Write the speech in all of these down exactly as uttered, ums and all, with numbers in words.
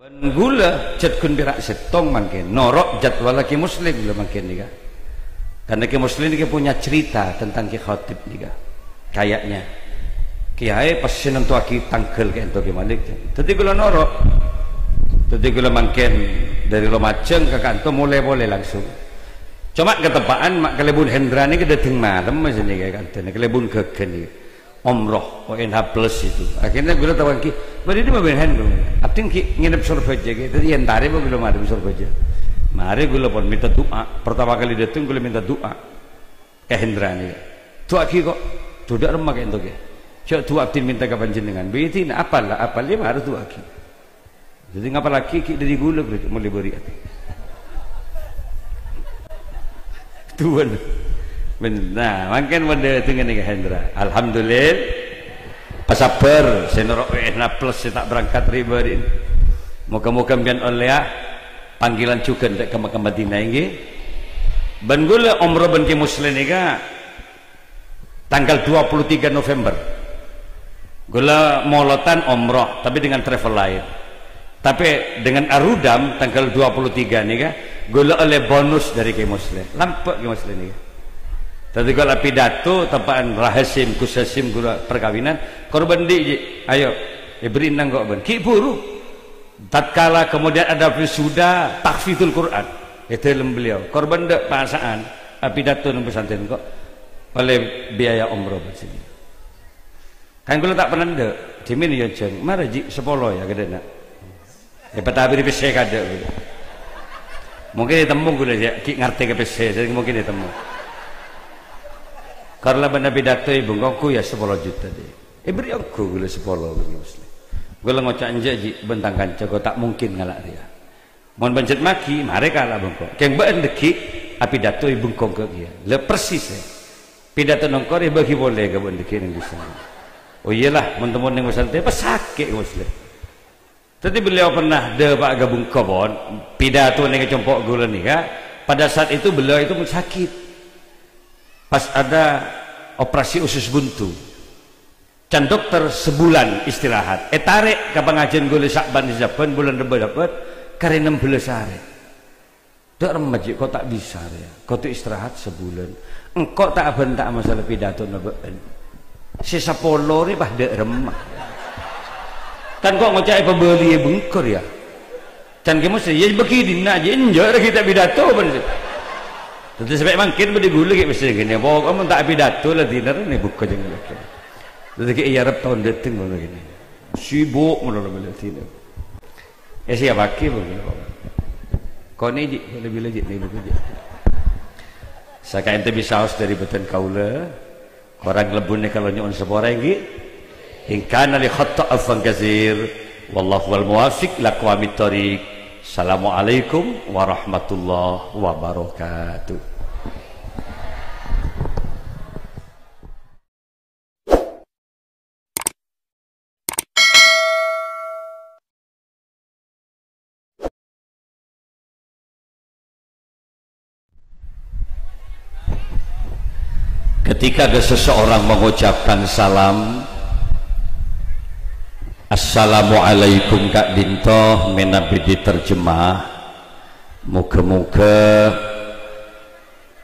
Bân ghulâ jhât ghun pèra' sèttong mangkèn, noro' jadwal Kè Muslim ghulâ mangkèn nèka. Karena Kè Muslim nèka punya cerita tentang Kè Khatib nèka. Kayaknya, kèyaè pas sè nantowaghi tangghâl ka'ènto Kè Malik. Dhâddhi ghulâ noro'. Dhâddhi ghulâ mangkèn dâri Lumajang ka ka'ènto molè polè langsung. Coma kateppa'an ma' kalèbun Hendra nèka dâteng malem, maksudnya, ka'ènto nèka kalèbun ghâghâ nèka. Umroh, O N H plus itu. Akhirnya ghulâ tao ghi, "Bâdâ è dimma bân Hendra?" "Abdhi ghi ngènep Sorbhâjâ ghi." Dhâddhi èntarè bân ghulâ marè Sorbhâjâ. Marè ghulâ pon mènta du'a. Pertama kali dâteng ghulâ mènta du'a. Ka Hendra nèka. "Du'aaghi ko'." "Dhu dâ' remma ka'ènto ghi." "Jhâ' du'a abdhina mènta ka panjhennengngan." "Bâdâna apal la, apal ya marè du'aaghi." Dhâddhi ngapallaghi ghi' dâri ghulâ, Bro, molè bâri' atè. Tuwân. Men-, nah, mangkèn mon dâteng nèka Hendra. Alhamdulillah. Pasabbhâr, sè noro' W N A plus sè ta' berangkat ri-bâri'na. Moga-moga sampèyan ollèya panggilan jhughân dâ' ka Mekkah Madinah, èngghi. Bân ghulâ umroh bân Kè Musleh nèka tanggal dua puluh tiga November. Ghulâ molodhân umroh, tapi dengan travel lain. Tapi dengan Arudam tanggal dua puluh tiga nèka, ghulâ ollè bonus dâri Kè Musleh. Lampè' Kè Musleh nèka. Dhâddhi ghulâ pidato teppa'an Rahasim, Gus Hasim ghulâ perkawinan, "Korban dhi', Ji'? Ayo, èbherri' nangko' bân." Ghi' buru. Tatkala kemudian ada wisuda tahfizul Quran, è dâlem beliau, "Korban dâ' pasa'an, apidato neng pesantren ko', ollè biaya umroh bân sini." Kan ghulâ ta' pernah dâ', dhimèn ya, Jâng, "Mara, Ji', sapolo ya, ghâdhâna." Ya, patabiri pèssè kadâ' ghulâ. Mungkin ètemmo ghulâ ya, ghi' ngartè ka pèssè, jadi mungkin ètemmo. Karena bân apidato è bengkongku ya sapolo juta dâ'. Èbherri' ongghu ghulâ sapolo, Kè Musleh. Ghulâ ngoca', "Enjâ', Ji', bân tang kanca ko' ta' mungkin ngala' rèya. Mon panjhennengngan maghi, marè kala' bengko. Kèng bâ'na dâggi' apidato è bengkong ka'iyâ." La persis, è. Pidato nongkor èbâghi polè ka bâ'na dâggi' neng dissa. "Oh iyalah, mon temmo neng pesantren, pas sakè', Kè Musleh." Dhâddhi beliau pernah dâpa' ka bengko pon, pidato neng compo' ghulâ nèka. Pada saat itu beliau itu sakit. Pas ada operasi usus buntu. Can dokter sebulan istirahat. Ètarè' ka pangajiân ghulâ Sa'ban sabbhân bulân Rebbâ dâpa', karè nem bellâs arè. "Dâ' remma, Ji', ko' ta' bisa rèya. Kodhu istirahat sabulân. Engko' ta' abhânta masalah pidatona bâ'na. Sè sapolo rè pas dâ' remma." Kan ko' ngoca'è pabâliyâ bengko rèya. Can Kè Musleh, "Ya, bâghi dinna', Ji', enjâ' rè ghi' ta' pidato, bân." Dhâddhi sampè' mangkèn bâdâ ghulâ ghi' pèssè ghânèka, "Pokok mon ta' pidato la dinna rè neng bengko jâng." Dhâddhi ghi' èarep taon dâteng ngono ghânèka. Sibuk ngono la bâlâ dinna. Eh, siapaghi, Bu? Konè, Ji', lebih-lebih, Ji', lebih-lebih, Ji'. Saka'ènto bisaos dâri bhâdhân kaulâ, korang lebbhuna kaulâ nyo'on sapora, èngghi. In kana li khatta afwan katsir, wallahu wal muwaffiq ila aqwamit thoriq. Assalamualaikum warahmatullahi wabarakatuh. Ketika ada seseorang mengucapkan salam, "Assalamualaikum," ka'dinto mènabi diterjemah, "Moga-moga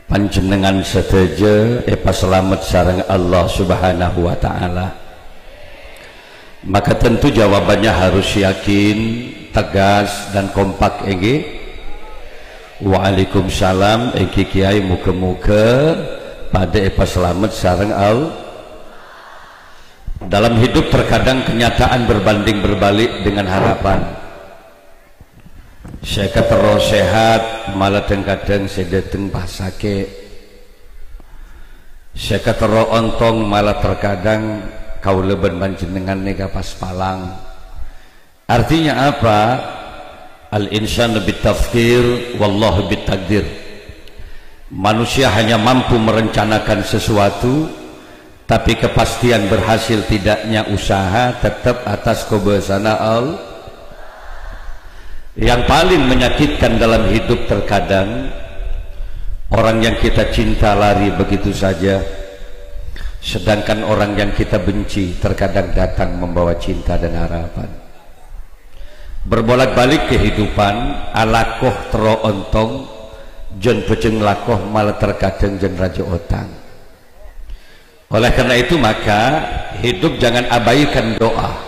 panjhennengngan sadhâjâ èpasalamet sareng Allah Subhanahu wa Ta'ala." Maka tentu jawabannya harus yakin, tegas, dan kompak, èngghi? Waalaikumsalam, èngghi Kiai, moga-moga padâ èpasalamet sareng Allah. Dalam hidup terkadang kenyataan berbanding berbalik dengan harapan. Sè katerro sehat, malah dhâng-kadhâng sè dâteng pas sakè'. Sè katerro ontong, malah terkadang kaulâ bân panjhennengngan nèka pas palang. Artinya apa? Al-insanu bit-tafkir, wallahu bit-takdir. Manusia hanya mampu merencanakan sesuatu, tapi kepastian berhasil tidaknya usaha tetap atas kobâsana Allah. Yang paling menyakitkan dalam hidup terkadang, orang yang kita cinta lari begitu saja, sedangkan orang yang kita benci terkadang datang membawa cinta dan harapan. Berbolak-balik kehidupan, alako terro ontong, jân bhâjâng lako malah terkadang jân rajâ otang. Oleh karena itu maka hidup jangan abaikan doa.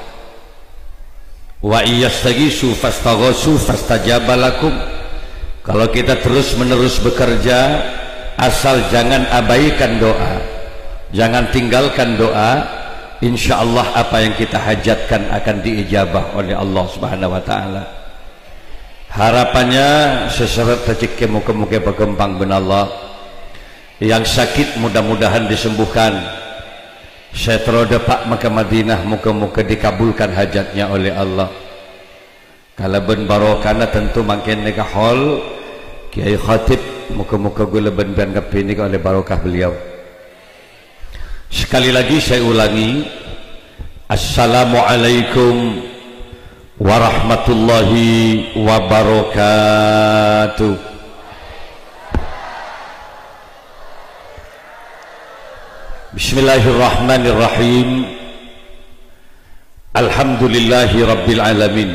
Wa iyyastaghisu fastaghasu fastajaba lakum. Kalau kita terus-menerus bekerja, asal jangan abaikan doa, jangan tinggalkan doa, insya Allah apa yang kita hajatkan akan diijabah oleh Allah Subhanahu wa Ta'ala. Harapannya, sè sèrèt rejhekkè moga-moga èpaghâmpang bân Allah. Yang sakit mudah-mudahan disembuhkan. Sè terro dâpa' ka Madinah, moga-moga dikabulkan hajatnya oleh Allah. Kalabân barokahna tentu mangkèn nèka hol Kiai Khatib, moga-moga kaulâ bân bân kabbhi nèka oleh barokah beliau. Sekali lagi saya ulangi, Assalamualaikum warahmatullahi wabarakatuh. Bismillahirrahmanirrahim. Alhamdulillahi rabbil alamin.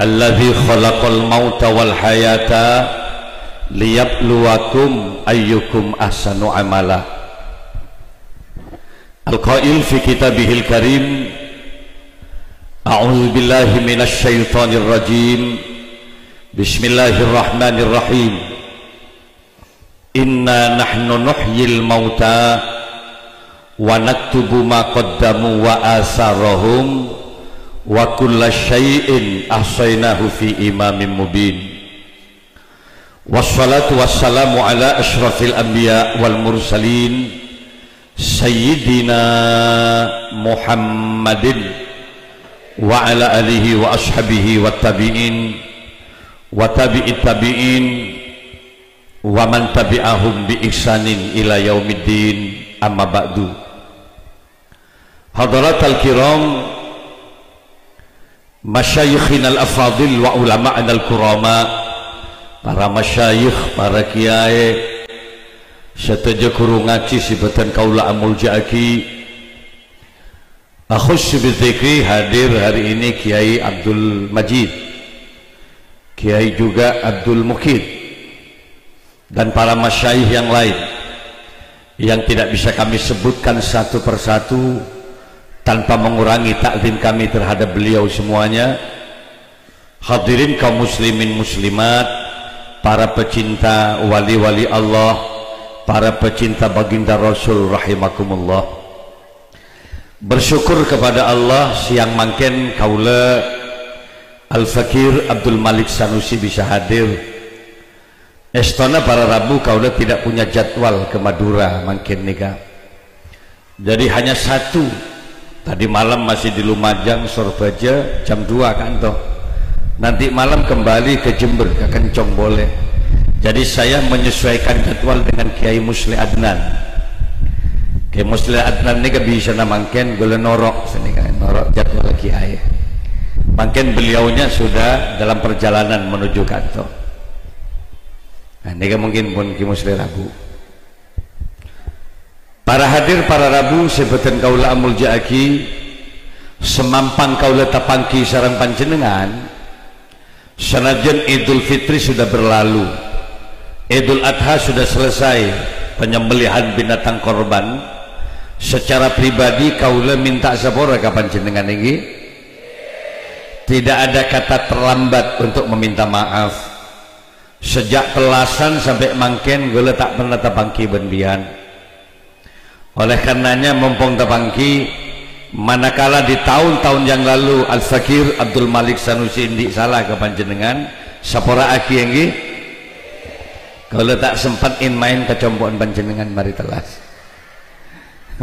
Alladzi khalaqal mauta wal hayata liyabluwakum ayyukum ahsanu amala. Al-qail fi kitabihil karim, a'udzu billahi minasy syaithanir rajim. Bismillahirrahmanirrahim. Inna nahnu nuhyil mauta wa naktubu ma qaddamu wa asarahum wa kulla syai'in ahsainahu fi imamin mubin. Wassalatu wassalamu ala asyrafil anbiya wal mursalin, Sayyidina Muhammadin wa ala alihi wa ashabihi wa tabi'in wa tabi'it tabi'in wa man tabi'ahum bi ihsanin ila yaumiddin, amma ba'du. Hadaratal kiram, masyayikhinal afadil wa ulama'anal kurama, para masyayikh, para kiai, sadhâjâ ghuru ngajhi sè bâdhân kaulâ amolja'aghi. Akhussu bidzikri hadir hari ini Kiai Abdul Majid, Kiai juga Abdul Mukid, dan para masyayikh yang lain yang tidak bisa kami sebutkan satu persatu tanpa mengurangi takzim kami terhadap beliau semuanya. Hadirin kaum muslimin muslimat, para pecinta wali-wali Allah, para pecinta baginda Rasul rahimakumullah. Bersyukur kepada Allah, siang mangkèn kaulâ Al-Fakir Abdul Malik Sanusi bisa hadir. Èstona para rabu kaulâ tidak punya jadwal ke Madura mangkèn nèka. Jadi hanya satu. Tadi malam masih di Lumajang, Sorbhâjâ, jam dua kanto. Nanti malam kembali ke Jember, ke Kencong boleh. Jadi saya menyesuaikan jadwal dengan Kiai Musli Adnan. Kiai Musli Adnan nèka bisa na mangkèn, kaulâ noro', sènèka noro' jadwal Kiai. Mangkèn beliaunya sudah dalam perjalanan menuju kantor. Nah, nèka mungkin pun Kiai Musli rabu. Para hadir, para rabu sè bâdhân kaulâ amolja'aghi, sè mampang kaulâ tapangghi sareng panjhennengngan, sanajjhân Idul Fitri sudah berlalu, Idul Adha sudah selesai, penyembelihan binatang korban, secara pribadi kaulâ minta sapora ka panjhennengngan, ènggi? Tidak ada kata terlambat untuk meminta maaf. Sejak tellasan sampè' mangkèn, kaulâ ta' pernah tapangghi bân biyân. Oleh karenanya, mompong tapangghi, manakala di tahun-tahun yang lalu Al-Fakir Abdul Malik Sanusi andi' sala ka panjhennengngan, sapora'aghi, ènggi? Kaulâ ta' sempet in-main ka compo'na panjhennengngan marè tellas.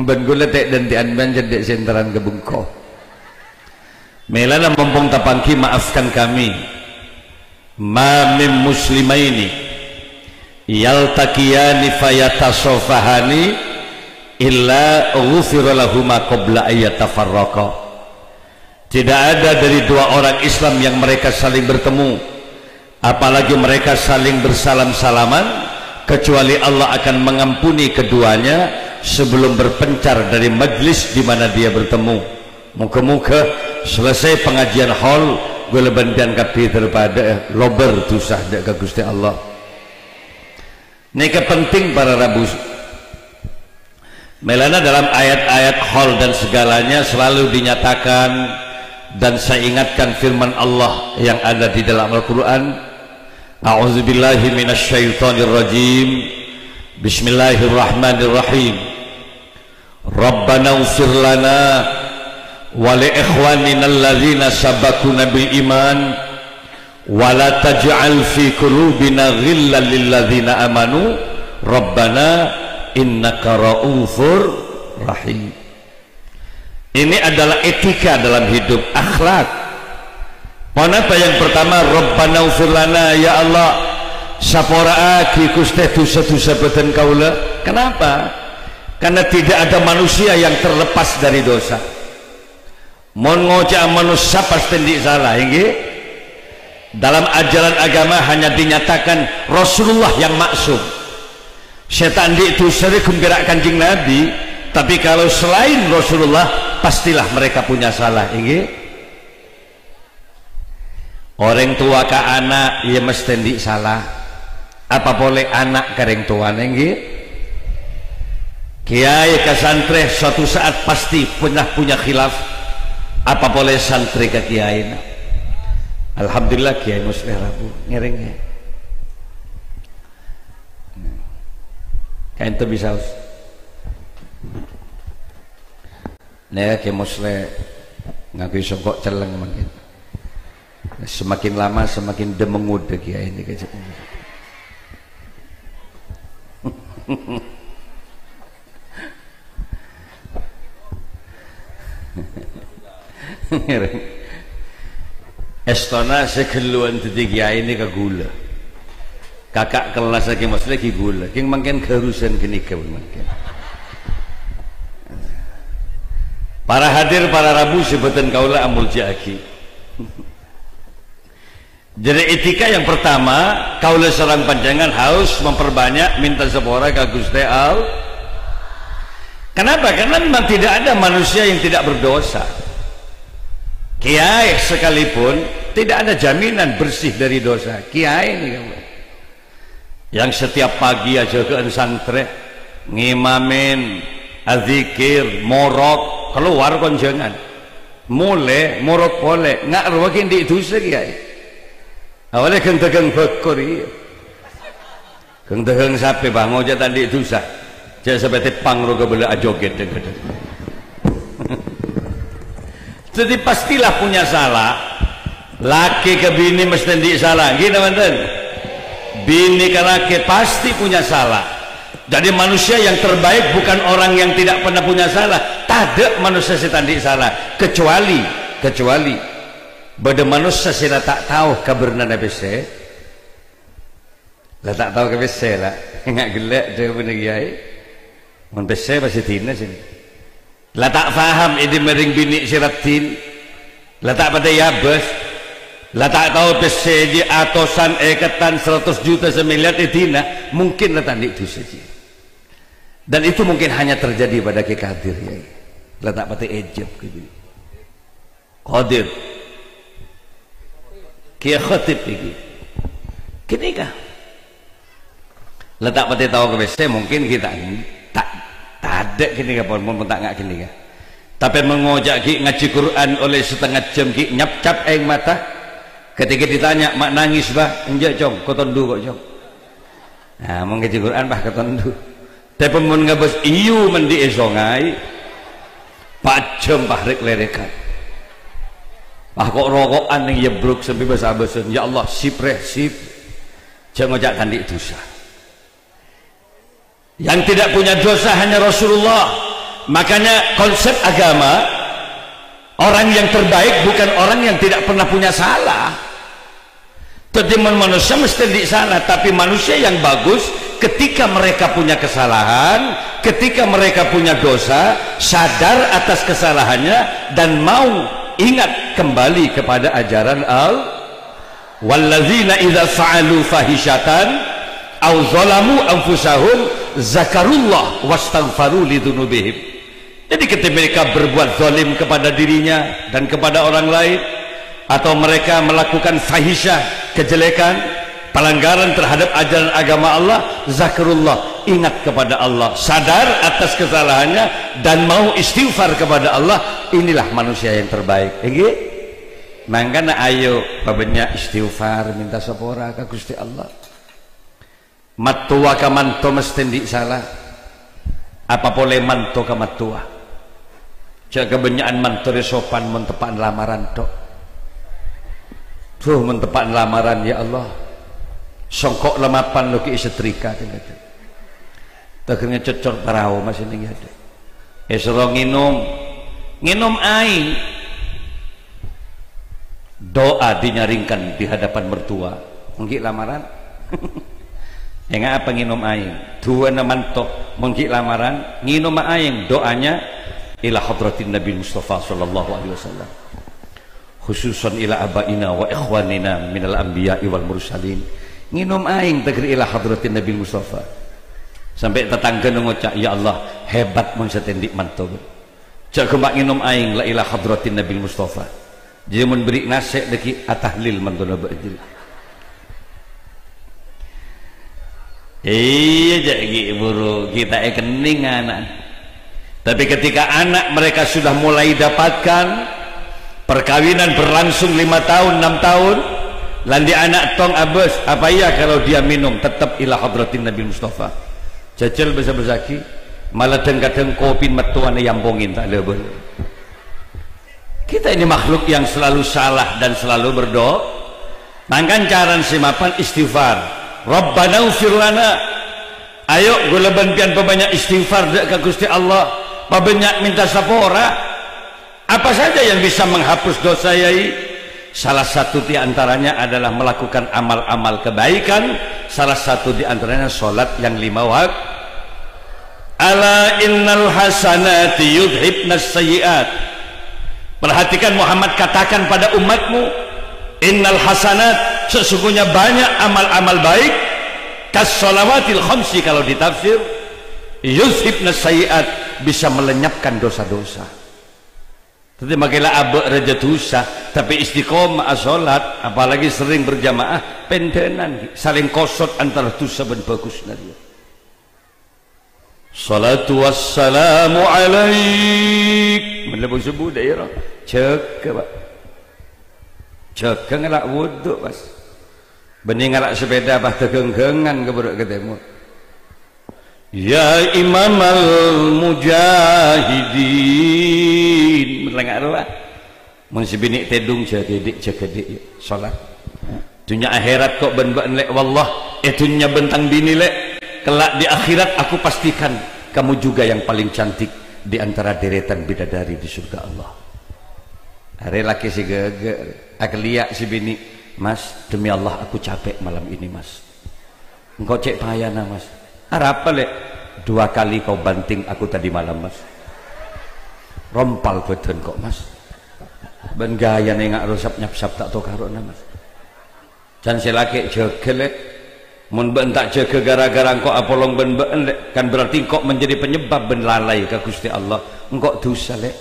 Bân kaulâ tè'-dântè'an bân cè' cènteran ka bengko. Mèlana mompong tapangghi, maafkan kami. Ma min muslimaini yaltaqiyani fayatasafahani illa ghufira lahuma qabla an yatafarraqa. Tidak ada dari dua orang Islam yang mereka saling bertemu, apalagi mereka saling bersalam-salaman, kecuali Allah akan mengampuni keduanya sebelum berpencar dari majlis di mana dia bertemu. Moga-moga selesai pengajian haul, ghulâ bân biyân kabbhi terpada lobâr dhusa dâ' ka Ghustè Allah. Nèka penting para rabu. Mèlana dalam ayat-ayat haul dan segalanya selalu dinyatakan dan saya ingatkan firman Allah yang ada di dalam Al-Quran. A'udzubillahi minasyaitonirrajim. Bismillahirrahmanirrahim. Rabbana ighfir lana wa li ikhwanina alladzina sabaquna bil iman wa la taj'al fi qulubina ghillan lil ladzina amanu rabbana innaka ra'ufur rahim. Ini adalah etika dalam hidup, akhlak. Ponapa yang pertama? Rabbana ighfir lana, ya Allah, sapora'aghi Ghustè dhusa-dhusa bâdân kaulâ. Kenapa? Karena tidak ada manusia yang terlepas dari dosa. Mon ngoca'a manossa pastè andi' sala, èngghi? Dalam ajaran agama hanya dinyatakan Rasulullah yang maksum. Sè ta' andi' dhusa rè ghun pèra' Kanjeng Nabi, tapi kalau selain Rasulullah, pastilah mereka punya salah, èngghi? Orèng towa ka ana', iyâ mastè andi' sala. Apa polè ana' ka rèng towana, èngghi? Kèyaè ka santrè suatu saat pasti pernah punya khilaf. Apa polè santrè ka kèyaèna? Alhamdulillah, Kèyaè Musleh rabu ngèrèng, ya. Kaènto bisa, Us. Nèka Kè Musleh ngangghuy songko' celleng mangkèn. Semakin lama semakin demengut dâ' kèyaè nèka. Èstona sè ghâlluwân dhâddhi kèyaè nèka ghulâ. Kaka' kellas Kè Musleh ghi' ghulâ. Kèng mangkèn ghârusan ghânèka mangkèn. Para hadir, para rabu sè bhâdhân kaulâ amolja'aghi. Jadi etika yang pertama, kaulâ sareng panjhennengngan harus memperbanyak minta sapora ka Ghustè Allah. Kenapa? Karena memang tidak ada manusia yang tidak berdosa. Kèyaè sekalipun tidak ada jaminan bersih dari dosa. Kèyaè nèka, yang setiap pagi ajâgâ'ân santrè, ngimamèn, adzikir, morok, kalowar konjhângan. Molè, morok polè, nga' rowa ghi' andi' dhusa kèyaè. Awalè ghâng-dâghâng bhâkor, iyâ. Ghâng-dâghâng sapè, bâ, ngoca' ta' andi' dhusa. Jhâ' sampè' tepang ro kabâlâ ajogèt, dhâng-kadhâng. Jadi, pastilah punya salah. Lakè ka binè mastè andi' sala, ghi napa bhunten? Binè ka lakè pasti punya salah. Jadi, manusia yang terbaik bukan orang yang tidak pernah punya salah. Tadâ' manossa sè ta' andi' sala, kecuali, kecuali bâdâ manossa sè la ta' tao kabhârnana pèssè. La ta' tao ka pèssè, la. Nga' ghellâ' dhâbuna kèyaè. Mon pèssè pas èdina sènè. La ta' paham è dimma rèng binè' sè raddhin. La ta' patè èabâs. La ta' tao pèssè jiyâ atosan, èkettan, saratos juta, samèlèyar èdina. Mungkin la ta' andi' dhusa jiyâ. Dan itu mungkin hanya terjadi pada Kè Kadir, ya. La ta' patè èjhâb gitu. Qadir. Kèyaè Khatib iki. Ghânèka. La ta' patè tao ka pèssè, mungkin ghi' ta', ta', tadâ' ghânèka pon, pon, pon ta' nga' ghânèka. Tapè mon ngoca' ghi' ngajhi Qur'an ollè setengah jam ghi' nyapcap aèng mata. Ketika ditanya, "Ma' nangis, Bah?" "Enjâ', Cong, katondu ko', Cong." Nah, mon ngajhi Qur'an, Bah, katondu. Tapè mon ngabâs, iyâ, mandi'â songay. Pajhâm, Bah, rèk-lèrèkan. Bah, ko'-roko'an neng yebbruk sambi bâs-abâsân. "Ya Allah, sip, rè, sip." Jhâ' ngoca' ta' andi' dhusa. Yang tidak punya dosa hanya Rasulullah. Makanya konsep agama, orang yang terbaik bukan orang yang tidak pernah punya salah. Dhâddhi, mon manossa mastè andi' sala, tapi manusia yang bagus, ketika mereka punya kesalahan, ketika mereka punya dosa, sadar atas kesalahannya dan mau ingat kembali kepada ajaran Allah. "Walladzina idza fa'alu fahishatan aw zalamu anfusahum zakarullah wastaghfaru lidzunubihim." Jadi ketika mereka berbuat zalim kepada dirinya dan kepada orang lain, atau mereka melakukan fahisyah, kejelekan, pelanggaran terhadap ajaran agama Allah, zakarullah, ingat kepada Allah, sadar atas kesalahannya dan mau istighfar kepada Allah, inilah manusia yang terbaik. Nggih? Mangkana ayo pabannya' istighfar, minta sapora ka Gusti Allah. Mattowa ka manto mesthè andi' sala. Apa polè manto ka mattowa? Jhâ' kabânnya'an manto rè sopan mon teppa'an lamaran, tok. Duh, mon teppa'an lamaran, ya Allah. Songko' la mapan lo' ghi' èsetrika, tèngghâ. Tèghâr ngècocor parao masènèng, ya, Dek. Èsoro ngènom. Ngènom aèng. Doa dinyaringkan di hadapan mertua. Mon ghi' lamaran. Enga' apa ngènom aèng? Duwâna manto, mon ghi' lamaran, ngènom aèng doanya ila hadratin Nabi Mustafa sallallahu alaihi wasallam. Khususan ila abaina wa ikhwanina minal anbiya'i wal mursalin. Ngènom aèng tèghâr ila hadratin Nabi Mustafa. Sampè' tatangghâna ngoca', "Ya Allah, hebat mon satèndhi' manto." Jhâ' ghâmpa ngènom aèng la ila hadratin Nabil Mustafa. Jhâ' mon bherri' nasè' dhâggi' atahlil mantona bâ'dil. Iyâ, jhâ' ghi' buru ghi' ta' èkennèng ana'. Tapi ketika anak mereka sudah mulai dapatkan, perkawinan berlangsung lima tahun, enam tahun, la andi' ana' tong abâs, apa iya kalau dia minum tetap ila hadratin Nabil Mustafa? Jhâjhâl bâsa-bâsaghi, malah dhâng-kadhâng kopina mattowana èampongè, ta' lè bân. Kita ini makhluk yang selalu salah dan selalu berdo-, mangkana carana sè mapan istighfar. Rabbanaghfir lana. Ayo, ghulâ bân panjhennengan pabânnya' istighfar dâ' ka Gusti Allah. Pabânnya' minta sapora. Apa saja yang bisa menghapus dosa, Yai? Salah satu di antaranya adalah melakukan amal-amal kebaikan. Salah satu di antaranya salat yang lima wak-, "Ala innal hasanati yudhibnas sayyi'at." Perhatikan, Muhammad, katakan pada umatmu, "Innal hasanat, sesungguhnya banyak amal-amal baik, kas shalawatil khamsi," kalau ditafsir, "yudhibnas sayyi'at," bisa melenyapkan dosa-dosa. Dhâddhi, makè la abâ' rajâ dhusa, tapè istiqomah asolat, apalagi sering berjamaah, pèndhânan, ghi, salèng kosot antara dhusa bân bhâghusna rèya. Shalatu wassalamu alaik. Mènlè bân subuh dâ' iyâ, ro. Jâgâ, Pak. Jâgâ ngala' wudhu, Mas. Bânnè ngala' sepèda, pas dâghâng-ghângan ka bârâ' ka tèmor. Ya imamal mujahidin. Lenga' rowa. Mon sè binè' tèdung, jâgâ dhi', jâgâ dhi', yuk. Sholat. Dhunnya akhèrat ko' bân bâ'na, Lè', wallah. È dhunnya bân tang binè, Lè'. Kelak di akhirat aku pastikan kamu juga yang paling cantik di antara deretan bidadari di surga Allah. Arè lakè sè ghâghâ, akelliyâ' sè binè', "Mas, demi Allah aku capek malam ini, Mas." "Engko' cè' payana, Mas." "Arapa, Lè'?" "Dua kali kau banting aku tadi malam, Mas. Rompal bhâdhân ko', Mas. Bân ghâjâna enga' rosap nyapsap ta' tokarona, Mas." Can sè lakè', "Jâgâ, Lè'. Mon bâ'na ta' jâgâ gara-gara engko' apolong bân bâ'na, Lè', kan berarti engko' menjadi penyebab bâ'na lalai ka Ghustè Allah. Engko' dhusa, Lè'."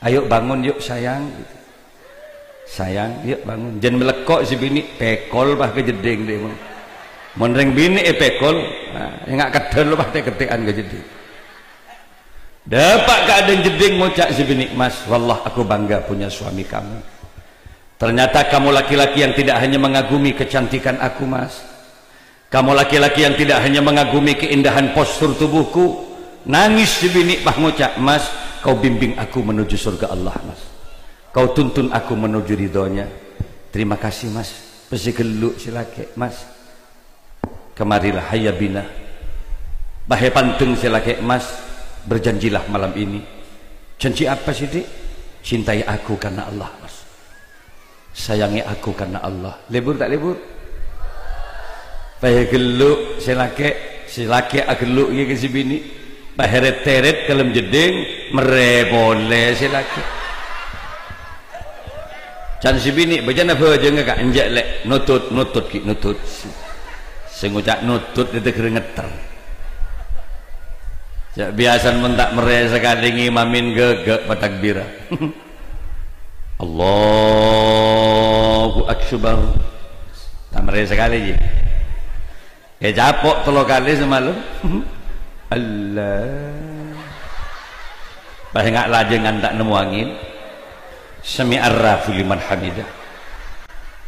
"Ayo bangun yuk, sayang," gitu. "Sayang, yuk bangun." Jân malèkko' sè binè', pèkol, pas, ka jeddhing, dhi', mon. Mon rèng binè' èpèkol, nah, enga' keddhâl, pas, tè'-kettè'an ka jeddhing. Dâpa' ka adâ'na jeddhing, ngoca' sè binè', "Mas, wallah aku bangga punya suami kamu. Ternyata kamu laki-laki yang tidak hanya mengagumi kecantikan aku, Mas. Kamu laki-laki yang tidak hanya mengagumi keindahan postur tubuhku." Nangès sè binè', pas, ngoca', "Mas, kau bimbing aku menuju surga Allah, Mas. Kau tuntun aku menuju ridhonya. Terima kasih, Mas." Pas sè ghellu' sè lakè', "Mas, kemarilah, hayya bina." Pas èpandeng sè lakè', "Mas, berjanjilah malam ini." "Janji apa sih, Dik?" "Cintai aku karena Allah, Mas." "Sayangi aku karena Allah." Lebur ta' lebur? Pas èghellu' sè lakè', sè lakè' aghellu' ghi ka sè binè'. Pas èrèt-tèrèt ka dâlem jeddhing, marè polè sè lakè'. Can sè binè', "Bâjâna bhâjângnga, Ka'?" "Enjâ', Lè'." "Nutut, nutut, ghi', nutut." Sè ngoca' nutut ètèghâr ngetter. Jhâ' biyasana mon ta' merrè sakalè ngimami ghâghâ' patakbirra. Allahu Akbar. Ta' merrè sakalè, jhi. Ècapo' tello kalè samalem. Allah. Pas nga' lajângan ta' nemmo angèn. Sami'ar rafu liman hamidah.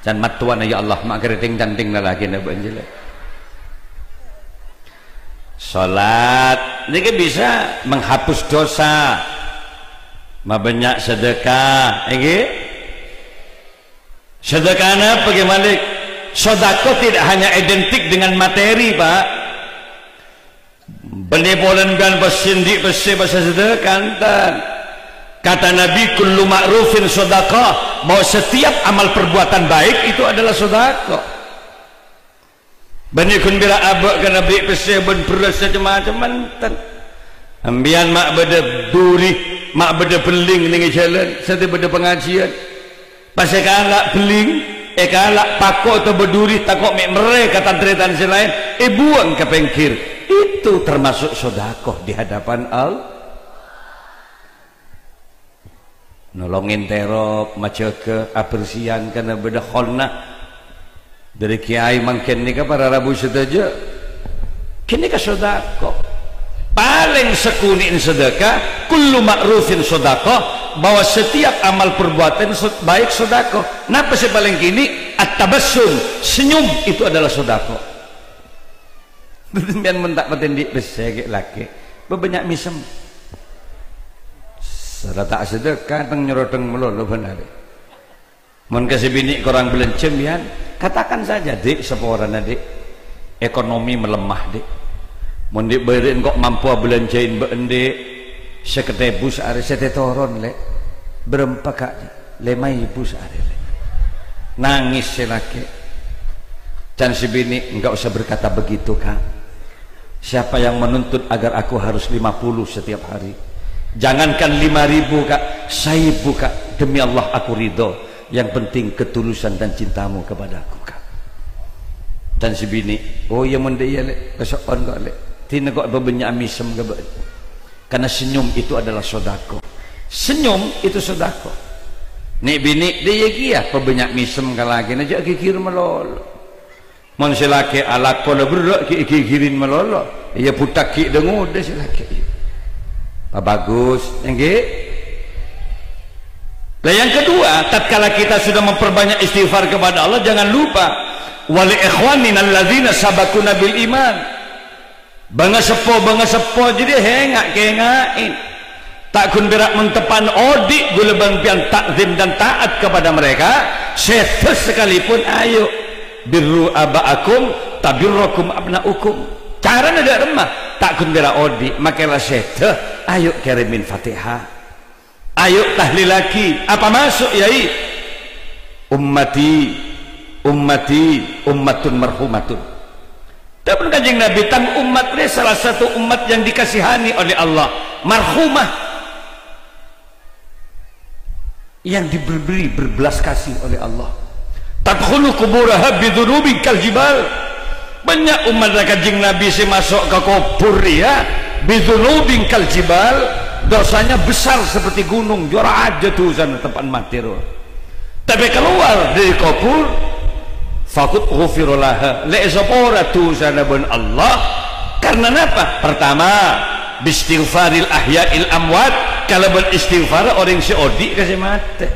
Can mattowana, "Ya Allah, ma' kèrètèng-cantèng lalakèna bâ'na jâlâ." Salat nèka bisa menghapus dosa. Mabânnya' sedekah, èngghi? Sedekah napa, Kè Malik? Sedekah tidak hanya identik dengan materi, Pak. Bânnè polana bân pèssè andi' pèssè pas asedekah, enten. Kata Nabi, "Kullu ma'rufin shadaqah," bahwa setiap amal perbuatan baik itu adalah sedekah. Bânnè ghun bârâ' abâ' kana bâghi' pèssè bân bherrâs cem-macem, enten. Sampèyan ma' bâdâ duri, ma' bâdâ bellèng neng è jhâlân, satèya bâdâ pangajiân. Pas èkala' bellèng, èkala' pako otabâ duri, tako' mè' merrè ka tan-tarètan sè laèn, èbuwâng ka pèngghir. Itu termasuk sodako di hadapan Allah. Nolongè terrop, majâgâ abersihan kana bâdâ khonna. Dâri kèyaè mangkèn nèka para rabu sadhâjâ. Ghânèka sodako. Palèng sakonè'na sedekah, kullu ma'rufin sodako, bahwa setiap amal perbuatan so-, baik sodako. Napa sè palèng kènè'? At-tabassum, senyum itu adalah sodako. Sampèyan mon ta' patè andi' pèssè ghi' lakè, bâbânnya' mèsem. Sara ta' sedekah, tèng-nyorothèng malolo bân arè. Mon ka sè binè' korang bâlânjhâ, sampèyan, katakan saja, "Dik, saporana, Dik. Ekonomi melemah, Dik. Mon Dik bâdâ engko' mampu abâlânjhâi bâ'na, Dik, sèket èbu saarè." "Sè tè toron, Lè'." "Bârâmpa, Ka'?" "Lèma èbu saarè, Lè'." Nangès sè lakè'. Can sè binè', "Enggak usah berkata begitu, Kak. Siapa yang menuntut agar aku harus lima puluh setiap hari? Jangankan lima ribu, Kak, saèbu, Kak. Demi Allah, aku ridho. Yang penting ketulusan dan cintamu kepadaku, Kak." Can sè binè', "Oh iyâ, mon dâ' iyâ, Lè'. Kaso'on ko', Lè'. Dina ko' bâbânnya' mèsem ka bâ'na." Karena senyum itu adalah sodako. Senyum itu sodako. Nè' binè' dâ' iyâ kèya, bâbânnya' mèsem ka lakèna, jhâ' ghighir malolo. Mon sè lakè' alako la berrâ' ghi' èghighiri malolo, iyâ bhuthak ghi' dâ-ngodâ sè lakè'. Apa bagus, èngghi? Lah, yang kedua, tatkala kita sudah memperbanyak istighfar kepada Allah, jangan lupa, "Wa li ikhwanina alladzina sabaquna bil iman." Bângaseppo-bângaseppo jârèya, ènga'-kènga'è. Ta' ghun pèra' mon teppa'na odi' ghulâ bân sampèyan ta'zim dan taat kepada mereka, sèdhâ sakalipun, ayo. "Birru aba'akum tabirrukum abna'ukum." Carana dâ' remma, ta' ghun pèra' odi', makè la sèdhâ, ayo kèrèmè Fatihah. Ayo tahlillaghi. Apa maksud, Yai? "Ummati, ummati, ummatun marhumatun." Dhâbuna Kanjeng Nabi, "Tang umat rè salah satu umat yang dikasihani oleh Allah, marhumah, yang diberi berbelas kasih oleh Allah. Tadkhulu quburaha bidzunubin kal jibal." Bânnya' umat Kanjeng Nabi sè maso' ka kobhur rèya, "bidzunubin kal jibal," dosanya besar seperti gunung, jhâ' rajâ dosana teppa'na matè rowa. Tapè kalowar dâri kobhur, "Faqad ghufira laha," la èsapora dosana bân Allah. Karena napa? Pertama, "Bistighfaril ahya'il amwat," kalabân istighfar orèng sè odi' ka sè matè.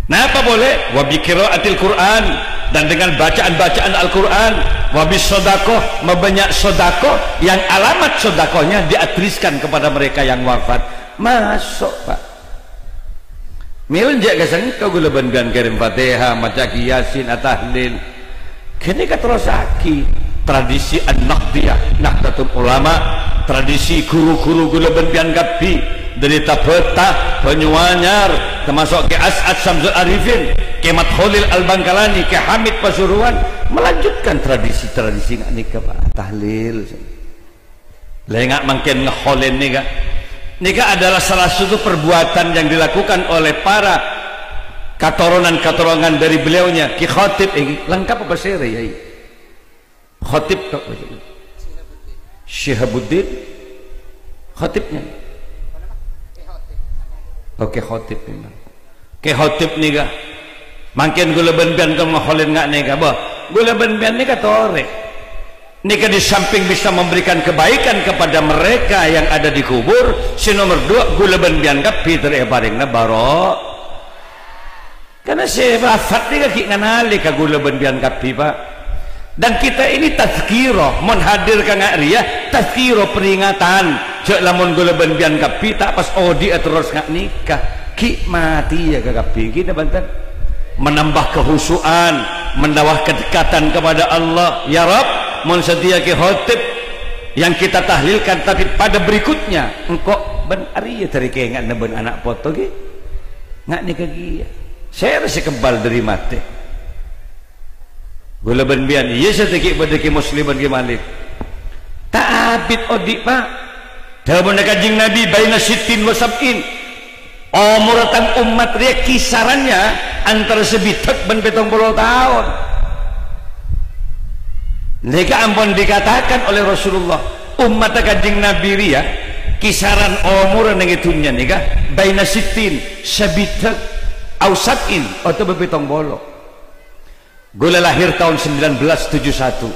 Napa polè? "Wa bi qiraatil Qur'an," dan dengan bacaan-bacaan Al-Qur'an. "Wa bis sodakoh," mabânnya' sodako yang alamat sodakohnya diatuliskan kepada mereka yang wafat. Maso', Pak. Mèlana jhâ' ka sèngko' ghulâ bân sampèyan kèrèm Fatihah, maca Yasin, atahlil. Ghânèka terrosaghi tradisi An-Nahdliyah, Nahdlatul Ulama, tradisi ghuru-ghuru ghulâ bân sampèyan kabbhi, dâri Tabata, Banyuanyar, tamaso' Kè As'ad Syamsul Arifin, Kè Mat Kholil Al-Bangkalani, Kè Hamid Pasuruan, melanjutkan tradisi-tradisi nga' nèka, Pak, tahlil. Lènga' mangkèn ngèholèn nèka. Nèka adalah salah satu perbuatan yang dilakukan oleh para katurunan-katurunan dari beliaunya, Ki Khatib ini. Lengkap apa sèra, Yai? Khatib tok. Syihabuddin. Khotibnya. Oke, khotib memang. Kè Khotib nèka. Mangkèn ghulâ bân biyân kèng ngoholèn nga' nèka, bâh. Ghulâ bân biyân nèka torè. Nèka di samping bisa memberikan kebaikan kepada mereka yang ada di kubur, sè nomer dua, ghulâ bân biyân kabbhi terro èparèngana baro-, Karena sè wafat nèka ghi' nganalè ka ghulâ bân biyân kabbhi, Pak. Dan kita ini tazkirah, mon hadir ka nga' rèya, tazkirah, peringatan. Jhâ' lamon ghulâ bân biyân kabbhi ta' pas odi'â terros nga' nèka, ghi' matèya ka kabbhi, ghi' napa bhunten? Menambah kekhusyuan, menambah kedekatan kepada Allah. Ya Rabb, mon satèya Kè Khotib yang kita tahlilkan, tapi pada berikutnya, engko' bân arèya dhâri kènga'na bân ana' poto, ghi'. Nga' nèka kèya. Sèra sè kebbhâl dhâri matè. Ghulâ bân biyân, iyâ satèya ghi' bâdâ Kè Muslim bân Kè Malik. Ta' abit odi', Pak. Dhâbuna Kanjeng Nabi, "Baina sittin wa sab'in." Omorra tang ommat rèya kisarannya antara sabidhâk bân pèttong polo taon. Nèka ampon dikatakan oleh Rasulullah, ommatta Kanjeng Nabi rèya kisaran omorra neng è dhunnya nèka baina sittin, sabidhâk, au sab'in, otabâ pèttong polo. Ghulâ lahir taon sembilan belas tujuh satu.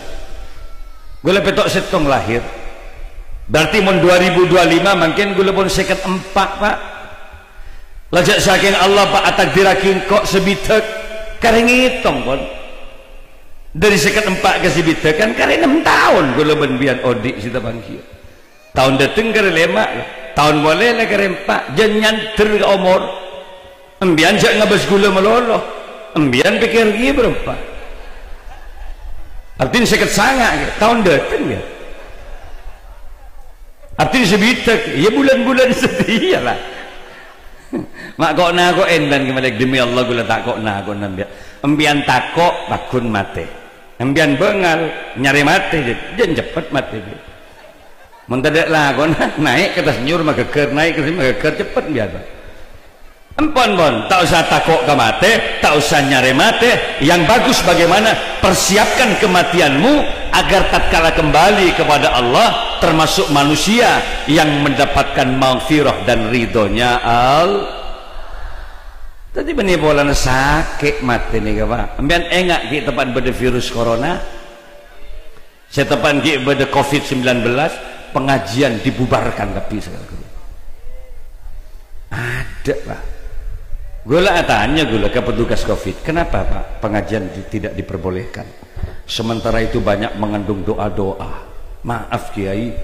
Ghulâ pètto' sèttong lahir. Berarti mon dua ribu dua lima mangkèn ghulâ pon sèket empa', Pak. Lajâ' sakèng Allah, Pak, atakdirraghi engko' sabidhâk. Karè ngètong, pon. Dhâri sèket empa' ka sabidhâk kan karè nem taon ghulâ bân biyân odi' sè tapangghi. Taon dâteng karè lèma', taon polè la karè empa', jhân nyandher ka omor. Embiyân jhâ' ngabâs ghulâ malolo. Embiyân pèkkèr ghi' bârâmpa. Artèna sèket sanga', ghi. Taon dâteng, ghi. Artèna sabidhâk, iyâ bulân-bulân satèya la. Ma' ko'-nako'è embiyân Kè Malik, demi Allah ghulâ ta' ko'-nako'è embiyân. Embiyân tako', pagghun matè. Embiyân bângal, nyarè matè, jhân, jhân ceppet matè, ghi. Mon tadâ' lakona, naè' ka attas nyèyor maghâghâr, naè' ka attas maghâghâr, ceppet biyasa. Empon, pon, ta' osa tako' ka matè, ta' osa nyarè matè. Yang bagus bagaimana? Persiapkan kematianmu agar tatkala kembali kepada Allah, termasuk manusia yang mendapatkan maghfirah dan ridhonya Al-, Dhâddhi bânnè polana sakè' matè nèka, Pak. Sampèyan enga' ghi' teppa'na bâdâ virus corona? Sè teppa'na ghi' bâdâ covid sembilan belas, pengajian dibubarkan kabbhi sakali. Adâ', Pak. Ghulâ atanya ghulâ ka petugas covid, "Kenapa, Pak, pengajian di-, tidak diperbolehkan? Sementara itu banyak mengandung doa-doa." "Maaf, Kiai.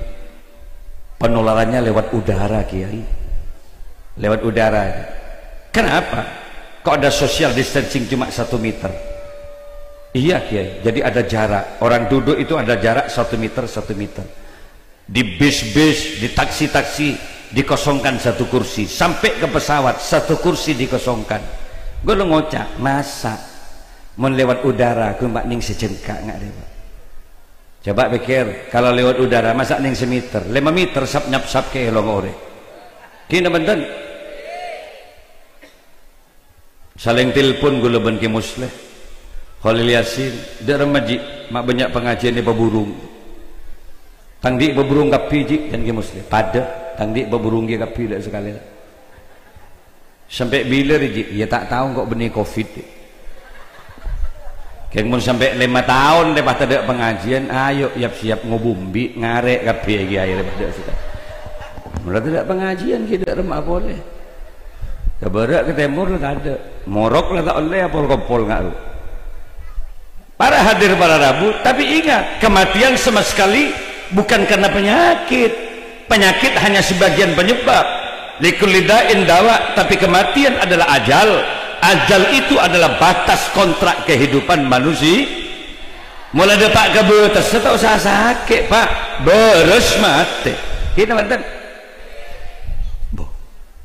Penularannya lewat udara, Kiai." Lewat udara. Kenapa? Kok ada social distancing cuma satu meter? Iya, Kiai. Jadi ada jarak. Orang duduk itu ada jarak satu meter, satu meter. Di bis-bis, di taksi-taksi, dikosongkan satu kursi. Sampai ke pesawat, satu kursi dikosongkan. Ghulâ ngoca', "Masa? Mon lewat udara, ghun ma' nèng sajengka' nga' rèya, Pak." Coba pikir, kalau lewat udara, masa nèng semeter? Lèma meter, sap-nyapsap kè long orèng. Ghi' napa bhunten? Salèng telpon ghulâ bân Kè Musleh. "Kholil Yasin, dâ' remma, Ji', ma' bânnya' pangajiân è Paburung." "Tang dhi' Paburung kabbhi, Ji'," jhân Kè Musleh. "Padâ, tang dhi' Paburung ghi' kabbhi, la sakalè, la." "Sampè' bilâ rè, Ji'?" "Iyâ ta' tao, engko' bânnè covid." "Kèng mon sampè' lèma taon rè pas tadâ' pangajiân, ayo yap-siyap ngobumbi, ngarè' kabbhi ghi' aèra padâ sè ta'." "Mon la tadâ' pangajiân ghi' dâ' remma polè. Ka bârâ' ka tèmor la tadâ'. Morok la ta' ollè apol-kompol nga' ru." Para hadir, para rabu, tapi ingat, kematian sama sekali bukan karena penyakit. Penyakit hanya sebagian penyebab. "Likulli da'in dawa," tapi kematian adalah ajal. Ajal itu adalah batas kontrak kehidupan manusia. Mon la dâpa' ka bâtessa, ta' osa sakè', Pak. Bârâs matè. Ghi' napa bhunten? Bo.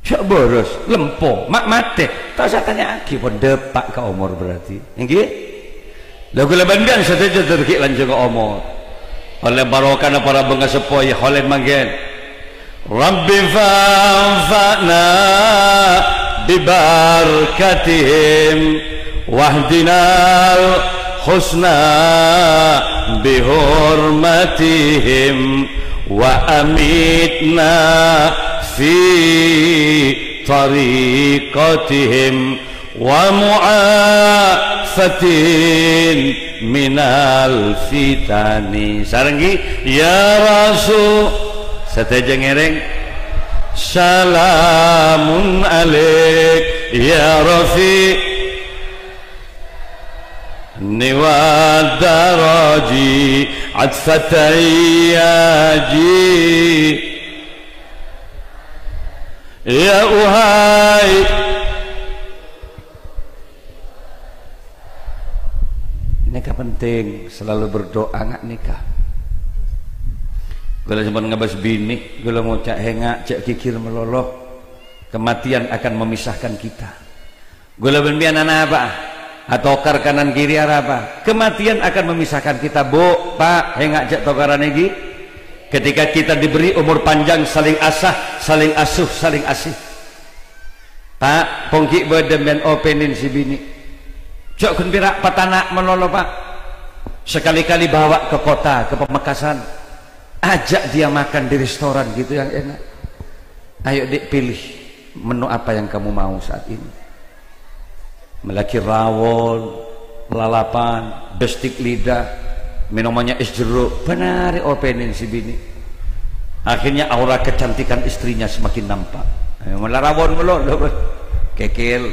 Sè bârâs, lempo, ma' matè. Ta' osa tanya'aghi, pon dâpa' ka omor berarti. Èngghi? La ghulâ bân biyân sadhâjâ dhâddhi ghi' lanjhângnga omor. Ollè barokana para bhângaseppo, ya, kholèn mangkèn. Rabbi fanfa'na bibarakatihim wahdinal husna bihurmatihim وأمتنا في طريقتهم ومعافاة من الفتن. Sareng ghi, ya Rasul. Sadhâjâ ngèrèng. سلام عليك يا رفيق الندى والدرج عطفة ياجي يا أهي. Nèka penting, selalu berdoa nga' nèka. Ghulâ sampon ngabâs binè, ghulâ ngoca', "Hè nga', jhâ' ghighir malolo. Kematian akan memisahkan kita." Ghulâ bân sampèyan anapa'a? Atokar kanan kiri arapa? Kematian akan memisahkan kita, Bu, Pak, hè nga' jhâ' tokaran èngghi. Ketika kita diberi umur panjang, saling asah, saling asuh, saling asih. Pak, pong ghi' bâdâ mèn opènèn sè binè'. Jhâ' ghun pèra' patana' malolo, Pak. Sekali-kali bawa ke kota, ke Pamekasan. Ajak dia makan di restoran gitu yang enak. Ayo, Dik, pilih menu apa yang kamu mau saat ini. Mellèaghi rawon, lalapan, bestik lidah, minumannya es jeruk, bân arè opènèn sè binè'. Akhirnya aura kecantikan istrinya semakin nampak. Eh, mala rawon malolo, kèkèl.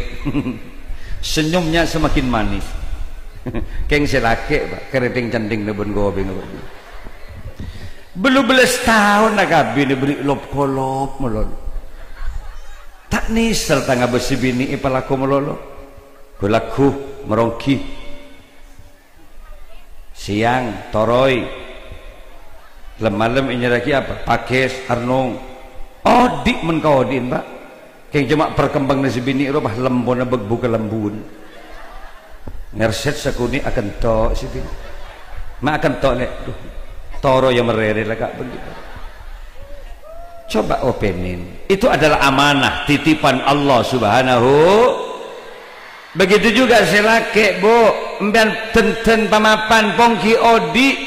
Senyumnya semakin manis. Kèng sè lakè', Pak, kèrètèng cèndhing nèbân kobèng. Bâllu bellâs taon akabin èberri' lop-kolop malolo. Ta' nèsèl ta' ngabâs sè binè' èpalako malolo. Ghu-lagghu, maronggi. Sèyang, toroi. Lem-malem ènyarraghi apa? Pakès, arnong. Odi' mon kaodi'en, Pak. Kèng coma perkembanganna sè binè' rowa lempona bâk-bâk lambun. Ngersèt sakonè' akento' sè binè'. Ma' akento', Lè'. Duh, toro ya merere la ka' benggi. Coba opènèn. Itu adalah amanah, titipan Allah Subhanahu. Begitu juga sè lakè', Bu. Empèyan dendhen pamapan, pong ghi' odi'.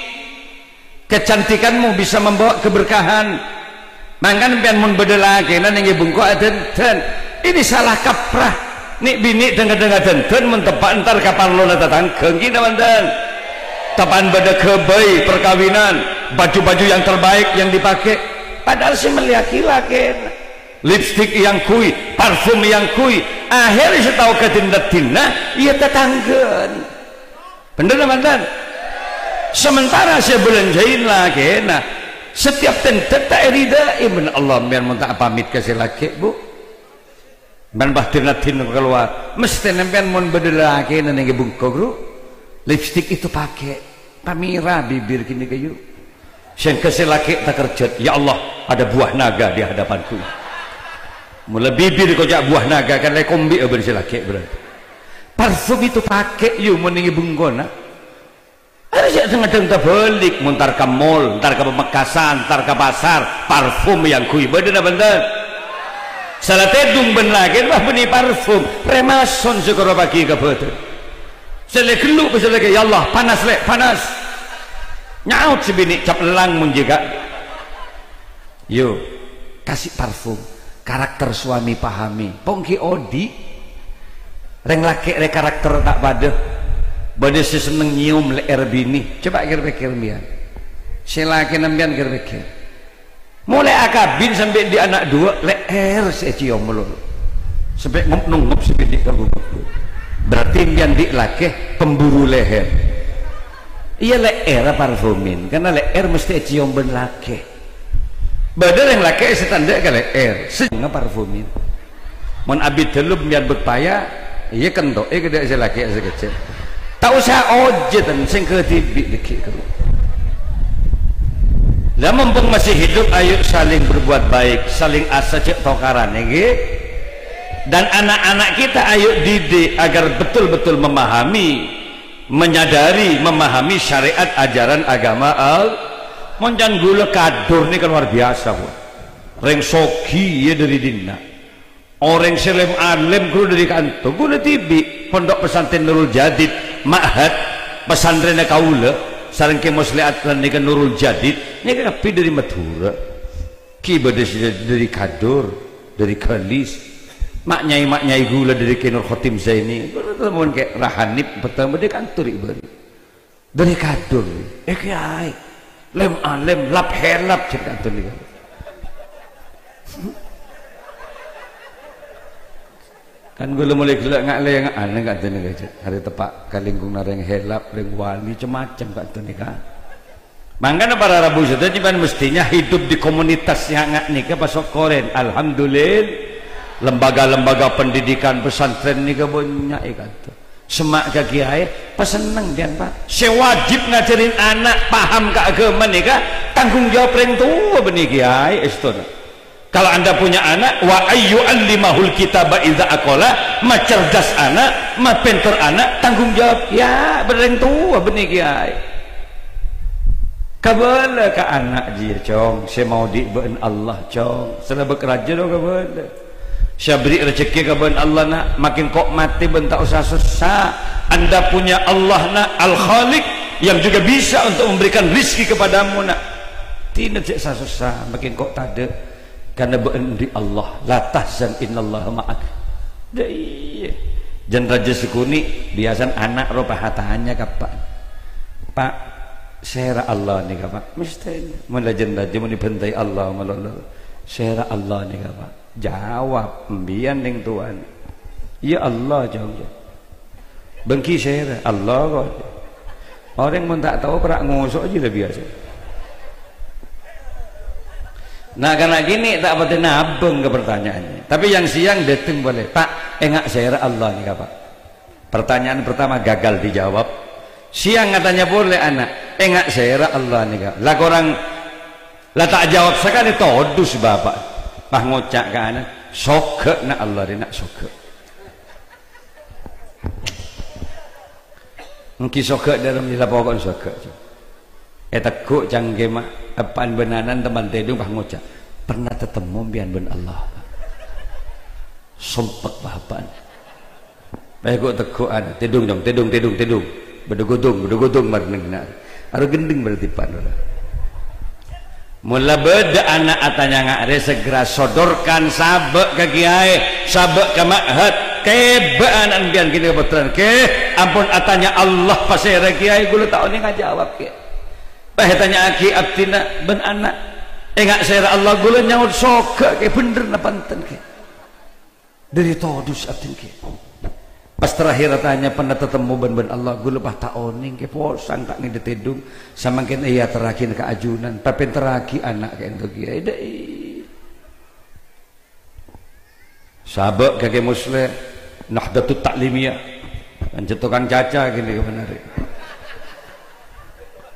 Kecantikanmu bisa membawa keberkahan. Mangkana empèyan mon bâdâ lakèna nèng è bengko adendhen. Ini salah kaprah. Nè' binè' dhâng-kadhâng adendhen mon teppa' entar ka parlona tatangghâ, èngghi napa enten? Teppa'an bâdâ ghâbây perkawinan, baju-baju yang terbaik yang dipakai. Padahal sè mellèaghi lakèna. Lipstik èyangghuy, parfum èyangghuy. Akhèrra sè tao kadin-ladinna, iyâ tatangghâna. Bhendher napa enten? Sementara sè bâlânjhâi lakèna, setiap tendhet ta' èridhâi bân Allah, empèyan mon ta' apamit ka sè lakè', Bu. Empèyan pas din-ladin kalowar, mesthèna empèyan mon bâdâ lakèna nèng è bengko, Gru. Lipstik itu pakai, pamèra bibir ghânèka, yu. Sèngghâ sè lakè' takerjhât, "Ya Allah, ada buah naga di hadapanku." Mula bibir èkoca' buah naga kan la èkombi'â bân sè lakè' berarti. Parfum itu pakai, yu, mon nèng è bengkona. Arè sè kadhâng-kadhâng tabâlik, mon entar ka mall, entar ka Pamekasan, entar ka pasar, parfum èyangghuy. Bâdâ napa enten? Sala tèdung bân lakèna, wah, bânnè parfum. Rèmason sè karo paghi ka bâdân. Sè la ghellu' bisa lagi, "Ya Allah, panas, Lè', panas." Nyaot sè binè', "Cap ellang mon jiyâ, Ka'." Yo, kasih parfum. Karakter suami pahami. Pong ghi' odi'. Rèng lakè' rè karakter ta' padâ. Bâdâ sè senneng nyèyom lè'èr binè. Coba kèr-pèkkèr empèyan. Sè lakèna empèyan kèr-pèkkèr. Molaè akabin sampè' andi' ana' duwâ', lè'èr sè ècèyom malolo. Sampè' ngop-nongop sè binè' ka ghubuk. Berarti empèyan andi' lakè pemburu leher. Iyâ, lè'èr aparfumin, karna lè'èr mesthè ècèyom bân lakè. Bâdâ rèng lakè' sè ta' endâ' ka lè'èr, sè ngaparfumin. Mon abit dâlem empèyan bâk paya, iyâ kento'è ka dâ' sè lakè' sakejjhâ'. Ta' osa ojhâ, ten, sèngghâ dhibi' dhâggi' karo. Lah, mumpung masih hidup, ayo saling berbuat baik, saling asa jhâ' tokaran, èngghi? Dan anak-anak kita ayo didik agar betul-betul memahami, menyadari, memahami syariat ajaran agama Al-, mon can ghulâ kadur nèka luar biasa, Bu. Rèng soghi, iyâ, dâri dinna'. Orèng sè lem-alem ghuru dâri kanto, ghulâ dhibi', Pondok Pesantren Nurul Jadid, Ma'had, pesantrenna kaulâ, Sareng Kè Muslihat lan nèka Nurul Jadid, nèka kabbhi dhâri Madhurâ. Kè bâdâ sè dhâri Kadur, dhâri Galis. Ma' nyai-ma' nyai ghulâ dhâri Kè Nur Khotim Zaini. Ghulâ teppon Kè Rahanip, pertama dhâri Kadur, bâri. Dhâri Kadur, eh, Kèyaè. Lem-alem, lap-helap, jhâ' kantun nèka. Kan ghulâ molaè ghellâ' nga'-lènga' anèh kantun nèka, jhâ'. Arè teppa' ka lingkungan rèng helap, rèng wali, cem-macem kantun nèka. Mangkana para rabu sadhâjâ, mestinya hidup di komunitas sè nga' nèka pasokkorèn. Alhamdulillah, lembaga-lembaga pendidikan pesantren nèka bânnya' è kantun. Sema' ka kèyaè, pasenneng dhiyâ, Pak. Sè wajib ngajhârin ana' paham ka aghâma nèka tanggung jawab rèng towa bânnè kèyaè, èstona. Kalau Anda punya anak, wa ayyu allimahul kitaba idza aqala, macerdas anak, mapènter anak, tanggung jawab, ya, bânnè rèng towa bânnè kèyaè. Kabâlâ ka ana' jiyâ, Cong, sè maodi' bâ'na Allah, Cong. Sè la bâk rajâ, do, kabâlâ. Sè aberri' rejekkè ka bâ'na Allah, na', makkè engko' matè bâ'na ta' osa sossa. Anda punya Allah, na', Al-Khaliq, yang juga bisa untuk memberikan rizki kepadamu, na'. Dina jhâ' sa-sossa, makkè engko' tadâ'. Karna bâ'na andi' Allah. La tahzan innallaha ma'ak. Dâ' iyâ. Jân rajâ sakonè', biyasana ana' rowa atanya ka eppa'na. "Pa', sèra Allah nèka, Pa'?" Mestèna. Mon la jân rajâ mon èbhântai Allah malolo. "Sèra Allah nèka, Pa'?" Jawab, "Embiyan neng towan." "Iyâ Allah, Cong." "Bânggi sèra?" "Allah, kok." Orèng mon ta' tao, pèra' ngoso' jiyâ la biyasa. Na'-kana' kènè' ta' patè nabâng ka pertanyaannya. Tapè yang siang dâteng polè, "Pa', enga' sèra Allah nèka, Pa'?" Pertanyaan pertama gagal dijawab. Siang ngatanya polè ana', "Enga' sèra Allah nèka?" La korang, la ta' jawab sakalè, todus bapa'. Pas ngoca' ka ana', "Soghâ, na', Allah rè, na', soghâ." Ènggi soghâ dârem lila poko'en soghâ. Ètegghu' cangkèma, eppa'en bân ana'en teman tèdung pas ngoca', "Pernah tatemmo empiyan bân Allah?" Sompek bapa'en. Pas èghu'-tegghu'an, "Tèdung, Cong, tèdung, tèdung, tèdung. Bâdâ ghudung, bâdâ ghudung marèna ngèna'." Aro ghendheng bârâ' tèpa'en, ora? Mon la bâdâ ana' atanya nga' rè, segera sodorkan, sabâ' ka kèyaè, sabâ' ka ma'had, kèbâ ana' empiyan ghini ka pottrana, "Kè, ampon atanya Allah pasèra kèyaè, ghulâ ta' onèng ajâwâb, Kè." Pas ètanya'aghi abdhina bân ana', "Enga' sèra Allah?" Ghulâ nyaot, "Soghâ, Kè, bhendher napa enten, Kè?" Dâri todus abdhina, Kè. Pas terakhir atanya, "Pernah tatemmo bân, bân Allah?" Ghulâ pas ta' onèng, Kè, posang ta' ngèdhâ tèdung, samangkèn èyaterraghi ka ajunan, papènterraghi ana' ka'ènto kèyaè, dâ' iyâ. Sabâ' ka Kè Musleh, Nahdlatut Ta'limiyah, kan cè' tokang caca ghini ka manarè.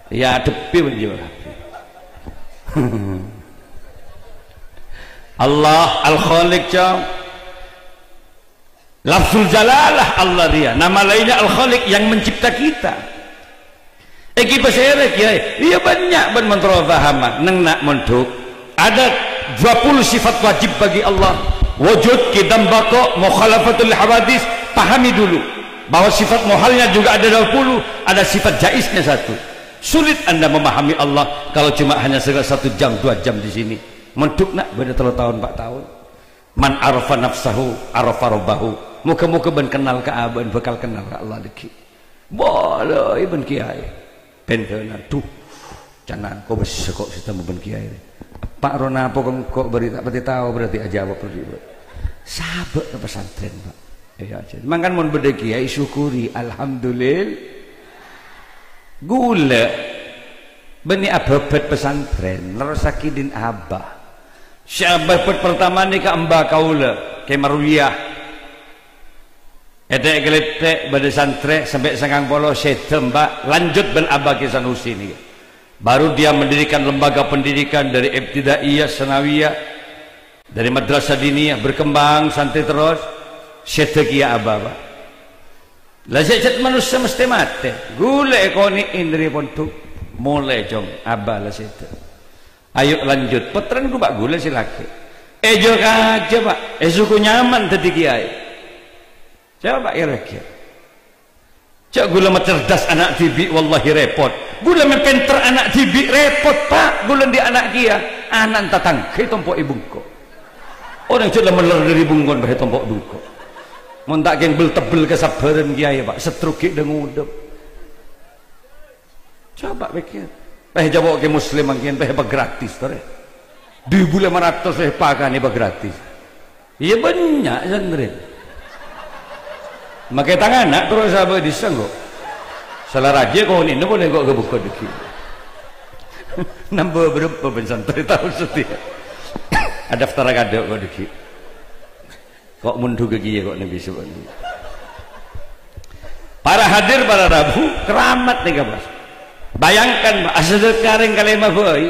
Èadhebbhi bân jiwa. Allah Al-Khaliq, Cong. Lafzul Jalalah Allah rèya. Nama lainnya Al-Khaliq yang mencipta kita. Ènggi pasèra, Kèyaè? Iyâ, bânnya' bân mon terro pahama. Neng na' mondhuk. Ada dua puluh sifat wajib bagi Allah. Wujud, qidam, baqa, mukhalafatul hawadits. Pahami dulu bahwa sifat muhalnya juga ada dua puluh, ada sifat jaiznya satu. Sulit Anda memahami Allah kalau cuma hanya sekedar satu jam, dua jam di sini. Mondhuk, na', bâdâ tello taon, empa' taon. "Man arafa nafsahu, arafa rabbahu." Moga-moga bân kennal ka abâ'na, bhâkal kennal ka Allah dhâggi'. Bâlâi bân kèyaè. Bhendhâna, "Dhu, can engko' bâsa ko' sè tèmmo bân kèyaè rè. Eppa' rowa napa ka engko' bâri' ta' patè tao, berarti ajâwâb bâri', Pak." Sabâ' ka pesantren, Pak. Iyâ, jhâ-, mangkana mon bâdâ kèyaè, syukuri, alhamdulillah. Ghulâ bânnè abhâbhât pesantren, nerrossaghi dhin abah. Sè abhâbhât pertama nèka emba kaulâ, Kè Marwiyah. Ètè'-kalètè' bâdâ santrè sampè' sangang polo sèdhâ, emba, lanjut bân abah Kè Sanusi nèka. Baru dia mendirikan lembaga pendidikan dari ibtidaiyah, sanawiyah, dari madrasah diniyah, berkembang santrè terros, sèdhâ kèya abah, Pak. La, sè cèt manossa mestè matè. Ghulâ èkonè'è dâri pondhuk. Molè, Cong, abah la sèdhâ. Ayo lanjut. Pottrana ghun, Pak, ghulâ sè lakè'. Èjhâ kajâ, Pak. Èsoko nyaman dhâddhi kèyaè. Coba, Pak, kèra-kèra. Jhâ' ghulâ macerdas ana' dhibi', wallahi repot. Ghulâ mè' pènter ana' dhibi' rèpot, Pa'. Ghulâ andi' ana' kèya, ana'na tatangghâ ètompo'è bungko'. Orèng jhâ' la mèller dâri bungkona bhâi ètompo' bungko'. Mon ta' kèng bel-tebbel kasabbhârân kèyaè, Pa', setruk ghi' dâ-ngodâ. Coba pèkkèr. Pèh jhâ' Kè Muslim mangkèn pèh èpagratis, torè. Dubu lèma ratos èpakanè èpagratis. Iyâ, bânnya' santrè. Makè tang ana' terros abâ' dissa' engko'. Sala rajâ konè'na polè engko' ka bungko dâggi'. Nambâ bârâmpa bân santrè taon satèya? Adaftar kadâ' engko' dâggi'. Ko' mondhughâ kèya ko' neng bisu. Para hadir, para rabu, keramat nèka, Bos. Bayangkan, Pak, asadhekka rèng kalèma bhâi.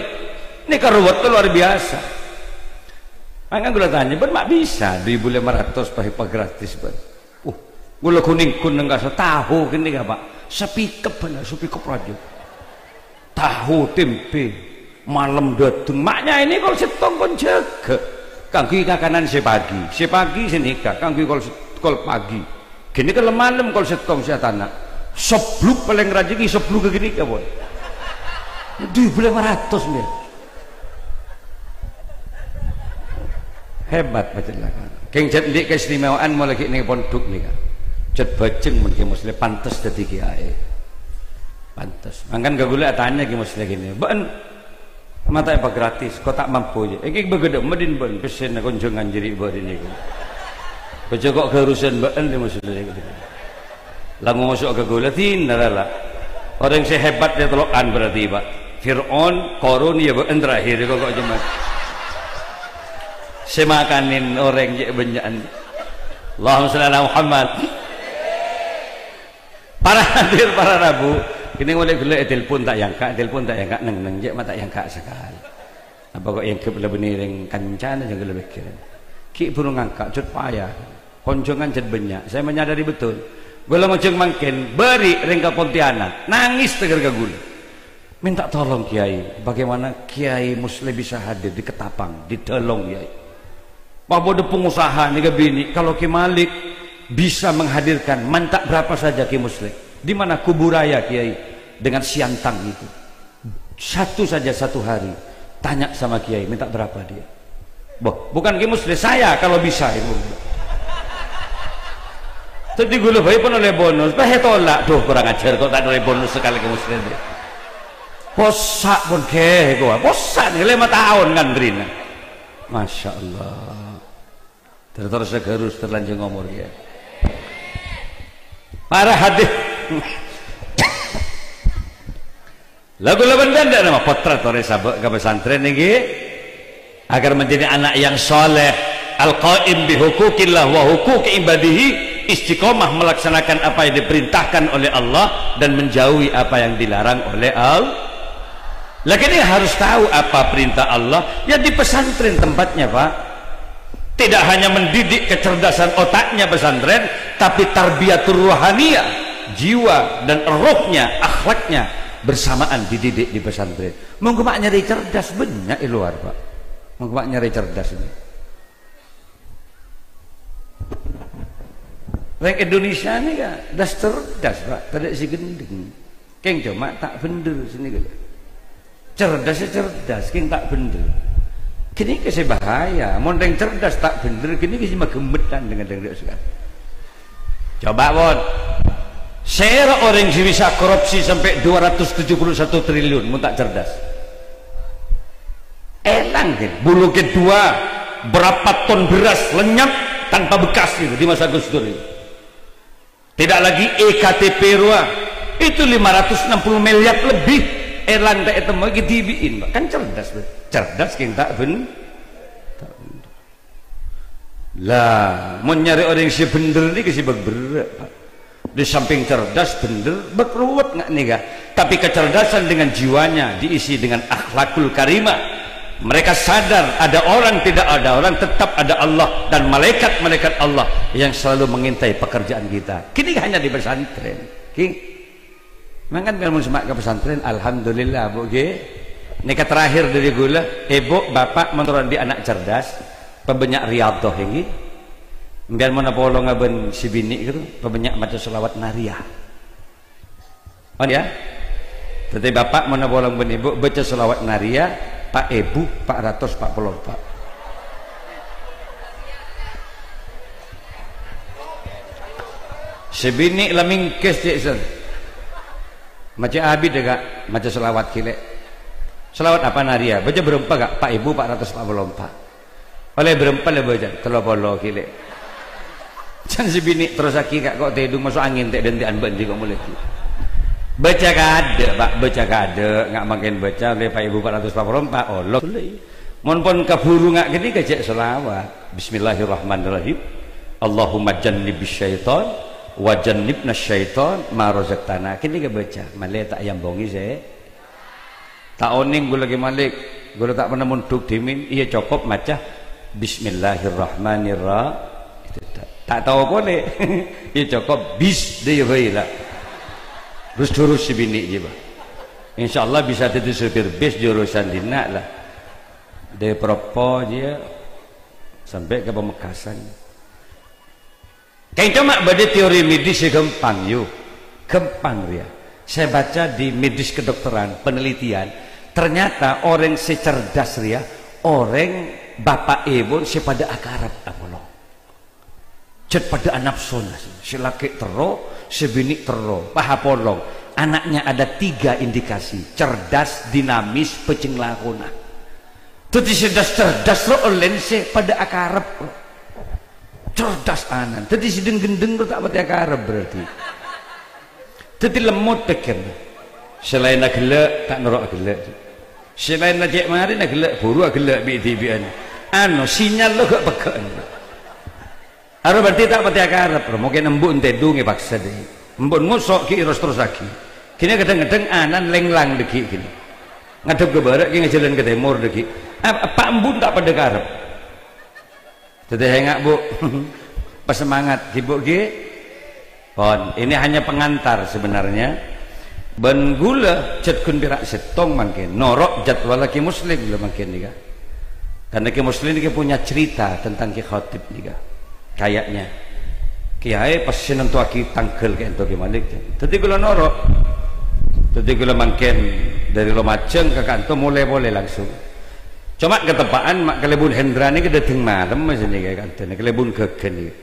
Nèka ruwet luar biasa. Mangkana ghulâ tanya, "Bân ma' bisa dubu lèma ratos pèh èpagratis, bân?" Uh, ghulâ ghun-èngghun neng kasa tahu kènè' ya, Pak. Sapikep bân, sapikep rajâ. Tahu, tempe, malem dâteng. Ma' nyaènè kol sèttong kon jâgâ. Kaangghuy kakanan sè pagi. Sè pagi sè nèka, kaangghuy kol sè-, kol pagi. Ghânèka lem-malem kol sèttong sè atana'. Sebluk palèng rajâ ghi' sebluk ghânèka, pon. Dubu lèma ratos, mè. Hebat, pacella. Kèng jhât andi' keistimewaan molaè ghi' neng pondhuk nèka. Jhât bhâjheng mon Kè Musleh pantes dhâddhi kèyaè. Pantes. Mangkana ka ghulâ atanya Kè Musleh ghini, "Bâ'en ma' ta' èpagratis, ko' ta' mampu, yâ?" Èngghi bâgâdâ' maddhin bâ'en pèssèna konjhângan jârèya bâ'en nèko. Bâjâ ko' ghârusan bâ'en Kè Musleh. La ngoso' ka ghulâ, dinala. Orèng sè hebat è tello'an berarti, Pak. Fir'aun, Qarun, yâ bâ'en terakhir, ko', ko' coma. Sè makanè orèng cè' bânnya'an. Allahumma shalli ala Muhammad. Para hadir, para rabu, kènè' molaè ghulâ ètelpon ta' èangka', ètelpon ta' èangka', neng-neng cè' ma' ta' èangka' sakalè. Apa ko' èangghep la bânnè rèng kancana jhâ' ghulâ pèkkèr. Ghi' buru ngangka', jhât paya. Konjhângan jhât bânnya'. Saya menyadari betul. Ghulâ ngojhâng mangkèn, bâri' rèng ka Pontianak, nangès tèghâr ka ghulâ. Minta tolong, Kiai, bagaimana Kiai Musleh bisa hadir di Ketapang, di Dalong, Kiai? Apa bâdâ pengusaha nèka binè', kalau Kiai Malik bisa menghadirkan, minta berapa saja, Kiai Musleh? Di mana kuburannya, Kiai? Dengan siantang itu. Satu saja satu hari, tanya sama Kiai, minta berapa dia? Boh, bukan Kiai Musleh, saya kalau bisa itu. Dhâddhi ghulâ bhâi pon ollè bonus, bâh ètolak. Duh, kurang ajar, ko' ta' ollè bonus sakalè Kiai Musleh. Possa' pon, Kiai, ko'. Possa' nèka lèma taon ngantrina. Masya Allah. Terus-terus segerus terlanjur ngomor, ya. Para hadir. Lagu lawan ganda nama potret torè sabâ' ka pesantren nèka, agar menjadi anak yang soleh, al-qaim bi huquqillah wa huquqi ibadihi, istiqomah melaksanakan apa yang diperintahkan oleh Allah dan menjauhi apa yang dilarang oleh Allah. Lagi ini harus tahu apa perintah Allah, ya di pesantren tempatnya, Pak. Tidak hanya mendidik kecerdasan otaknya pesantren, tapi tarbiyatur ruhaniyah, jiwa dan rohnya, akhlaknya bersamaan dididik di pesantren. Monggo ma' nyarè cerdas bânnya' è luar, Pak. Monggo ma' nyarè cerdas ini. Rèng Indonesia nèka das cerdas, Pak. Tadâ' sè ghendheng. Kèng coma ta' bhendher sè nèka. Cerdas ya cerdas, kèng ta' bhendher. Ghânèka sè bahaya, mon rèng cerdas ta' bhendher, ghânèka sè maghemmetan dengan rèng-rèng sekarang. Coba, pon. Sèra orèng sè bisa korupsi sampai dua ratus tujuh puluh satu triliun, mon ta' cerdas. Èlang, kan? Bulu kedua, berapa ton beras lenyap tanpa bekas itu di masa Gus Dur itu. Tidak lagi E K T P rowa. Itu lima ratus enam puluh miliar lebih. Èlang ta' ètemmo ghi' dhibi'in, Pak. Kan cerdas, Pak. Cerdas kèng ta' bhen-, ta' bhendher. Lah, mon nyarè orèng sè bhendher nèka sè bâk berrâ', Pak. Di samping cerdas, bhendher, bâk ruwet nga' nèka. Tapi kecerdasan dengan jiwanya diisi dengan akhlakul karimah. Mereka sadar ada orang, tidak ada orang, tetap ada Allah dan malaikat-malaikat Allah yang selalu mengintai pekerjaan kita. Kini hanya di pesantren. Ki. Mangkana mon sè ma' ka pesantren, alhamdulillah, Bu, nggih. Nèka terakhir dâri ghulâ, Ibu, Bapak, mon terro andi' ana' cerdas, pabânnya' riyadhah, nggih. Sampèyan mon apolonga bân sè binè' gitu, pabânnya' maca shalawat nariyah. Paham ya? Dhâddhi, Bapa', mon apolong bân Ibu, baca shalawat Nariyah pa' èbu pa' ratos pa' polo empa'. Sè binè' la mèngkès, cè' sèn. Maca abit, yâ, Ka', maca shalawat ghellâ'. Shalawat apa, Nariyah? Baca bârâmpa, Ka'? Pa' èbu pa' ratos pa' polo empa'. Ollè bârâmpa la baca, tello polo ghellâ'. Can sè binè' terrossaghi, Ka', ko' tèdung maso' angèn tè'-dântè'an bâ'na kok molè ghi'. Baca kaadâ', Pak, baca kaadâ', nga' mangkèn baca ollè pa' èbu pa' ratos pa' polo empa', olok. Mon pon kabhuru nga' ghânèka cè' shalawat. Bismillahirrahmanirrahim. Allahumma jannibis syaitan wa jannibnas syaitan ma razaqtana. Ghânèka baca, malè ta' èambhongi sè Ta' onèng ghulâ Kè Malik, ghulâ ta' pernah mondhuk dhimèn, iyâ cokop maca Bismillahirrahmanirrahim. Ta-, ta' tao polè. Iyâ cokop bis, dâ' iyâ bhâi la. Rus durus sè binè' jiyâ, Pak. Insyaallah bisa dhâddhi supir bis jurusan dinna' la. Dâri Propo jiyâ sampè' ka Pamekasan. Kèng coma bâdâ teori medis sè ghâmpang, yu. Ghâmpang rèya. Saya baca di medis kedokteran, penelitian, ternyata orèng sè cerdas rèya, orèng bapa' èbun sè padâ akarep apolong. Jhât padâ anapsona, sè lakè' terro, sè binè' terro, pas apolong. Anaknya ada tiga indikasi, cerdas, dinamis, bhâjheng lakona. Dhâddhi sè cerdas-cerdas ro ollèna sè padâ akarep. Cerdas anan. Dhâddhi sè dhâng-ghândhâng ro ta' patè akarep berarti. Dhâddhi lemmot pèkkèrra. Sè laènna ghellâ', ta' noro' aghellâ'. Sè laènna cè' marèna ghellâ', buru aghellâ' bi'-dhibi'ân. Ano, sinyal lo ghâ' peggâ'ân. Aro berarti ta' patè akarep, ro. Mungkin embu' tèdung èpaksa dâi. Embu' ngoso' ghi' èros-terrossaghi. Ghini kadhâng-kadhâng anan lènglang dâgghi' ghini. Ngadhep ka bârâ' ghi' ngajhâlân ka tèmor dâgghi'. Ap-, apa embu' ta' padâ karep? Dhâddhi enga', Bu. Pasemangat, ghi, Bu, ghi. Pon, ini hanya pengantar sebenarnya. Bân ghulâ jhât ghun pèra' sèttong mangkèn. Noro' jadwal Kè Muslim ghulâ mangkèn nèka. Karena Kè Muslim nèka punya cerita tentang Kè Khatib nèka. Kayaknya. Kèyaè pas sè nantowaghi tangghâl ka'ènto Kè Malik. Dhâddhi ghulâ noro'. Dhâddhi ghulâ mangkèn dâri Lumajang ka ka'ènto molè polè langsung. Coma kateppa'an ma' kalèbun Hendra nèka dâteng malem, mas, nèka ka'ènto nèka kalèbun ghâghân nèka.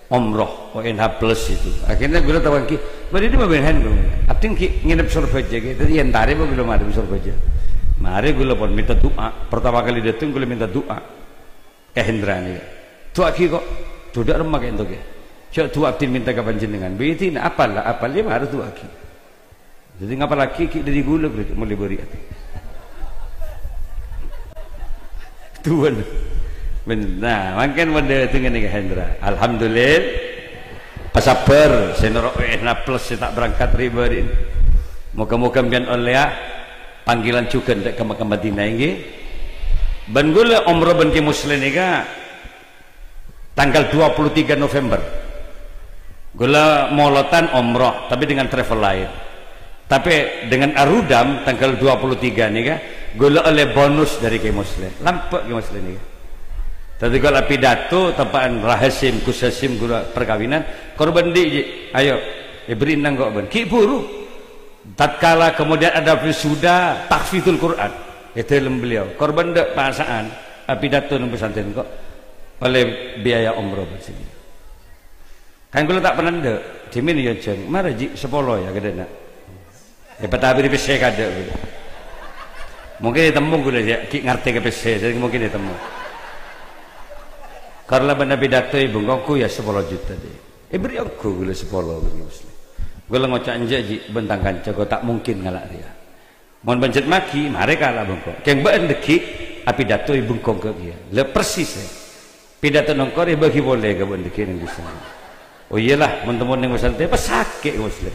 Umroh, O N H plus itu. Akhirnya ghulâ tawaghi, "Bâdâ è dimma bân Hen?" Abdhina ghi' ngènep Sorbhâjâ, ghi. Dhâddhi èntarè bân ghulâ marè Sorbhâjâ. Marè ghulâ pon mènta du'a. Pertama kali dâteng ghulâ mènta du'a. Ka Hendra nèka. "Du'aaghi ko'." "Dhu dâ' remma ka'ènto, Kè." "Jhâ' du'a abdhina mènta ka panjhennengngan." "Bâdâna apal la, apal, iyâ marè du'aaghi." Dhâddhi ngapallaghi ghi' dâri ghulâ, Bro, molè bâri' atè. Tuwân. Bân-, nah, mangkèn padâ dengan Kè Hendra. Alhamdulillah. Pasabbhâr, sè noro' W N A plus sè ta' berangkat ri-bâri'na. Moga-moga sampèyan ollèya panggilan jhughân dâ' ka Mekkah Madinah, èngghi. Bân ghulâ umroh bân Kè Musleh nèka Tanggal dua puluh tiga November, ghulâ molodhân umroh, tapi dengan travel lain. Tapi dengan Arudam tanggal dua puluh tiga nèka, ghulâ ollè bonus dâri Kè Musleh. Lampè' Kè Musleh nèka. Dhâddhi ghulâ pidato teppa'an Ra Hasyim, Gus Hasyim ghulâ perkawinan. Korban dhi', Ji? Ayo, èbherri' nang korban. Ghi' buru. Tatkala kemudian ada wisuda tahfizul Quran, è dâlem beliau, korban dâ' pasa'an, apidato neng pesantren ko', ollè biaya umroh bân sè. Kan ghulâ ta' pernah dâ', dhimèn yâ, Jeng, mara, Ji, sapolo yâ, ghâdhâna. Yâ, patabiri pèssè kadâ', ghulâ. Mungkin ètemmo ghulâ, yâ, ghi' ngartè ka pèssè, jadi mungkin ètemmo. Karena bân apidato è bengkongku yâ sapolo juta, dhi. Èbherri' ongghu ghulâ sapolo, ghulâ Musleh. Ghulâ ngoca', "Enjâ', Ji, bân tang kanca, ko' ta' mungkin ngala' rèya. Mon bân jhât maghi, marè kala' bengko. Kèng bâ'na dâgghi', apidato è bengkong ka kèya." La persis, è. Pidato nongkor èbâghi polè ka bâ'na dâgghi' neng dissa. Oh iyâ la, mon temmon neng pesantren, pas sakè' Musleh.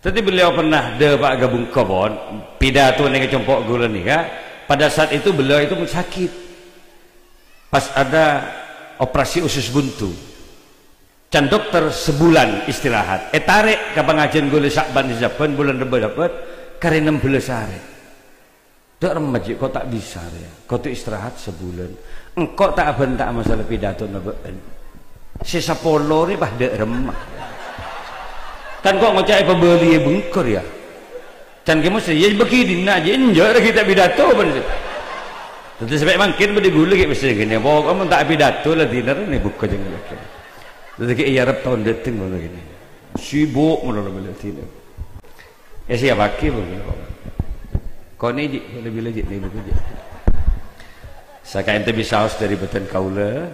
Dhâddhi beliau pernah dâpa'a ka bengko pon, pidato neng compo' ghulâ nèka, pada saat itu beliau itu sakit. Pas ada operasi usus buntu. Can dokter sebulan istirahat. Ètarè' ka pangajiân ghulâ Sya'ban sè sabbhân, bulân Rebbâ sabbhân, karè ennem bellâs arè. Dâ' remma, Ji, ko' ta' bisa rèya. Kodhu istirahat sabulân. Engko' ta' abhânta'a masalah pidatona bâ'na. Sè sapolo rè pas dâ' remma. Kan ko' ngoca'è pabâliyâ bengko rèya. Can kè mesti, ya, bâgi dinna' jiyâ, enjâ' ra kita pidato, bân. Dhâddhi sampè' mangkèn bâdâ ghulâ ghi' mesti ghânè, pokokna mon ta' pidato la dinner nè bhuko jâng. Dhâddhi ghi' èarep taon dâteng ngono ghânè. Sibuk ngono la bâlâ dinner. Eh, siapaghi, Bu? Konè jiyâ, lebih lagi jiyâ, lebih lagi jiyâ. Saka ènta bisa aos dâri bâdân kaulâ.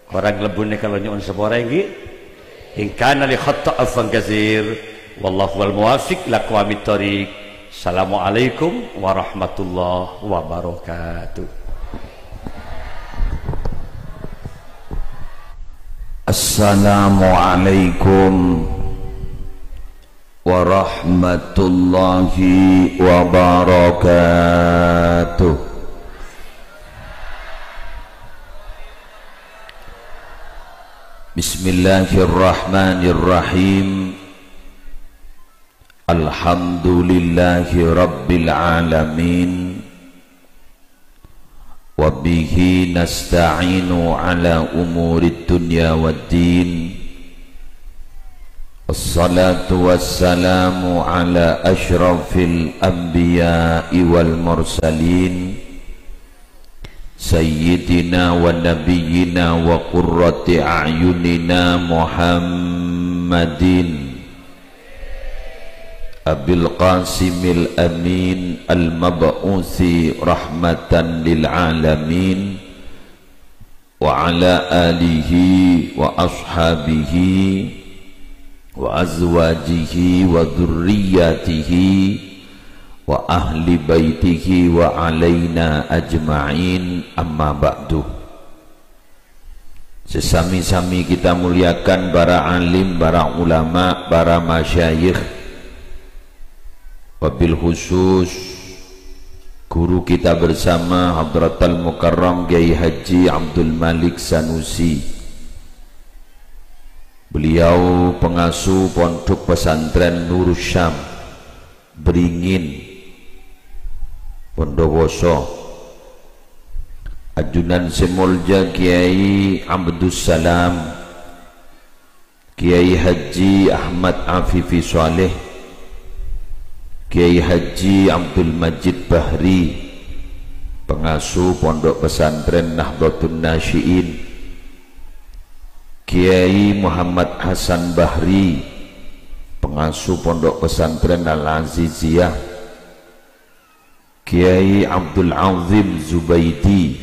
Korang lebur nèka kaulâ nyo'on sapora, èngghi. In kana li khatta afwan katsir. Wallahu wal muwaffiq ila aqwamit thoriq. Assalamualaikum warahmatullahi wabarakatuh. Assalamualaikum warahmatullahi wabarakatuh. Bismillahirrahmanirrahim. Alhamdulillahi rabbil alamin. Wa bihi nasta'inu ala umurid dunya waddin. Wassalatu wassalamu ala asyrafil anbiya'i wal mursalin, sayyidina wa nabiyyina wa qurrati a'yunina Muhammadin Abil Qasimil Amin al-mab'usi rahmatan lil alamin, wa ala alihi wa ashabihi wa azwajihi wa dzurriyyatihi wa ahli baitihi wa alaina ajma'in, amma ba'du. Sè sami-sami kita muliakan para alim, para ulama, para masyayikh, wabil khusus guru kita bersama Hadratal Mukarram Kiai Haji Abdul Malik Sanusi. Beliau pengasuh Pondok Pesantren Nurus Syam, Beringin, Bondowoso. Ajunan sè molja Kiai Abdus Salam, Kiai Haji Ahmad Afifi Saleh, Kiai Haji Abdul Majid Bahri, pengasuh Pondok Pesantren Nahdlatun Nasyi'in, Kiai Muhammad Hasan Bahri, pengasuh Pondok Pesantren Al-Aziziyah, Kiai Abdul Azim Zubaidi,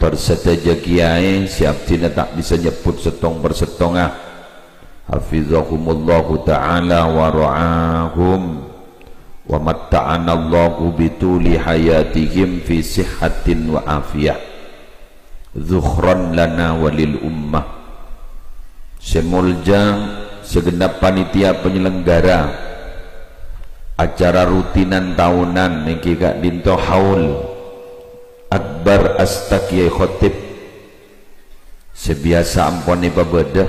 tor sadhâjâ kiai sè abdhina ta' bisa nyebbhut sèttong per sèttonga. Hafizahumullahu ta'ala wa ra'ahum, wa matta'anallahu bituli hayatihim fi sihhatin wa afiyah. Dzukhran lana wa lil ummah. Sè molja, segenap panitia penyelenggara acara rutinan taonan èngghi ka'dinto haul akbar asta Kiai Khotib sè biyasa ampon èpabâdâ,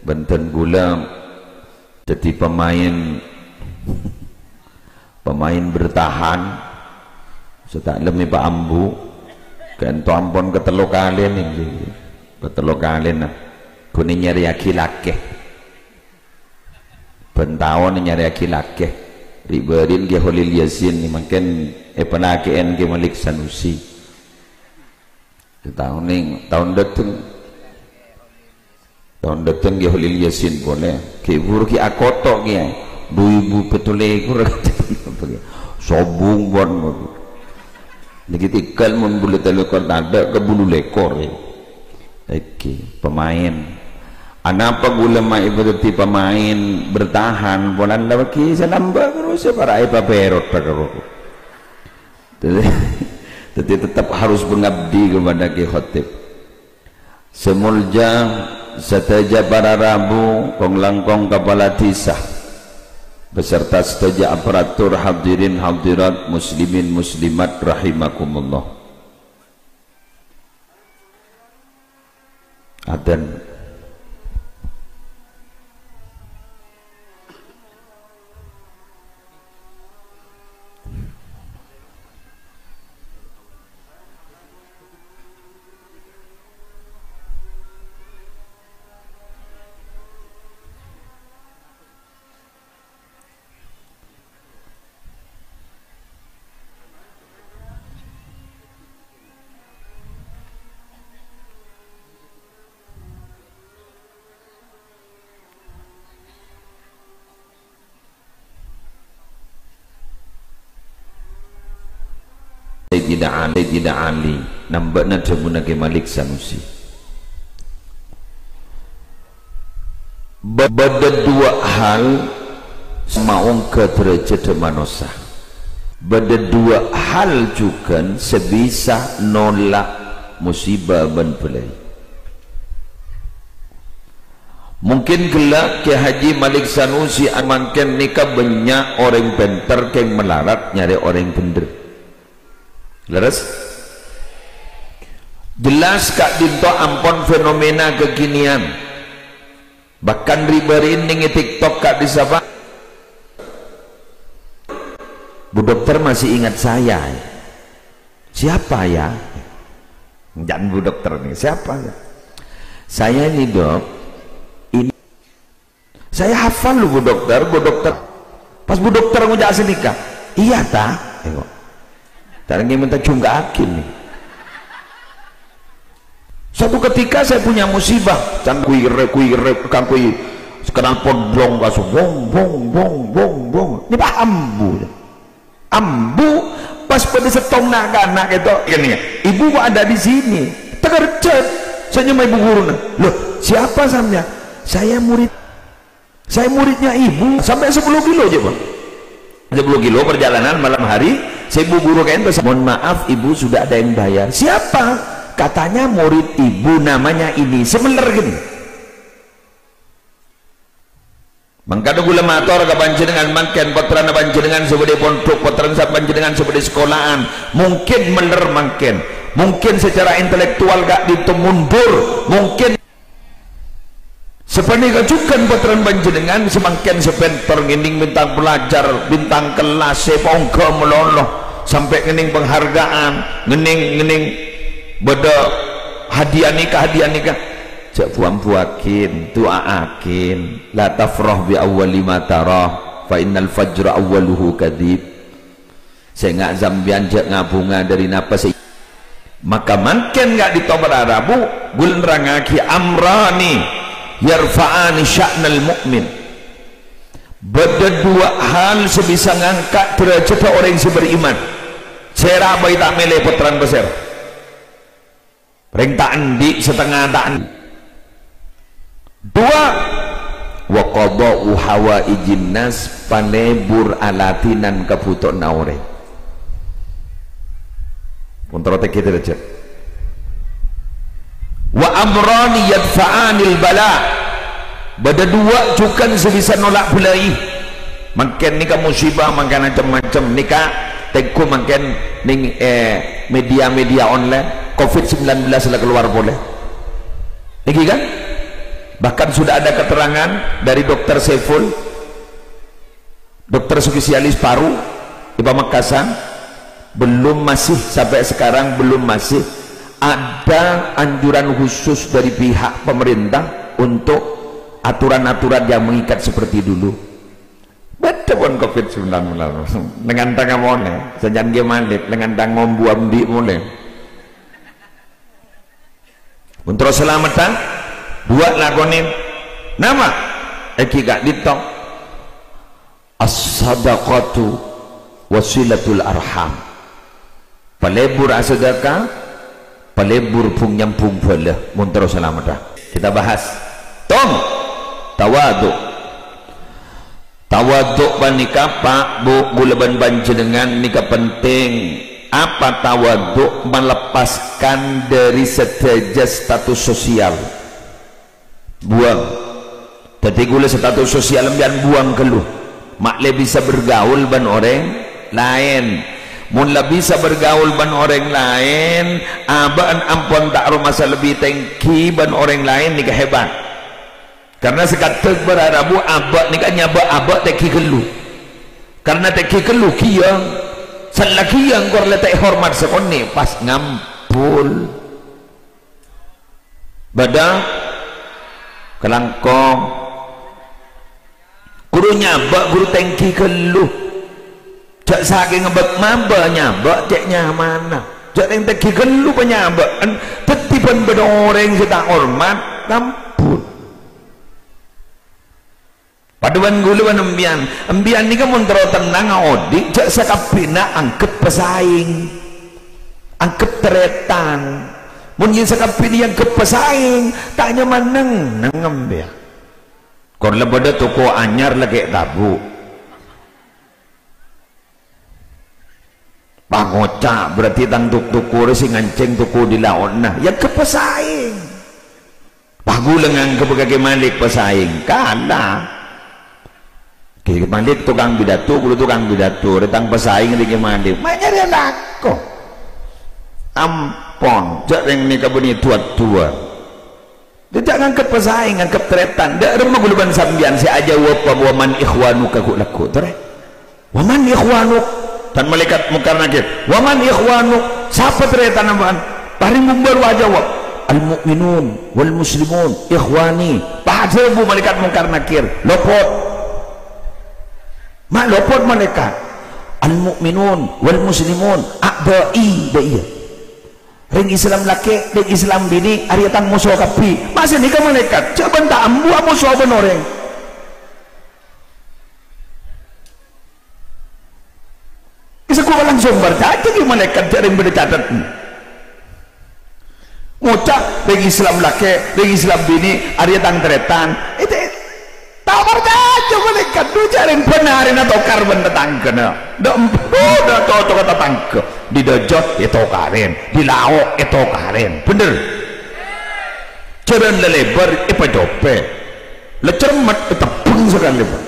bhâdhân kaulâ dhâddhi pemain Pemain bertahan, sè ta' lem èpaambu, ka'dinto ampon katello kalèna, ngghi. Katello kalèna. Ghun ènyarèyaghi lakè. Bân taon ènyarèyaghi lakè. Ri'-bâri'na Kè Kholil Yasin, mangkèn èpalakè'è Kè Malik Sanusi. Taon nèng, taon dâteng. Taon dâteng Kè Kholil Yasin polè. Kè buru ghi' akoto' kèya. Du èbu pètto lèkor. Sobung pon. Nèkè tèngghâl mon bulâ tello lèkor tadâ' ka bulu lèkor, ya. Èngghi, pemain. Anapa kaulâ ma' èpadhâddhi pemain bertahan? Polana la bâgi sè nambâ' terros sè para' èpapèrot, Pak. Dhâddhi, dhâddhi tetep harus mengabdi kepada Kè Khotib. Sè molja sadhâjâ para rabu, kong-langkong kapala dhisa, beserta sadhâjâ aparatur, hadirin hadirat, muslimin muslimat rahimakumullah. Adzan. Sayyidina Ali, Sayyidina Ali, namba'na dhâbuna Kè Malik Sanusi. Ba-, bâdâ duwâ' hal sè maongghâ dârâjhâddhâ manossa. Bâdâ duwâ' hal jhughân sè bisa nolak musibâ bân bâlâi. Mungkin ghellâ' Kè Haji Malik Sanusi mangkèn nèka bânnya' orèng pènter kèng malarat nyarè orèng bhendher. Lerres? Jelas ka'dinto ampon fenomena kekinian. Bahkan ri-, bâri'in nèng è TikTok ka'dissa', Pak. Bu dokter masih ingat saya, ya? Siapa, ya? Jangan Bu Dokter nih, siapa, ya? Saya ini, Dok, ini saya hafal loh, Bu Dokter, Bu Dokter. Pas Bu Dokter ngoca' sanèka, "Iyâ, ta?" Èngghi. Tarèngè mènta jhungka'aghi, nih. Suatu ketika saya punya musibah, cangkui re-, kui re-, kangkui sekedar podlong kaso, bong, bong, bong, bong, bong. Ini paham, Bu. Ambu, pas bâdâ sèttong na'-kana' kèto, gini, "Ibu kok ada di sini?" Tegercet. Saya nyamai ibu guruna. "Loh, siapa sampean?" "Saya murid, saya muridnya ibu." Sampai sepuluh kilo aja, Bang. Sepuluh kilo perjalanan malam hari, saya ibu guru kayak itu. "Mohon maaf, ibu sudah ada yang bayar." "Siapa?" "Katanya murid ibu namanya ini." Semeler gini. Mangkana kaulâ mator ka panjhennengngan mangkèn, pottrana panjhennengngan sè bâdâ è pondhuk, pottrana sa-, panjhennengngan sè bâdâ è sekolahan, mungkin meller mangkèn, mungkin secara intelektual ka'dinto mundur, mungkin sapanèka jhughân pottrana panjhennengngan sè mangkèn sè pènter ngènèng bintang pelajar, bintang kelas, sè paongghâ malolo, sampè' ngènèng penghargaan, ngènèng, ngènèng bâdâ hadiah nèka, hadiah nèka. Jhâ' bu-ambuwâghin, du'a'aghin. "La tafrah bi awwali ma tara, fa innal fajra awwaluhu kadzib." Sènga' sampèyan jhâ' ngabhunga dâri napa sè, maka mangkèn ka'dinto para rabu, kaulâ nerrangngaghi amrani yarfa'ani sya'nal mu'min. Bâdâ duwâ' hal sè bisa ngangka' dârâjhâddhâ orèng sè beriman. Sèra bhâi ta' mèlè pottrana pasèra. Rèng ta' andi', satengnga ta' andi'. Duwâ', wa qada'u hawaijin nas, palebur aladinan kabhutowanna orèng. Pon terro tèngghi dârâjhât. Wa amrani yadfa'anil bala. Bâdâ duwâ' jhughân sè bisa nolak bâlâi. Mangkèn nèka musibah, mangkèn cem-macem. Nèka tèngghu mangkèn nèng, eh, media-media online, covid sembilan belas la kalowar polè. Èngghi kan? Bahkan sudah ada keterangan dari Dokter Saiful, dokter spesialis paru di Pamekasan, belum masih, sampai sekarang belum masih ada anjuran khusus dari pihak pemerintah untuk aturan-aturan yang mengikat seperti dulu. Bâdâ pon covid sembilan belas. Lengan tang molè, sajan ghi malèp, lengan tang ngombu ambi' molè. Mon terro salameddhâ, duwâ' lakonè. Napa? Èngghi ka'dinto. As-sadaqatu wasilatul arham. Palebur asadaka, palebur bhung-nyambhung bhâlâ, mon terro salameddhâ. Kita bahas. Tong, tawadhu. Tawadhu panèka, Pak, Bu, kaulâ bân panjhennengngan nèka penting. Apa tawadhu? Melepaskan dari sadhâjâ status sosial. Buwâng. Dhâddhi kaulâ status sosial sampèyan buwâng ghâllu. Ma' lè bisa bergaul bân orèng laèn. Mon la bisa bergaul bân orèng laèn, abâ'na ampon ta' aromasa lebbi tèngghi bân orèng laèn nèka hebat. Karna sè kadhâng para rabu abâ' nèka nyabâ' abâ' tèngghi ghâllu. Karna tèngghi ghâllu ghiyâng. Sè la ghiyâng kor la ta' èhormat sakonè' pas ngampol. Bâdâ kalangkong. Ghuru nyabâ', ghuru tèngghi ghâllu. Jhâ' sakènga bâk-mabâ nyabâ', cè' nyamana. Jhâ' nèng tèngghi ghâllu panyabâ'ân, dhâddhi bân bâdâ orèng sè ta' hormat, ampon. Padâ bân ghulâ bân empèyan. Empèyan nèka mon terro tennang aodi', jhâ' sakabbhiyânna angghep pasaèng. Anggep tarètan. Mon iyâ sakabbhi èanggep pasaèng, ta' nyaman neng-, nengngem, yâ. Kor la bâdâ toko anyar lakè' tabu'. Pangoca' berarti tang tuk-, toko rè sè ngancèng toko di laonna. Èanggep pasaèng. Pas ghulâ nganggep ka Kè Malik pasaèng, kala. Kè Malik tokang pidato, ghulâ tokang pidato, rè tang pasaèng rè Kè Malik. Ma' nyarè alako. Ampon, jhâ' rèng nèka bânnè duwâ-duwâ. Jhâ' nganggep pasaèng, nganggep tarètan. Dâ' remma ghulâ bân sampèyan sè ajâwâb, "Wa man ikhwanuka," ghu' lagghu', torè. "Wa man ikhwanuk?" Tan malaèkat Mungkar Nakir, "Wa man ikhwanuk? Sapa tarètanna bâ'na?" Parèng bârâmma ajâwâb, "Al-mu'minun wal muslimun ikhwani." Pas ajâwâb malaèkat Mungkar Nakir, lopot. Ma' lopot malaèkat. "Al-mu'minun wal muslimun a'dha'i," dâ' iyâ. Rèng Islam lakè', rèng Islam binè', arèya tang moso kabbhi. Ma' sanèka malaèkat, jhâ' bân ta' ambu amoso bân orèng. Èsengko' langsung parcajâ ghi' malaèkat jhâ' rèng bâdâ catet. Ngoca' rèng Islam lakè', rèng Islam binè', arèya tang tarètan. Ètè-, ta' parcajâ malaèkat, dhu jhâ' rèng bân arèna tokar bân tatangghâna. Dâ' embu, dâ' cocoka tatangghâ. Di dâjâ ètokarèn, di lao' ètokarèn. Bhender? Jhârân la lèbâr èpacopè. La cermet ètebbhâng sakalè, Pak.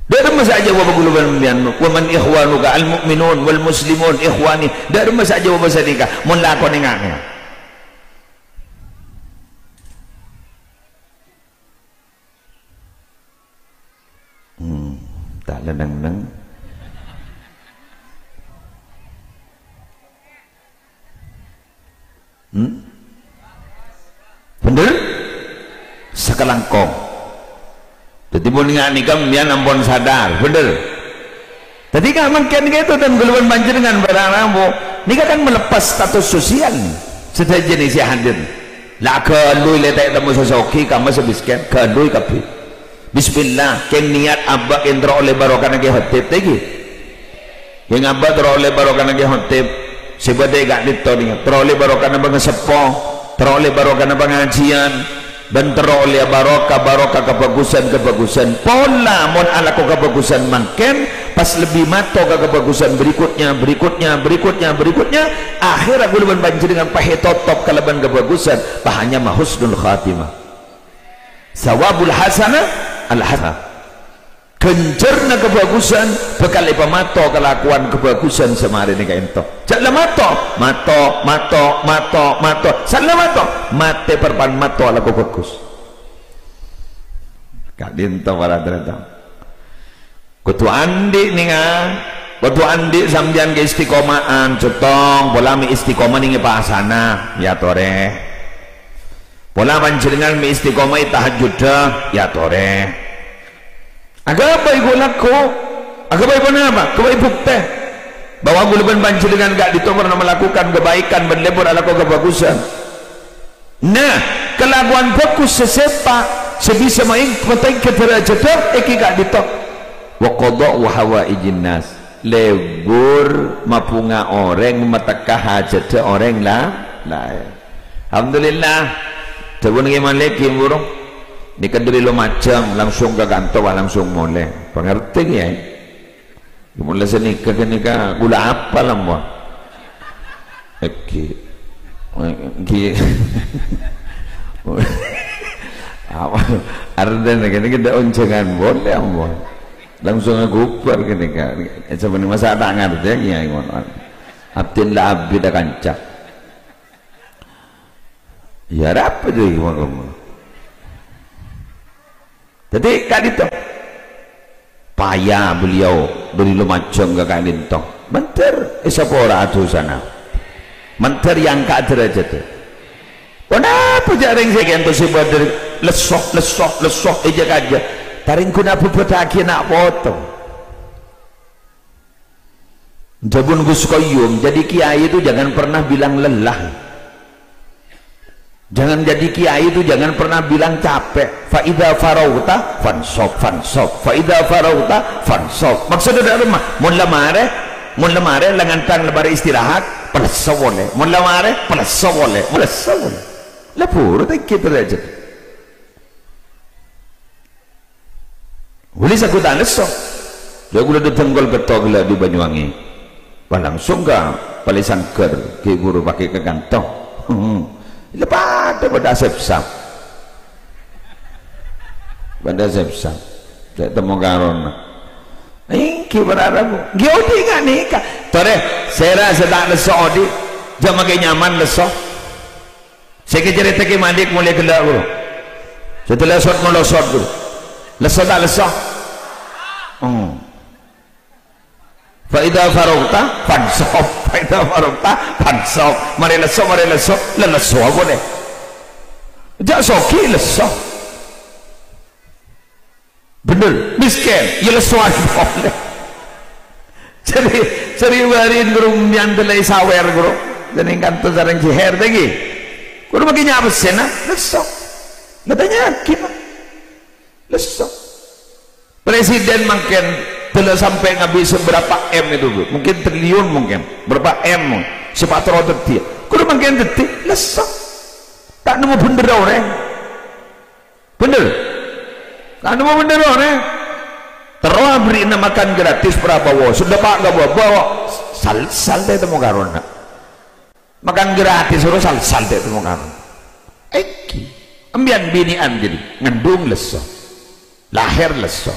Dâ' remma sè ajâwâb ghulâ bân sampèyan, "Wa man ikhwanuka?" "Al-mu'minun wal muslimun ikhwani." Dâ' remma sè ajâwâb sanèka, mon lakonè nga'-, nga'. Hmm, ta' la neng-neng. Hmm? Bhender? Sakalangkong. Dhâddhi, mon nga' nèka sampèyan ampon sadar, bhender? Dhâddhi, nga' mangkèn kèto, tan ghulâ bân panjhennengan para rabu, nèka kan melepas status sosial, nè. Sadhâjâ nè sè hadir. La ghâllu lè ta' ètemmo sè soghi, kamma sè mèskèn, ghâllu kabbhi. Bismillah, kèng niat abâ' kèng terro ollè barokana Kè Khotib, ta' ghi? Kèng abâ' terro ollè barokana Kè Khotib, sè bâdâ è ka'dinto nèka, terro ollè barokana pangaseppo, terro ollè barokana pangajiyân, bân terro ollè barokah, barokah kabhâghusân, kabhâghusân. Pola mon alako kabhâghusân mangkèn, pas lebbi mato ka kabhâghusân berikutnya, berikutnya, berikutnya, berikutnya, akhèrra ghulâ bân panjhennengan pas ètotop kalabân kabhâghusân, pas anyama husnul khatimah. Tsawabul hasanah al hasanah. Ghânjhârânna kabhâghusân bhâkal èpamato kalakowan kabhâghusân samarèna ka'dinto. Jhâ' la mato, mato, mato, mato, mato. Saellana mato, matè parappa'na mato alako bhâghus. Ka'dinto para tarètan. Kodhu andi' nènga, kodhu andi' sampèyan kaistiqoma'an, cèttong, pola mè' istiqomah nèng è pasana, yâ torè. Pola panjhennengan mè' istiqomah è tahajjudda, yâ torè. Aghâbây ghu' lagghu', aghâbây ponapa? Aghâbây bhuktè bahwa ghulâ bân panjhennengan ka'dinto pernah melakukan kebaikan bân lebur alako kabhâghusân. Nah, kalakowan bhâghus sè sèpa', sè bisa maèng-, matèngghi dârâjhâddhâ èngghi ka'dinto. Wa qadha'u hawaijin nas. Lebur mabhunga orèng, matekka hajhâddhâ orèng la-, laèn. Alhamdulillah. Dhâbuna Kè Malik, ghi, burung. Nèka dâri Lumajang langsung ka kanto, wah, langsung molè. Pangartè, Kè, yâ? Mon la sanèka ghânèka ghulâ apal, ampon. Èngghi. Èngghi. Apa? Artèna ghânèka ta' onjhângan polè, ampon. Langsung aghubâr ghânèka. Sampèyan masa' ta' ngartè, yâ, ngono. Abdhina la abit akanca. Yâ, arapa jâ' ghi' mangkana? Dhâddhi, ka'dinto. Paya beliau dâri Lumajang ka ka'dinto. Mandhâr èsapora dhusana. Mandhâr èangka' dârâjhâddhâ. Ponapa jâ' rèng sè ka'dinto sè bâdâ lesso, lesso, lesso, èjâ-kajâ? Tarèng ghun abhâbhâdhâghi ana' poto. Dhâbuna Gus Koyum, jadi kiai itu jangan pernah bilang lelah. Jangan jadi kiai itu jangan pernah bilang capek. Fa idza faraghta fanshab, fanshab. Fa idza faraghta fanshab. Maksudnya dâ' remma, mon la marè, Mon la marè, la ngantang la marè istirahat, palesso polè. Mon la marè, palesso polè. Palesso polè. La buru ta' ènggi terjadi. Wali sagutan lesso. Ya, kaulâ dâteng kol getto ghellâ' di Banyuwangi. Wah, langsung ka Palè Sangghâr, ghi' buru paghi' ka kanto. La padâ, padâ asepsap. Padâ asepsap. Cè' temmo karona. Ènggi para rabu. Ghi' odi' nga' nèka. Torè, sèra sè ta' lesso odi'. Jhâ' makè nyaman lesso. Sè ècarèta'aghi Malik molaè ghellâ', ghuru. Sè ta' lesso molosot, ghuru. Lesso ta' lesso? Hmm. Fa idza faraghta fanshab. Fa idza faraghta fanshab. Marè lesso, marè lesso, la lesso polè. Jhâ' soghi lesso. Bhender, mèskèn, ya lesso polè. Jadi, seri warin guru mbiyan telai sawer guru. Jadi kantos sareng jeher lagi. Guru bagi nyapa sena, lesso. Katanya gimana? Lesso. Presiden mangkèn dulu sampai ngabis berapa M itu, Bu? Mungkin triliun mungkin. Berapa M? Sepatro tadi. Guru mangkèn tadi, lesso. Ta' nemmo bhender orèng. Bhender? Kan mau bhender, nè? Terro aberri'na makan gratis Prabowo, sudah Pak nggak bawa, bawa. Sal-, sal deh temu karona. Makan gratis, suruh sal-, sal deh temu karona. Ènggi. Embiyan binè'an jadi, ngandung lesso. Lahir lesso.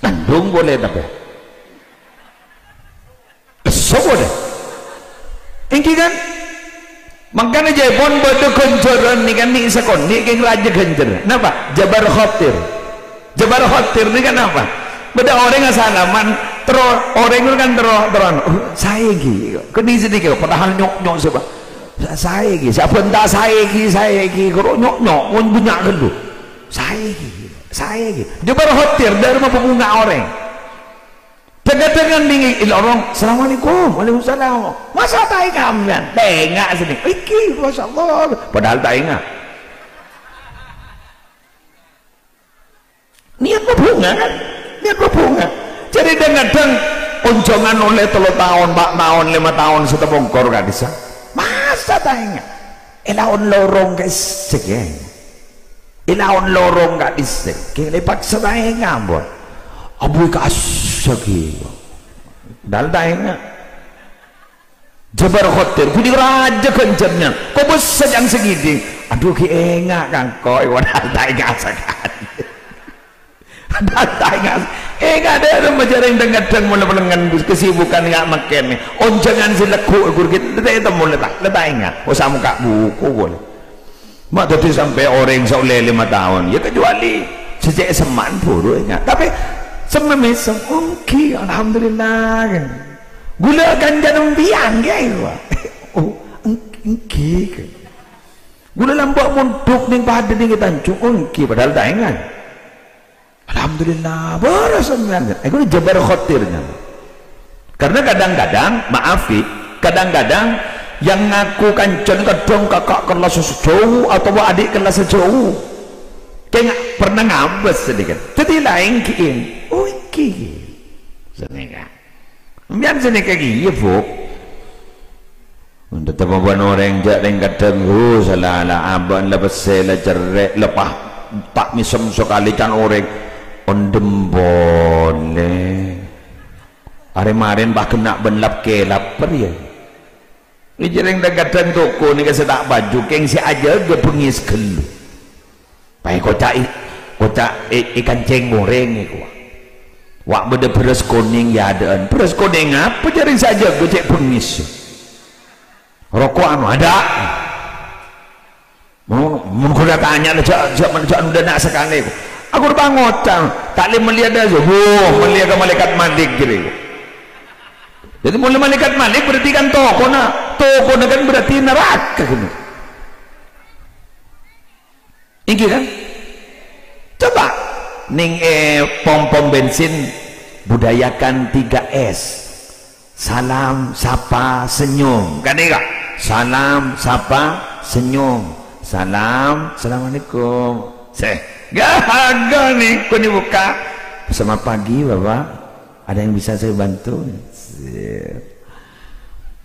Ngandung boleh tapi. Sapa dâ? Ènggi kan? Mangkana jhâpon bâdâ ghânjhârân nèka nè' sakonè' kèng rajâ ghânjhâr. Napa? Jabar khotir. Jabar khotir nèka napa? Bâdâ orèng asalaman, terro orèng kan terro, terro, "Oh, saè ghi." Kènè' sadhikit, padahal nyok-nyok sapa? Sa-, saè ghi. Sabbhân ta' saè ghi, saè ghi. Karo nyok-nyok, mon bânnya' ghâllu. Saè ghi. Saè ghi. Jabar khotir, dâri mabhunga orèng. Dhâng-kadhâng nèng è lorong, "Assalamualaikum." "Waalaikumsalam." "Masa ta' enga' sampèyan?" "Ta' enga' sènè." "Iki, masyaallah." Padahal ta' enga'. Niat mabhunga, kan? Niat mabhunga. Jadi dhâng-kadhâng onjhângan ollè tello taon, pa' taon, lèma taon, satapongkor ka'dissa'. Masa ta' enga'? È laon lorong ka'issa' kèng. È laon lorong ka'dissa' kèng lè paksa ta' enga', ampon. Abu ka'issa' kèng. Dal ta' enga'. Jabar khotir, budi rajâ ghânjhârna. Kobâsa jhân saghiddhing. Adhu, ghi' enga' kangko', padahal ta' enga' sakalè. Padahal ta' enga'. Enga' dâ' remma jhâreng dhâng-kadhâng mola pelengan kesibukan enga' mangkèn. Onjhângan sè lagghu' ghuru ghi' ta' ètemmo la ta', la ta' enga'. Osa mokka' buku polè. Ma' dhâddhi sampè' orèng sè ollè lèma taon, ya kecuali sè cè' semma'an buru enga'. Tapè semme-messem, "Ènggi, alhamdulillah." Ghulâ kanca sampèyan, ghi, Pak. "Oh, èng-, ènggi." Ghulâ lambâ' mondhuk nèng padâ nèng è Tanjung, "Oh, ènggi," padahal ta' enga'. Alhamdulillah, bârâs sampèyan. Iku jabar khotirnya. Karena kadang-kadang, maaf, Wi, kadang-kadang yang ngaku kancana kadhâng kaka' kelas sejauh atau adik kelas sejauh. Kèng pernah ngabâs sedikit. Dhâddhi la ènggi. Oh, ènggi. Sampèyan. Sampèyan sanèka kèya, Bu. Mon tetep abân orèng jhâ' rèng kadhâng, hu, sala-, la abân, la pèssè, la cerrè', la pa-, ta' mèsem sakalè can orèng. Ondhem polè. Arè-marèn pas ghenna' bân lap-kèlap, per, ya. Jhâ' rèng kadhâng toko nèka sè ta' paju, kèng sè ajâgâ bengngis ghâllu. Paè koca' i-, koca' i-, èkancèng orèng èkowa. Wa' bâdâ bherrâs konèng è adâ'ân. "Bherrâs konèng apa?" jhâ' rèng sè ajâgâ cè' bengngis. "Roko' anu adâ'." Mon, mon ghulâ tanya, jhâ', jhâ', jhâ' nodâ na' sakalè. Aku rèpa ngoca', "Ta' lè mellèya dâ', wuh, mellèya ka Malaèkat Malik," jârèya. Dhâddhi, mon Malaèkat Malik berarti kan tokona, tokona kan berarti naraka, gitu. Ènggi kan? Coba, nèng è pom-pom bensin, budayakan tiga S. Salam, sapa, senyum. Kan nèka? Salam, sapa, senyum. Salam, assalamualaikum. Sè, gaga nèko nè buka. "Selamat pagi, Bapak. Ada yang bisa saya bantu?"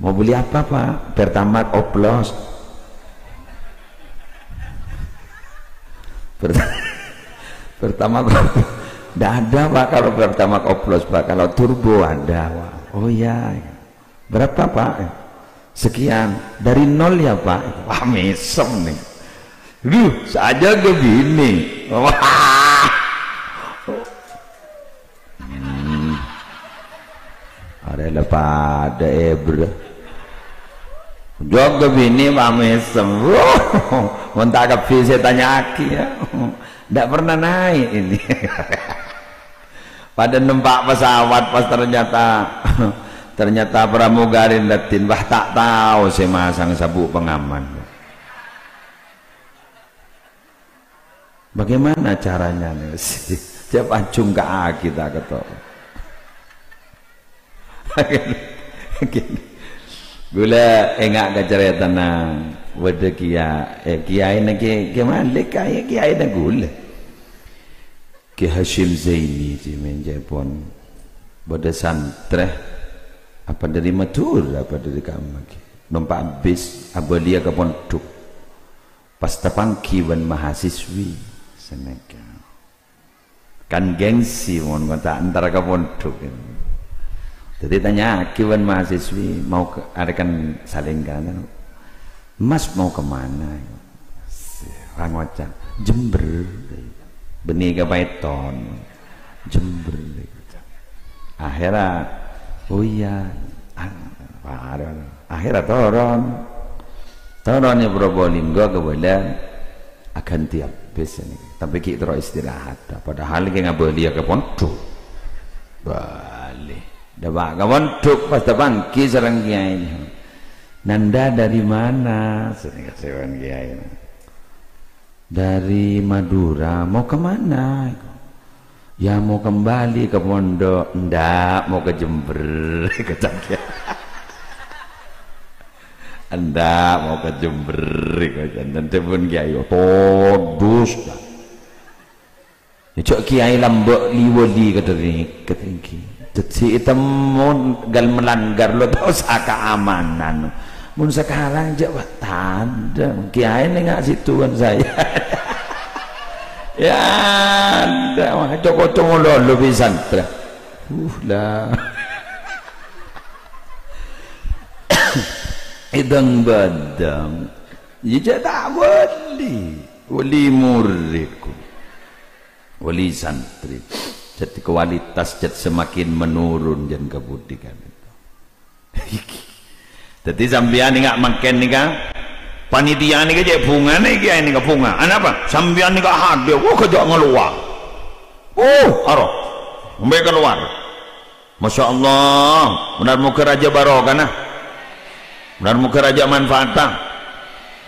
Mau beli apa, Pak? Pertamax oplos. Per-, Pertamax oplos. Nggak ada, Pak, kalau Pertamax oplos, Pak. Kalau turbo ada, Pak. Oh, iya. Berapa, Pak? Sekian. Dari nol ya, Pak. Wah, mesem nih. Duh, saja ke bini. Wah. Hmm. Ada lepada, eh, bro. Jok ke bini, Pak, mesem. Wah, mon ta' kabbhi sè tanya'aghi, ya. Ndak pernah naik ini. Pada numpak pesawat, pas ternyata, ternyata pramugari daddhin, wah, ta' tao sè masang sabuk pengaman. Bagaimana caranya nih? Siap anjung ka kita ketok. Ghulâ enga' ka carètana bâdâ kiya-, eh, kiyaèna Ki-, Ki Malik, kiyaèna ghulâ. Ki Hasyim Zaini, cè' mènjâèpon bâdâ santrè, apa dâri Madhurâ, apa dâri kamma, Ki. Nompa' bis, abâliyâ ka pondhuk. Pas tapangghi bân mahasiswi, sanèka. Kan gengsi mon ta' entar ka pondhuk. Dâddhi tanya'aghi bân mahasiswi, "Mau ke," arè kan salèngkana, "Mas mau ke mana?" Ra ngoca', "Jember." Bânnè ka Paiton. "Jember." Akhèra, "Oh iya." Akhèra toron. Toron è Probolinggo kabâlâ aghântèya bis nèka. Tapè ghi' terro istirahat. Padahal ghi' ngabâliyâ ka pondhuk. Bâli. Dâpa' ka pondhuk pas tapangghi sareng kiyaèna. "Nanda dari mana?" Sanèka sèwan kiyaèna. "Dari Madura. Mau ke mana?" "Ya, mau kembali ke pondok." "Ndak, mau ke Jember." Koca'na. "Ndak, mau ke Jember." Koca'na. Dâddhi pon kiyaè, "Todus." Ya, jhâ' kiyaè lambâ' li-wali ka dâri, ka dâri. Dâddhi ètemmo gal melanggar lo tao sa keamanan. Mon sekarang jhâ' wa-, tandhâng. Kiyaè nèng nga' sèttong saya. Ya, ada, wah, coko-coko lolo pisan, tra. Uh, lah. Idang badang. Ya, jhâ' ta' wali. Wali murid. Wali santri. Jadi kualitas jhât semakin menurun jhân kabudhikan. Dâddhi sampèyan nèka mangkèn nèka, panitia nèka cè' bhungana kiyaè nèka bhunga. Anapa? Sampèyan nèka hadir, wah, kajhâ' ngalowar. Uh, aro. Sampai keluar. Masya Allah, benar moga rajâ barokana. Benar moga rajâ manfaata.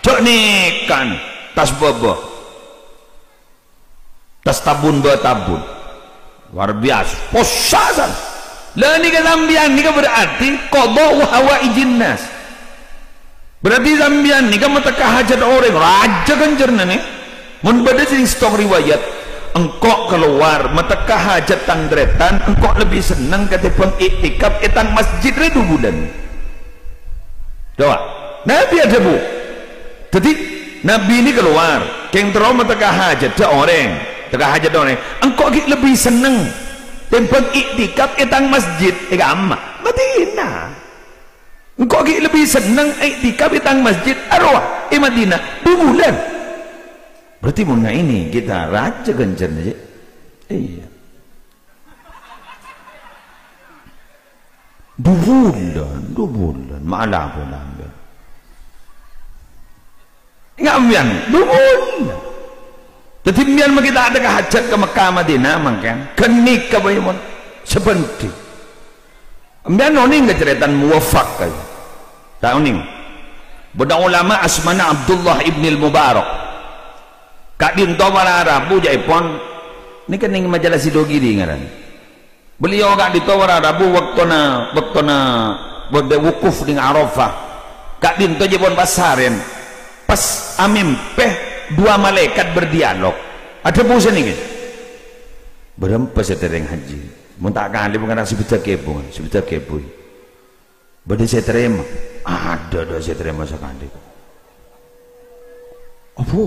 Jhâ' nèkan, tas bâbâ. Tas tabun bâ tabun. Luar biasa. Possa san. Lah nèka sampèyan nèka berarti qadha wa hawaijin nas. Berarti sampèyan nèka matekka hajat orèng, rajâ ghânjhârna nè. Mon bâdâ sè sèttong riwayat, "Engko' kalowar matekka hajat tang tarètan, engko' lebbi senneng katèmbhâng iktikaf è tang masjid rè du bulân." Coba, Nabi adhâbu. Dâddhi, Nabi nè kalowar, kèng terro matekka hajâddhâ orèng, tekka hajâddhâ orèng. Engko' ghi' lebbi senneng tèmbhâng iktikaf è tang masjid, è kamma Madinah. Engko' ghi' lebbi senneng iktikaf è tang masjid, arowa è Madinah, du bulân. Berarti mon nga' ini kita rajâ ghânjhârna, cè'? Iyâ. Du bulân, du bulân, malah bulân. Enggak, mbiyan, du bulân. Dâddhi, mbiyan mangkèn ta' tekka hajât ka Mekkah Madinah, mangkèn. Ghânèka bhâi mon sabhândhi. Mbiyan onèng ka carètana Muwaffaq, kaya. Ta' onèng. Bâdâ ulama asmana Abdullah ibnil Mubarak. Ka'dinto para rabu, ca'èpon. Nèka nèng majalah Sidogiri ngaran. Beliau ka'dinto para rabu bâktona, bâktona bâdâ wukuf nèng Arafah. Ka'dinto jhâ' pon pas sarèn. Pas amèmpè dua malaikat berdialog. Adhâbu sanèka. Bârâmpa sè terrèng haji. Mon ta' kalèro pangarang sabidhâk èbu, sabidhâk èbu. Bâdâ sè tarèma? Adâ', adâ' sè tarèma sakalè. Apa?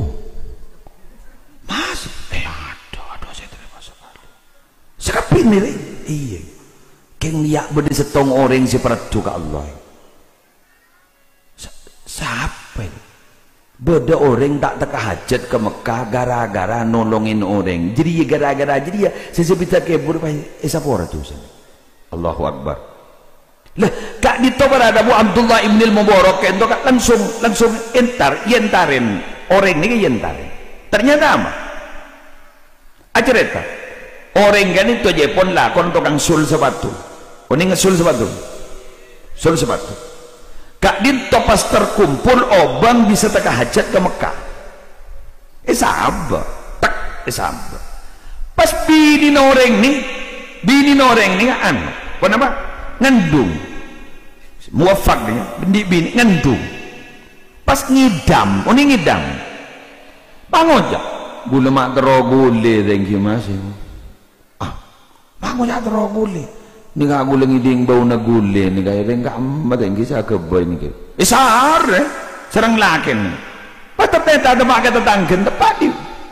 Mas? Eh, adâ', adâ' sè tarèma sakalè. Sakabbhi nèrèng? Iyâ. Kèng yâ' bâdâ sèttong orèng sè parlo ka Allah. Sa-, sapa? Bâdâ orèng ta' tekka hajat ka Mekkah gara-gara nolongè orèng. Jârèya gara-gara jârèya sè sabidhâk kèbur pas èsapora dusana. Allahu Akbar. Lah, ka'dinto para Abu Abdullah Ibnil Mubarak ka'dinto ka-, langsung, langsung entar, èntarè orèng nèka èntarè. Ternyata apa? Acarèta, orèng ka'dinto jâ' pon lakon tokang sul sapatu. Onèng sul sapatu? Sul sapatu. Ka'dinto pas terkumpul obâng bisa tekka hajat ka Mekkah. Èsabâ, tek, èsabâ. Pas binèna orèng nè, binèna orèng nè anu, ponapa? Ngandung. Muwafak dia, binè, binè ngandung. Pas ngèdhâm, onèng ngèdhâm. Pangoca', "Ghulâ ma' terro ghulâ, thank you, Mas." Ah, pangoca' terro ghulâ. Nèka ghulâ ngèdhing bâuna ghulâ nèka, rèng ka'emma thank you, sè aghâbây nèka. Eh, sarè, sareng lakèna. Pas teppa' teppa' ka tatangghâna, teppa' di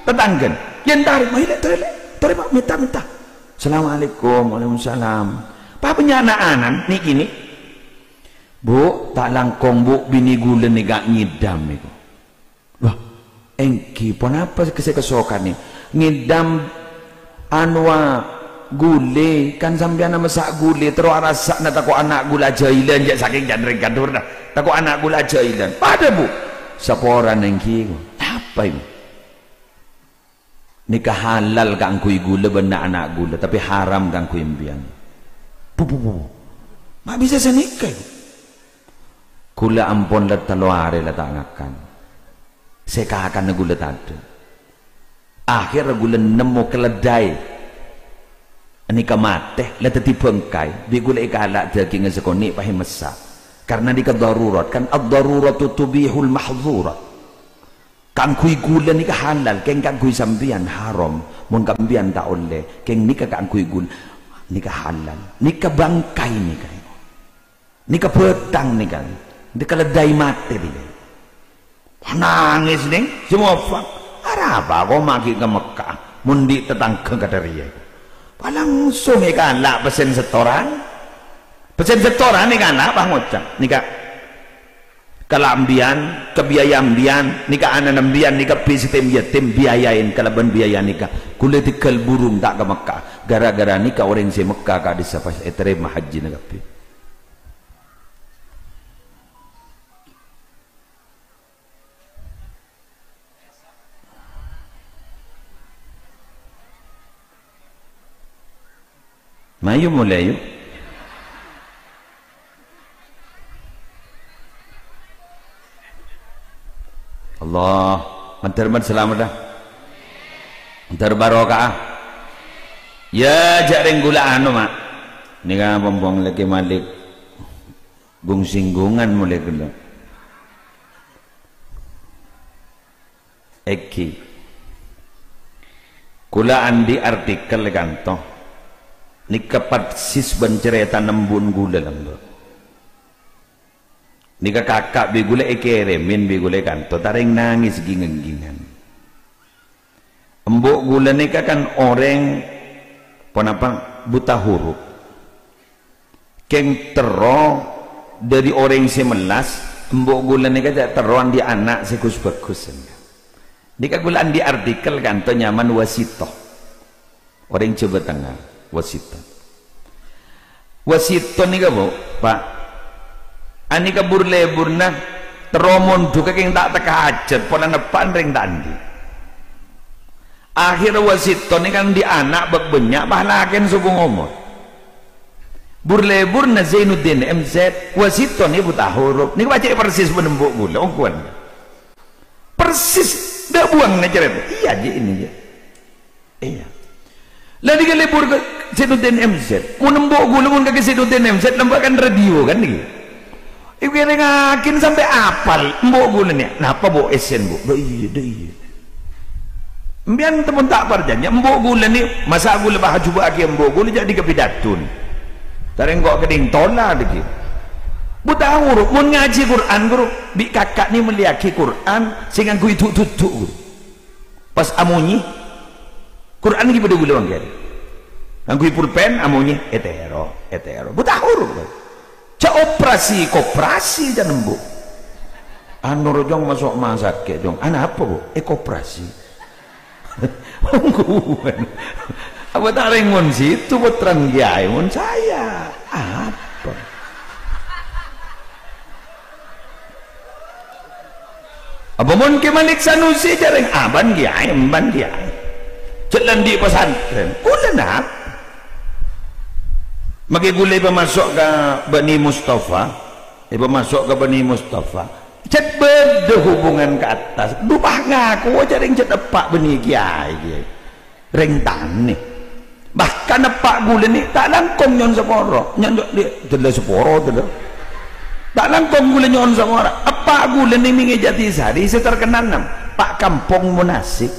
tatangghâna. Yèn tarèma, "Ayo, lè', torè, lè', torè, Pak, minta, minta." "Assalamualaikum." "Waalaikumsalam." Pas bânnya' na'-ana'na nèka nè. "Bu, ta' langkong, Bu, binè ghulâ nèka ngèdhâm nèko." "Wah, èngghi, ponapa sè kasokanè?" "Ngèdhâm anuwâ ghulâ, kan sampèyan massa' ghulâ, terro arassa'na tako' ana' ghulâ ajâhilân, jâ' sakèng can rèng kandhurna, tako' ana' ghulâ ajâhilân." "Padâ, Bu." "Saporana èngghi." "Napa, Bu?" "Nèka halal kaangghuy ghulâ bân na'-ana' ghulâ, tapè haram kaangghuy empèyan." "Bu, bu, bu, bu. Ma' bisa sanèka, Bu?" "Ghulâ ampon la tello arè la ta' ngakan. Sè èkakanna ghulâ tadâ'. Akhèrra ghulâ nemmo keledai nèka matè, la dhâddhi bângkai, bi' ghulâ èkala' dhâghingnga sakonè' pas èmassa'. Karna nèka darurat, kan ad-daruratu tubihul mahdzurat." Kaangghuy ghulâ nèka halal, kèng kaangghuy sampèyan haram. Mon ka empèyan ta' ollè, kèng nèka kaangghuy ghulâ nèka halal. Nèka bângkai nèka. Nèka bhâthang nèka. Nèka keledai matè nèka. Nangès nèng, sè mofak. "Arapa koma ghi' ka Mekkah? Mon andi' tatangghâ kadhâriyâ." Pas langsung èkala' pèssèna sètoran. Pèssèna sètoran èkala' pas ngoca'. Nèka. Kala' empèyan, ka biaya empèyan, nèka ana'na empèyan, nèka bi' yatim-yatim, biayaè kalabân biaya nèka. Ghulâ tèghâl burung ta' ka Mekkah. Gara-gara nèka orèng sè Mekkah ka'dissa' pas ètarèma hajjina kabbhi. Mayu molè, yu. Allah, mandhâr man salamet, ah. Mandhâr barokah, ah. Yâ, jhâ' rèng ghulâ anu, Ma'. Nèka pompong lagi malik. Gung-singgungan molè ghellâ'. Èngghi. Ghulâ andi' artikel ka'dinto. Nèka persis bân carètana embu'en ghulâ lambâ'. Nèka kaka' bi' ghulâ èkèrèmè bi' ghulâ ka'dinto, ta' rèng nangès ging-ènggingan. Embu' ghulâ nèka kan orèng, ponapa, buta huruf. Kèng terro dhâri orèng sè mellas, embu' ghulâ nèka cè' terro andi' ana' sè ghus-bhâghus. Nèka ghulâ andi' artikel ka'dinto nyamana Wasito. Orèng Jhâbâ Tengnga, Wasito. Wasito nèka, Bu, Pa'. Anèka bur-leburna terro mondhugghâ kèng ta' tekka hajhât, pola neppa'an rèng ta' andi'. Akhèrra Wasito nèka andi' ana' bâk bânnya', pas lakèna sobung omor. Bur-leburna Zainuddin M Z, Wasito nèka buta huruf. Nèka pajhât persis bân embu' ghulâ, ongghuwân. Persis, dâ' buwângnga carèta. Iyâ, jhi, ini, jhi. Iyâ. Lah, nèka lebur ka Zainuddin M Z. Mon embu' ghulâ mon ka Zainuddin M Z, lambâ' kan radio, kan, nèka. Èkèrèngngaghi sampè' apal, embu' ghulâ nèka. Napa, Bu, essèna, Bu? Dâ' iyâ, dâ' iyâ. Empèyan ta' mon ta' parcajâ, embu' ghulâ nèka, masa' ghulâ pas ajhubâ'âghi embu' ghulâ jhâ' dikabidadun. Ta' rèng ko' kèdhing tola, dâggi'. Bu tao, Ru, mon ngajhi Qur'an, Ru, bi' kaka' nè mellèyaghi Qur'an sè ngangghuy du'-dudu', Ru. Pas amonyè, Qur'an ghi' bâdâ ghulâ mangkèn. Ngangghuy pulpen, amonyè, ètèro, ètèro. Bu tao, Ru. Jhâ' operasi, koperasi, jhân embu'. Anu, Ru, Jong, maso' ma' sakè', Jong. Anapa, Bu? Èkoperasi. Ongghuwân. Apa ta' rèng mon sèttong pottrana kèyaè mon saya? Apa? Apa mon Kè Malik Sanusi jhâ' rèng abân kèyaè, embân kèyaè? Jhâ' la andi' pesantren. Ghulâ napa? Makè ghulâ èpamaso' ka Bani Mustafa. Èpamaso' ka Bani Mustafa. Cè' bâdâ hubungan ka attas. Dhu pas ngakowa jhâ' rèng cè' eppa' bânnè kèyaè, kèyaè. Rèng tanè. Bahkan eppa' ghulâ nè ta' langkong nyo'on sapora. Nyo'on, nyo'on, dâlla sapora, dâlla. Ta' langkong ghulâ nyo'on sapora. Eppa' ghulâ nè mèngè Jatisari sè terkenal, nam. Pa' Kampong Munasik.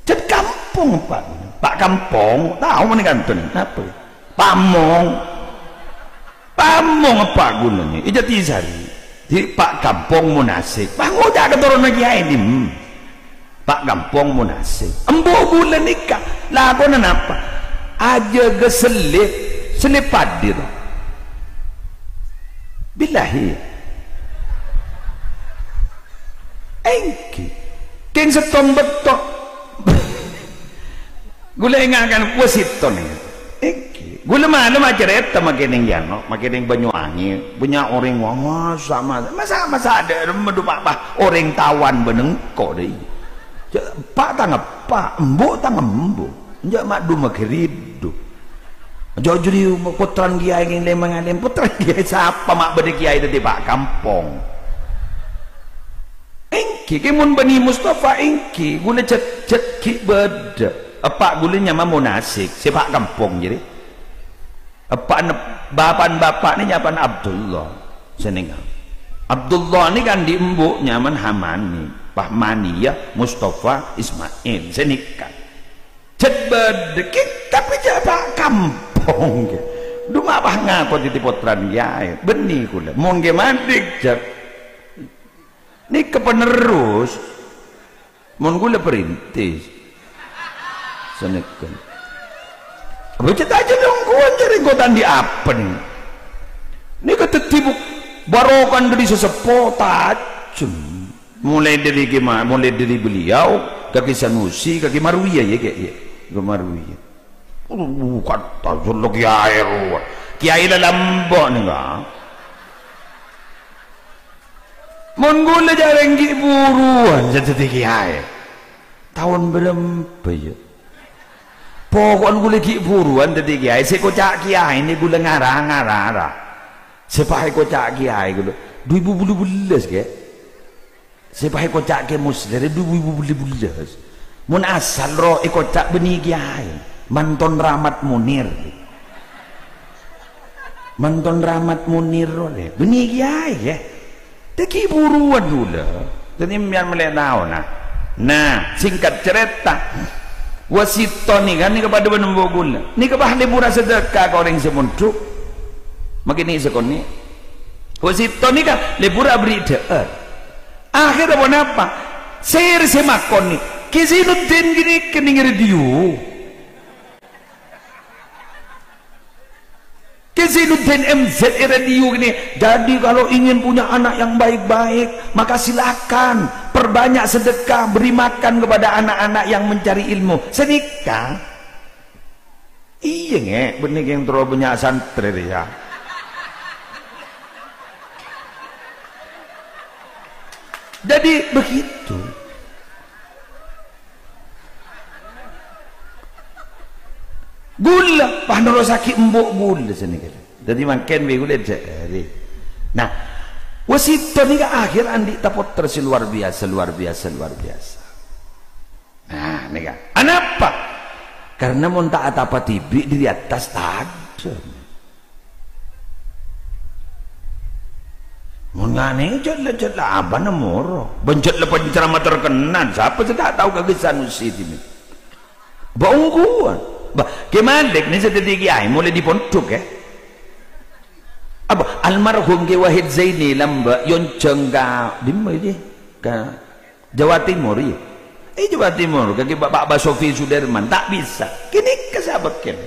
Cè' kampong, Pa'. Pa' Kampong, tao mènè kanton. Napa? Pamong. Pamong eppa' ghulâ nè, è Jatisari. Dhi' Pa' Kampong Munasik. Pas ngoca' katoronan kèyaè, Dim. Pa' Kampong Munasik. Embu' ghulâ nèka, lakona napa? Ajâgâ sellèp, sellèp paḍi, to. Billahi. Èngghi. Kèng sèttong bâkto. Ghulâ èngakan wasètton, èngghi. Ghulâ malem acarèta makè neng Yano, makè neng Banyuwangi. Bânnya' orèng, wah, masa, masa, masa, masa adâ' remma dhu pa', pa', orèng taowan bân engko', dhi. Jhâ', pa' tang eppa', embu' tang embu'. Enjâ' ma' dhu maghâriddhu. Jhâ' jârèya pottrana kèyaè ngèng lèma ngalèm. Pottrana kèyaè sapa ma' bâdâ kèyaè dhâddhi pa' kampong? Èngghi, kè mon Bani Mustafa èngghi, ghulâ jhât-jhât ghi' bâdâ. Eppa' ghulâ nyama Munasik, sè pa' kampong jârèya. Eppa'na, bapa'na, bapa'na nyamana Abdullah. Sè nèngal. Abdullah nèka andi' embu' nyamana Hamani, Fahmani, ya, Mustafa, Ismail. Sè nèka. Jhât bâdâ, kè, tapè jhâ' pa' kampong, kè. Dhu ma' pas ngako dhâddhi pottrana kèyaè. Bânnè ghulâ. Mon kè maḍi, jhât. Nèka penerus. Mon ghulâ perintis. Sanèka. Bâca tajâ longkowan jârèya engko' ta' andi' apa nè. Nèka dhâddhi bu-, barokah dhâri sè seppo tajhem. Molaè dhâri kèma-, molaè dhâri beliau, ka Kè Sanusi, ka Kè Marwiyah, ya, Kè, ya. Kè Marwiyah. Aduh, kata jârèya kèyaè rowa. Kèyaè la lambâ' nèka. Mon ghulâ jârèya ghi' buruwân sè dhâddhi kèyaè. Taon bârâmpa, ya? Poko'en ghulâ ghi' buruwân dhâddhi kèyaè. Sè èkoca' kèyaè nè ghulâ ngara-ngara, ra. Sè pas èkoca' kèyaè ghulâ. Dhu èbu bâllu bellâs, Kè. Sè pas èkoca' Kè Muslir, dhu èbu bâllu bellâs. Mon asal ro èkoca' bânnè kèyaè, Manton Rahmat Munir. Manton Rahmat Munir ro rè, bânnè kèyaè, yâ. Dhâggi' buruwân ghulâ. Dhâddhi, sampèyan mellè taona. Nah, singkat cerita, Wasètto nèka, nèka paḍâ bân embu' ghulâ. Nèka pas lebura sedekah ka orèng sè mondhuk. Makè nè' sakonè'. Wasètto nèka lebura aberri' dhâ'âr. Akhirnya ponapa? Sèr sè makonè. Kè Zainuddin ghânèka nèng radio. Kè Zainuddin M Z è radio ghânèka. Jadi, kalau ingin punya anak yang baik-baik, maka silakan perbanyak sedekah, beri makan kepada anak-anak yang mencari ilmu. Sanèka. Iyâ, ngè', bânnè kèng terro bânnya' santrè rèya. Jadi begitu. Ghulâ, pas nerrossaghi embu' ghulâ sanèka. Dhâddhi mangkèn bi' ghulâ jârèya. Nah, Wasètto nèka akhir andi' tapottra sè luar biasa, luar biasa, luar biasa. Nah, nèka. Anapa? Karena mon ta' atapa dhibi' dhâri attas tadhâ'. Mon nganè jhâ' la, jhâ' la abâ'na moro. Bân jhâ' la penceramah terkenal. Sapa sè ta' tao ka Kè Sanusi dhimèn? Bâ' ongghuwân. Bâ, Kè Malik nè sè dhâddhi kèyaè molaè dhâri pondhuk, yâ. Apa? Almarhum Kè Wahid Zaini lambâ' èyonjhâng ka dimma, yâ? Ka Jawa Timur, yâ? Eh, Jawa Timur, ka Kè Bapak Basofi Sudirman. Ta' bisa. Ghânèka sabâb kènè.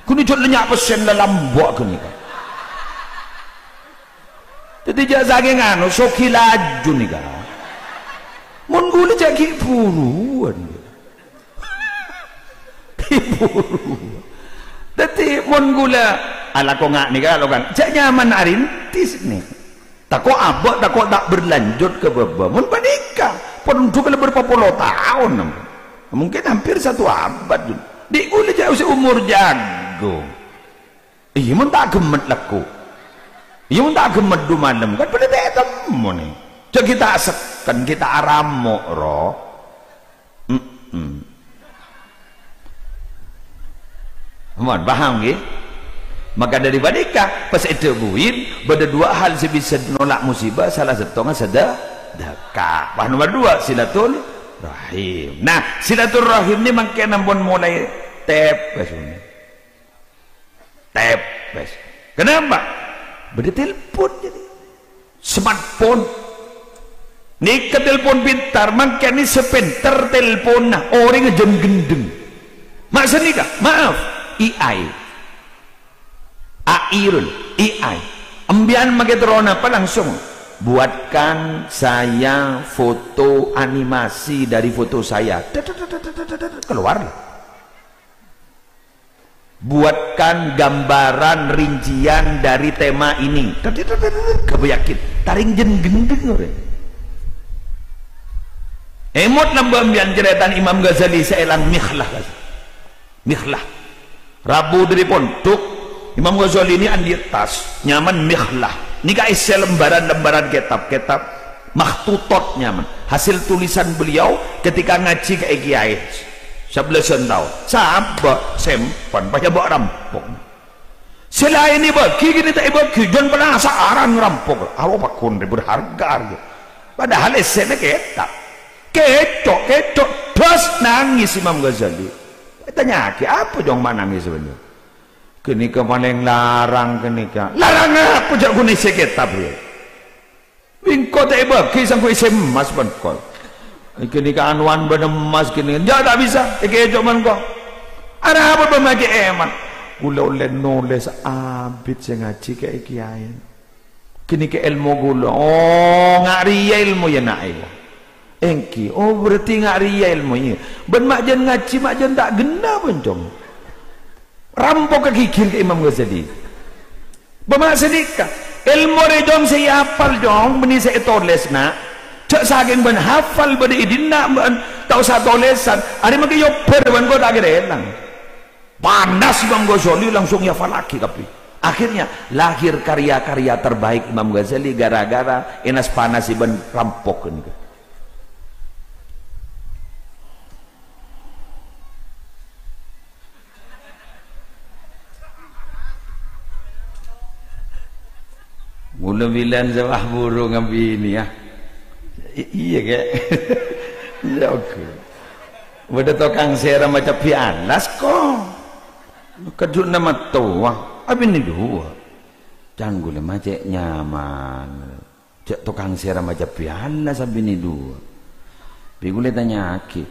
Ghun jhâ' lè nya' pèssèna lambâ' ghânèka. Dhâddhi jhâ' sakèng anu, soghi laju nèka. Mon ghulâ jhâ' ghi' buruwân. Ghi' buruwân. Dhâddhi mon ghulâ alako nga' nèka, lo kan, jhâ' nyaman arintis nè. Tako' abâ', tako' ta' berlanjut ka bâbâ. Mon panèka, pon dhugâl berpapolo taon. Mungkin hampir satu abad. Dhi' ghulâ jhâ' sè umur jhâghung. Iyâ, mon ta' ghemmet lako. Iyâ, mon ta' ghemmet du malem, kan bâdâ tètemmo nè. Jhâ' ghi' ta' sekken, ghi' ta' aramo', ro. Mm-mm. Mon, paham, ghi? Maka dâri panèka, pas èdhâbuwi, bâdâ dua hal sè bisa nolak musibah, salah sèttongnga sedekah. Wah, nomor dua, silaturrahim. Nah, silaturrahim nè mangkèn ampon molaè tèp, wes, ngono. Tèp, wes. Kenapa? Bâdâ telepon jadi. Smartphone. Nèka telepon pintar, mangkèn nè sè pènter teleponna, orèngnga jân ghendheng. Ma' sanèka, maaf, A I. A I, Rul, A I. Embiyan makè terro napa langsung, "Buatkan saya foto animasi dari foto saya." Keluar. Buatkan gambaran rincian dari tema ini. Ghâbây yakin. Tarèng jân ghendheng orèng. Èmot lambâ' embiyan carètana Imam Ghazali sè èlang Mikhlah. Mikhlah. Rabu dâri pondhuk, Imam Ghazali nè andi' tas, nyamana Mikhlah. Nèka èssè lembaran-lembaran kètab-kètab. Makhtutot nyamana, hasil tulisan beliau ketika ngajhi ka è kiyaè sabellâsân taon. Sabâ' sèmpan, pas èbâ' rampok. Sè laèn èbâghi, kènè ta' èbâghi, jân penasaran rampok. Awa, pakon rè berharga, arèya. Padahal èssèna kètab. Kèco', kèco', dhâs nangès Imam Ghazali. Ètanya'aghi, "Apa, Jong, ma' nangès bâ'na?" "Ghânèka palèng larang ghânèka." "Larang apa, jhâ' ghun èssè kètab, yâ?" "Bi' engko' ta' èbâghi, sangghu èssè emmas bân engko'." "Ghânèka anowan bân emmas ghânèka." "Jhâ' ta' bisa, èkèco' bân engko'." "Arapa bâ'na ma' ghi' èman?" "Kaulâ ollè nolès abit sè ngajhi ka è kiyaè. Ghânèka èlmo kaulâ." "Oh, nga' rèya èlmo, yâ, na', yâ?" "Èngghi." "Oh, berarti nga' rèya èlmo, yâ. Bân ma' jân ngajhi, ma' jân ta' ghenna, bân, Jong." Rampok ka ghighir ka Imam Ghazali. "Bâ ma' sanèka, èlmo rè, Jong, sè èapal, Jong, bânnè sè ètolès, na'. Jhâ' sakèng bân hafal bâdâ è dinna', bân ta' osa tolèsan. Arè makè èobbhâr bân engko' ta' kèra èlang." Panas Imam Ghazali, langsung èhafallaghi kabbhi. Akhirnya lahir karya-karya terbaik Imam Ghazali gara-gara ènas-panasè bân rampok ghânèka. Mula bilân sè wah buru ngabiniyâ. I-, iyâ, Kè. Iyâ, oke. Bâdâ tokang sèra macabbhi alas, ko. Kaddhu'na mattowa, abinè duwâ'. Can ghulâ ma' cè' nyaman. Jhâ' tokang sèra macabbhi alas abinè duwâ'. Bi' ghulâ ètanya'aghi,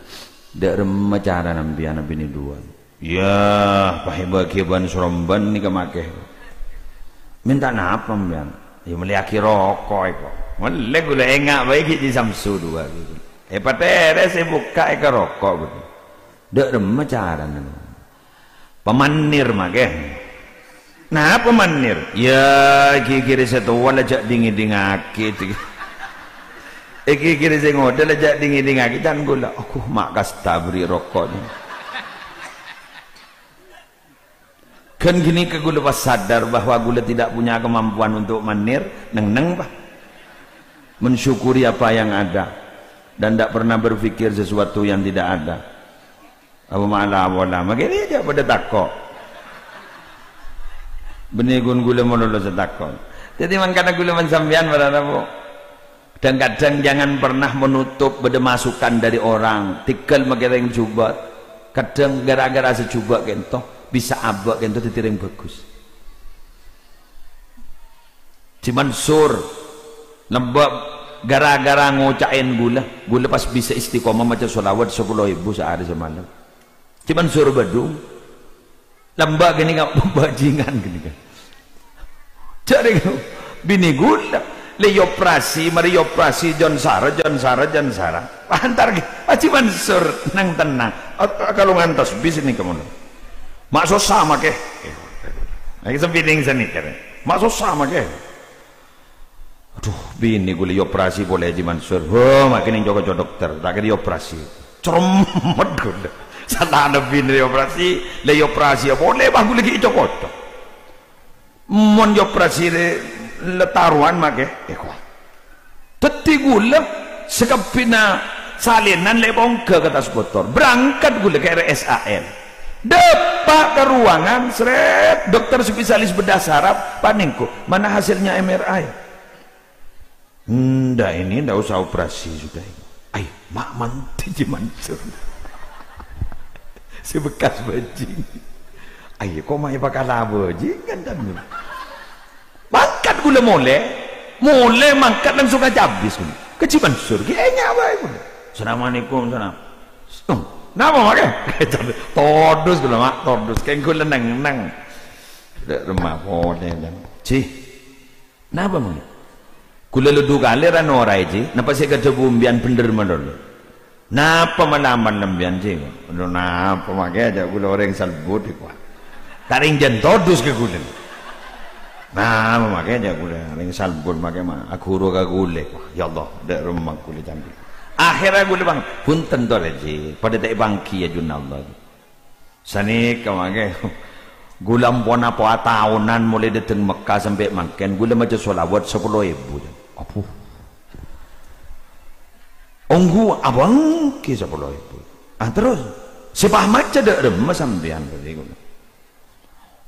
"Dâ' remma carana empèyan abinè duwâ'?" "Iyâ, pas èbâghi bân sarombân nèka makè." "Mènta napa empèyan?" "Iyâ, mellèyaghi roko' èko." Mellè ghulâ enga' bhâi ghi' Ji Samsu duwâ'. Èpatèrès èbukka' èka roko' ghulâ. "Dâ' remma carana?" "Pamannir makè." "Napa mannir?" "Iyâ, ghi-ghiri sè towa la jhâ' ding-ngèdingngaghi." "Ghi-ghiri sè ngodâ la jhâ' ding-ngèdingngaghi." Can ghulâ, "Aduh, ma' kasta aberri' roko'." Kan ghânèka ghulâ pas sadar bahwa ghulâ tidak punya kemampuan untuk mannir, neng-neng, Pak. Mensyukuri apa yang ada dan tidak pernah berpikir sesuatu yang tidak ada. Apa mala pola? Makè rèya jhâ' padâ tako'. Bânnè ghun ghulâ malolo sè tako'. Dhâddhi mangkana ghulâ bân sampèyan marana, Bu. Kadhâng-kadhâng jangan pernah menutup bâdâ masukan dari orang. Tèghâl makè rèng jhubâ'. Kadhâng gara-gara sè jhubâ' kènto, bisa abâ' kènto dhâddhi rèng bhâghus. Ji Mansur, lambâ' gara-gara ngoca'è ghulâ, ghulâ pas bisa istiqomah maca sholawat sapolo èbu saarè samalem. Ji Mansur Badung, lambâ' ghânèka bhâjingan ghânèka. Jârèya binè ghulâ, lè èoperasi, marè èoperasi, jân sara, jân sara, jân sara. Antar ghi, Haji Mansur, nang-tennang. At-, kalongan tasbih sè nèka mon. Ma' sossa makè. Lagi sepiring sanèka. Ma' sossa makè. Adhu, binè ghulâ èoperasi polè, Haji Mansur. Wah, makè nèng co-koco dokter, ta' kèra èoperasi. Cermet ghulâ. Satana binè èoperasi, lè èoperasi polè, bâ ghulâ ghi' co-koco. Mon èoperasi lè, lè tarowan makè, èkowa. Dhâddhi ghulâ sakabbhina salènan lè pongghâ ka Tasbotor. Berangkat ghulâ ka R S A L. Dâpa' ka ruangan, sret, dokter spesialis bedah saraf, panèko, "Mana hasilnya M R I?" "Ndak, ini ndak usah operasi sudah ini." "Ai, ma' mandhi, Ji Mansur." Sè bekas bhâjing. "Ai, kok ma' èpakala bhâjingan, kan?" Mangkat ghulâ molè. Molè mangkat langsung ka cabis ghulâ. Ka Ji Mansur, ghi' ènga' bhâi ghulâ. "Assalamualaikum, salam." "Oh, napa, Mak?" Todus ghulâ, Mak, todus. Kèng ghulâ neng-neng. Dâ' remma polè, Ji. "Napa, Mang?" "Ghulâ lodhu kalè ra noraè, Ji. Napa sè èkadhâbu embiyan bhendher malolo?" "Napa malaman embiyan, Ji?" "Lho, napa makè ajâ' ghulâ orèng salbut, kowa. Karèng jân todus ka ghulâ. Napa makè ajâ' ghulâ orèng salbut makè ma' aghuru ka ghulâ, kowa. Ya Allah, dâ' remma ghulâ cangkè." Akhèrra ghulâ bâng, "Bhunten, torè, Ji. Padâ ta' èpangghi, ya, jun Allah." Sanèka makè. Ghulâ ampon apowa taonan molaè dâteng Mekka sampè' mangkèn, ghulâ maca sholawat sapolo èbu. Apo? Ongghu, apangghi sapolo èbu. Ah, terros, sè pas maca dâ' remma sampèyan berarti ghulâ.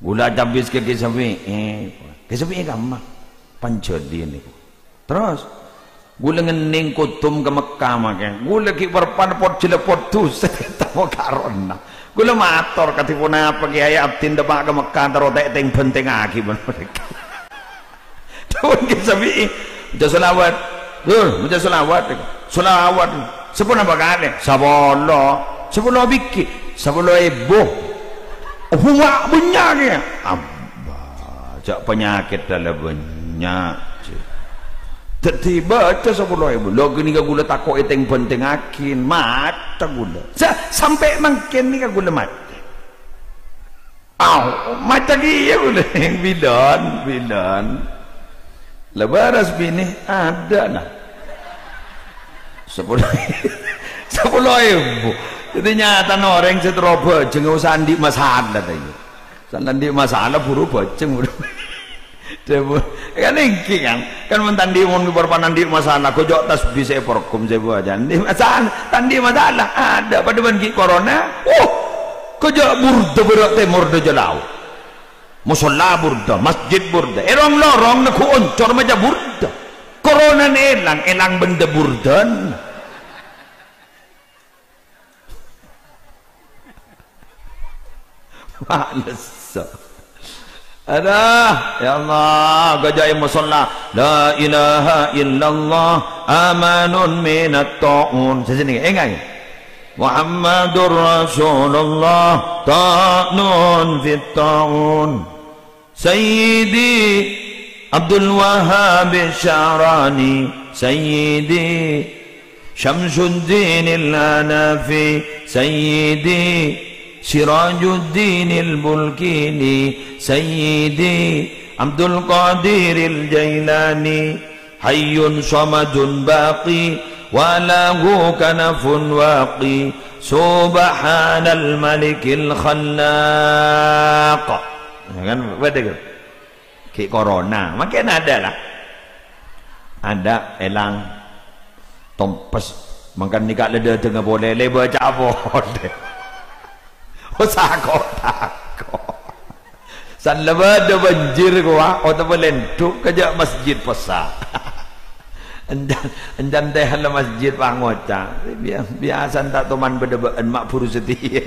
Ghulâ acabis ka Kè Sapi'i, Kè Sapi'i kamma? Panjhâlin nèko. Terros, ghulâ ngennèng kodum ka Mekka makè. Ghulâ ghi' parpan pot-jhâlâpot dhusa, tapo karonna. Ghulâ mator, "Kadhi ponapa, Kèyaè, abdhina dâpa' ka Mekka, terro ta' èteng-bhântengngaghi bân mereka." Dhâbuna Kè Sapi'i, "Maca sholawat. Dur, maca sholawat." "Sholawat. Saponapa kalè?" "Sapolo." "Sapolo bighi'?" "Sapolo èbu." "Oh, bânnya', bânnya' kèya." Amba, jhâ' panyakèt dâlâ bânnya', jhâ'. Dhâddhi baca sapolo èbu. Lho, ghânèka ghulâ tako' èteng-bhântengngaghi, maca ghulâ. Sa-, sampè' mangkèn nèka ghulâ maca. Au, maca kèya ghulâ. Bilân, bilân. La bârâs binè, adâ' la. Sapolo, sapolo èbu. Dhâddhi nyatana orèng sè terro bhâjheng osa andi' masalah ta' iyâ. San andi' masalah buru bhâjheng, buru. Dhâbu, kan èngghi kan? Kan mon ta' andi' mon parpan andi' masalah, ghujâ' tasbih sè èparghum sè bâca. Andi' masalah, ta' andi' masalah. Adâ' padâ bân ghi' corona. Uh, ghujâ' Burda bârâ' tèmor dâjâ lao. Mosolla Burda, masjid Burda. È rong-lorong neggu' oncor maca Burda. Coronana èlang, èlang bhendhâ Burdana. Males. Aduh, ya Allah, ghâjâ' è mosolla. La ilaha illallah, amanun minat ta'un. Sè jenenge, enga', enga'. Muhammadur Rasulullah, ta'nun fit ta'un. Sayyidi Abdul Wahhab Sya'rani, Sayyidi Syamsuddin Al-Hanafi, Sayyidi Sirajuddin Al-Bulkini, Sayyidi Abdul Qadir Al-Jailani, hayyun samadun baqi, wa lahu kanafun waqi, subhanal malikil khallaq. Ya kan, betul kan? Ghi' corona, makin ada lah. Ada, elang, tompes, mangkana nèka la dâteng polè, la èbâca polè. Oh, sako-tako. San la bâdâ banjir kowa, otabâ lèndhuk, ghâjâ' masjid pèssa'. Enjân, enjân tèhella masjid pangoca'. Bia-, biasa ta' toman bâdâ bâ'ân ma' buru satèya.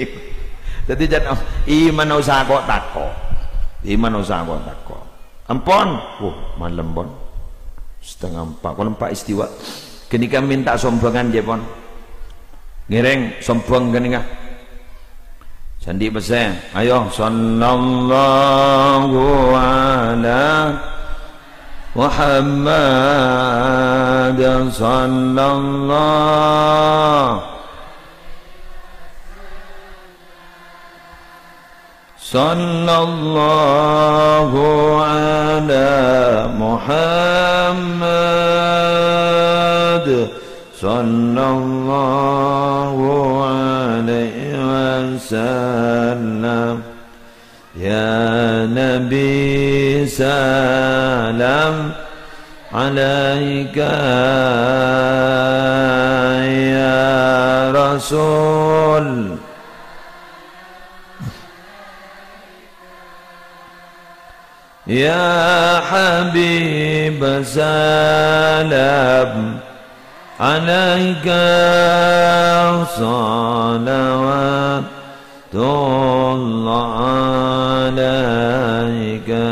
Dhâddhi jân, iman osa ko'-tako'. Iman osa ko'-tako'. Ampon. Wuh, malem, pon. Setengah empat. Pon empat istiwa. Ghânèka mènta sombhângan, jâ, pon. Ngèrèng sombhâng ghânèka. Sè andi' pèssè. Ayo, sallallahu ala Muhammad, sallallahu. Sallallahu ala Muhammad, sallallahu alaihi wasallam. Ya Nabi, salam alaika, ya Rasul. Ya Habib, salam alaika, salawatullah alaika,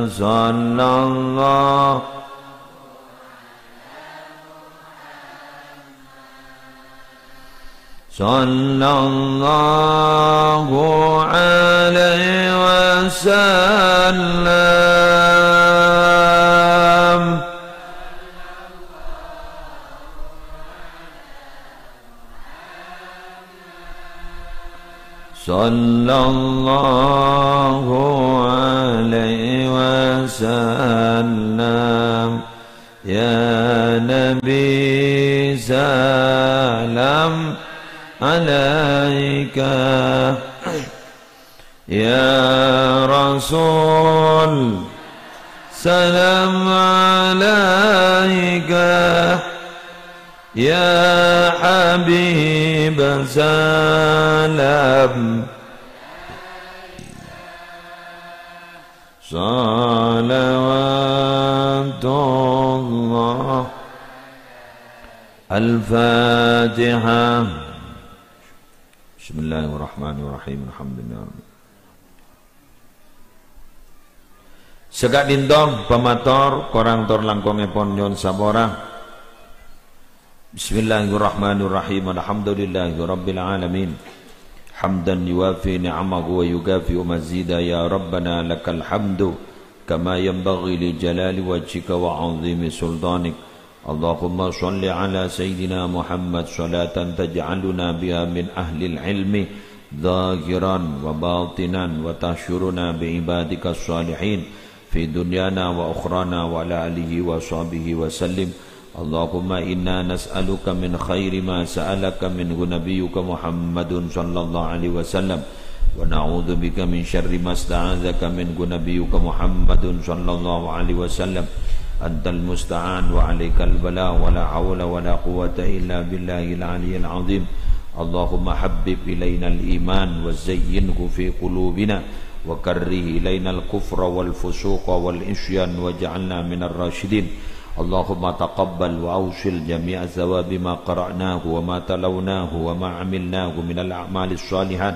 sallallahu. Sallallahu alaihi wasallam. Sallallahu alaihi wasallam. Ya Nabi, salam alaika. Ya Rasul, salam alaika. Ya Habib, salam. Salawatullah. Al-Fatihah. Bismillahirrahmanirrahim. Alhamdulillah. Saka'dinto pamator, korang tor langkongèpon nyo'on sapora. Bismillahirrahmanirrahim. Alhamdulillahirabbil alamin. Hamdan yuwafi ni'amahu wa yukafi'u mazida. Ya Rabbana, lakal hamdu kama yanbaghi li jalali wajhika wa 'azimi sultanik. Allahumma shalli ala Sayyidina Muhammad salatan taj'aluna biha min ahlil ilmi zahiran wa batinan wa tahsyuruna bi ibadika salihin fi dunyana wa ukhrana wa ala alihi wa sahbihi wa sallim. Allahumma inna nas'aluka min khairi ma sa'alaka minhu nabiyyuka Muhammadun sallallahu alaihi wasallam. Wa na'udzubika min syarri masta'adzaka minhu nabiyyuka Muhammadun sallallahu alaihi wasallam. Antal musta'an wa alaikal bala wa la haula wa la quwwata illa billahil aliyyil azim. Allahumma habbib ilainal iman wa zayyinhu fi qulubina wa karrih ilainal kufra wal fusuqa wal isyan waj'alna minar rasyidin. Allahumma taqabbal wa ausil jami'a thawabi ma qara'nahu wa ma talawnahu wa ma amilnahu minal a'malis shalihat.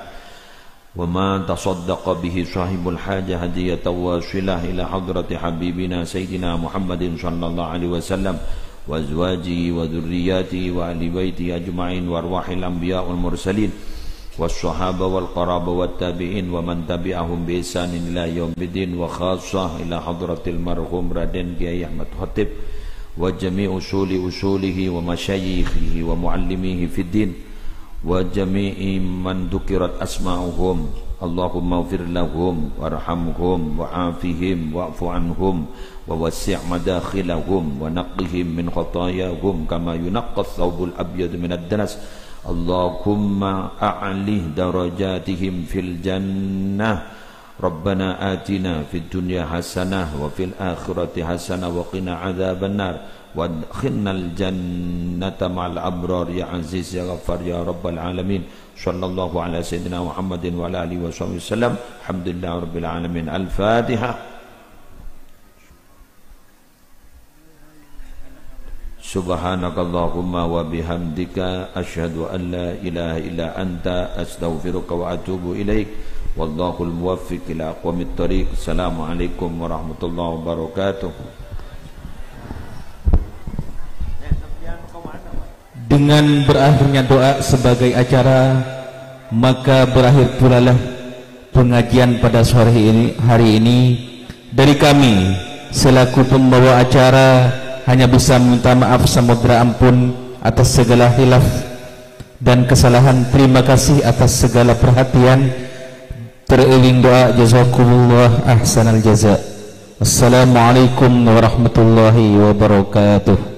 Wa ma tasaddaqa bihi sahibul hajah hadiyatan wasilah ila hadrati habibina sayyidina Muhammadin sallallahu alaihi wasallam wa azwajihi wa dzurriyyatihi wa ahli baitihi ajma'in wa arwahil anbiya wal mursalin was sahaba wal qaraba wat tabi'in wa man tabi'ahum bi ihsanin ila yaumiddin wa khassah ila hadratil marhum Raden Kiai Ahmad Khatib wa jami' usuli usulihi wa masyayikhihi wa muallimihi fid din wa jami'i man dzukirat asma'uhum. Allahumma ighfir lahum warhamhum wa'afihim wa'fu anhum wa wassi' madakhilahum wa naqqihim min khatayahum kama yunaqqas tsaubul abyadu minad danas. Allahumma a'li darajatihim fil jannah. Rabbana atina fid dunya hasanah wa fil akhirati hasanah wa qina adzabannar. Wa adkhilnal jannata ma'al abrar ya Aziz ya Ghaffar ya Rabbal alamin. Sallallahu ala sayyidina Muhammadin wa ala alihi wa sahbihi wasallam. Alhamdulillahi rabbil alamin. Al-Fatihah. Subhanakallahumma wa bihamdika, asyhadu an la ilaha illa anta, astaghfiruka wa atubu ilaik. Wallahul muwaffiq ila aqwamit thariq. Assalamualaikum warahmatullahi wabarakatuh. Dengan berakhirnya doa sebagai acara, maka berakhir pulalah pengajian pada sore ini, hari ini. Dari kami, selaku pembawa acara, hanya bisa meminta maaf samudra ampun atas segala khilaf dan kesalahan. Terima kasih atas segala perhatian. Teriring doa, jazakumullah ahsanal jaza. Assalamualaikum warahmatullahi wabarakatuh.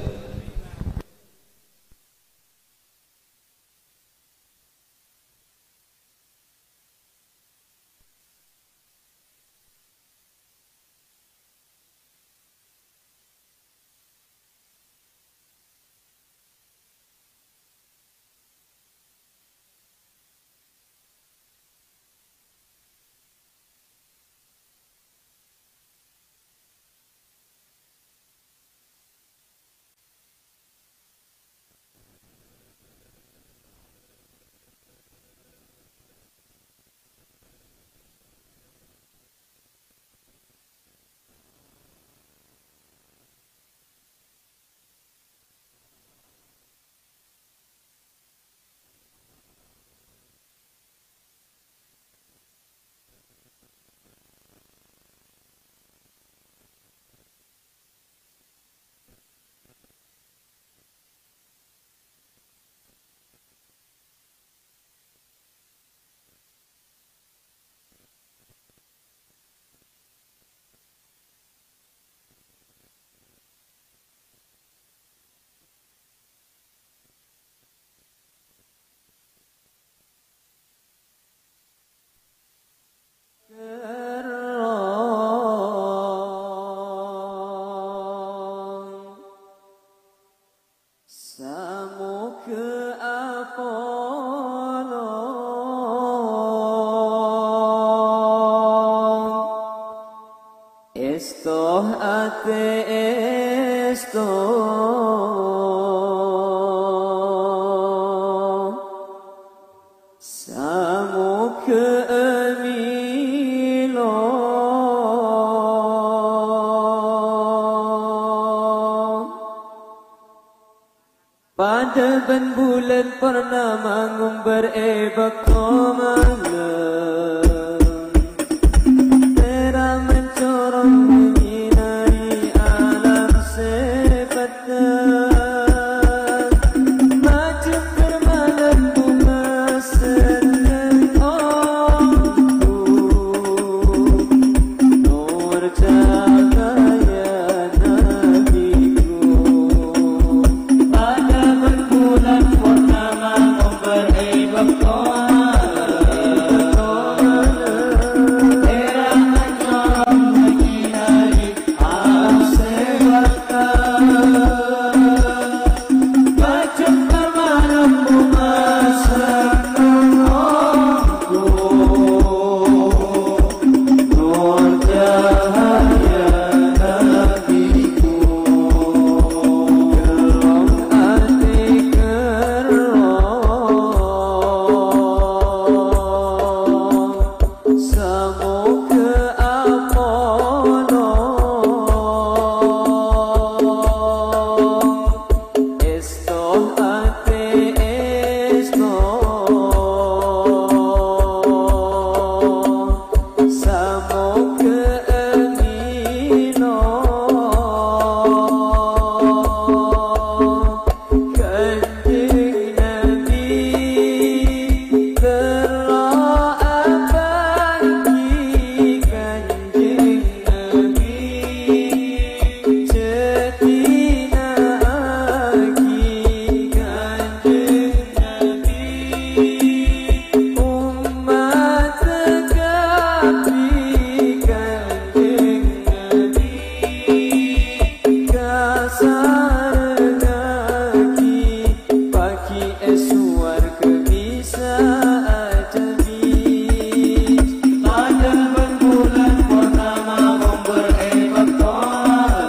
Samogâ apolong, èsto atè èsto. Samogâ milo. Padâ bân bulân purnama ngombâr è bâkto malem. Pèra' mancorong nyinari alam sè petteng. Majembhâr malem bunga senneng, oh, nur cahaya nabiku. Padâ bân bulân purnama ngombâr è bâkto malem. Pèra' mancorong nyinari alam sè petteng. Majembhâr malem bunga senneng, oh, nur cahaya nabiku. Gellong atè gellong. Samogâ apolong, èsto atè èsto. Samogâ milo. Kanjeng Nabi, terro abâghi Kanjeng Nabi, jhâdhina aghi Kanjeng Nabi, ommaddhâ kabbhi Kanjeng Nabi. Kasarengngaghi pagghi' è sowarghâ bisa ajhâmi. Padâ bân bulân purnama ngombâr è bâkto malem.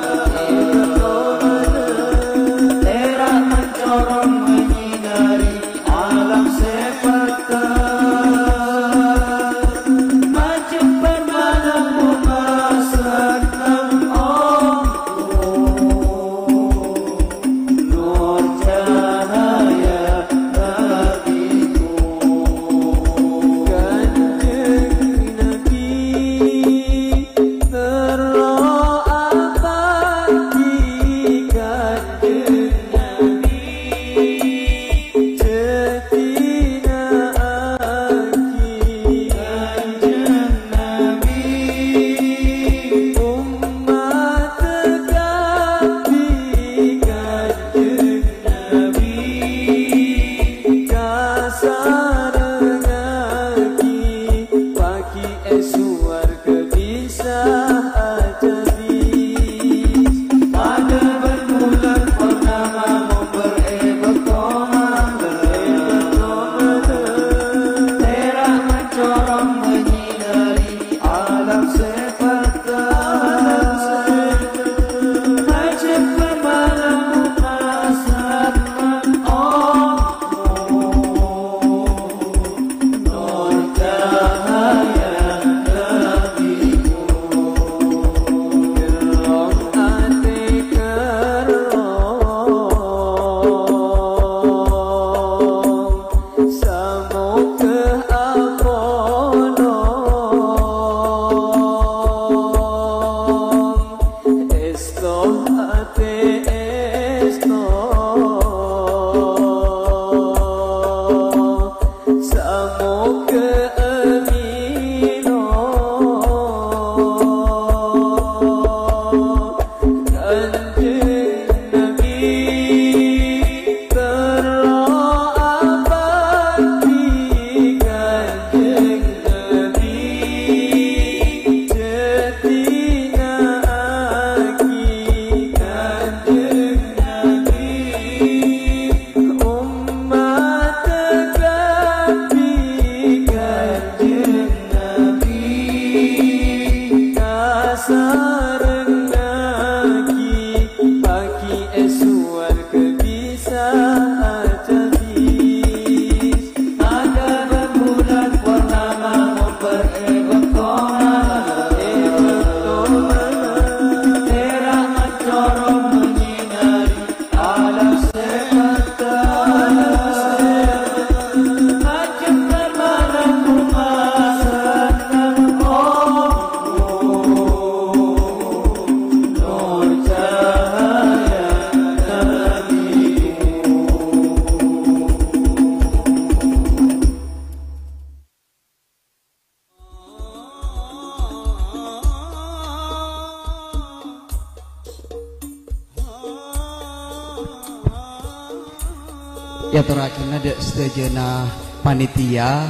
Èyatorraghina dâ' sadhâjâna panitia,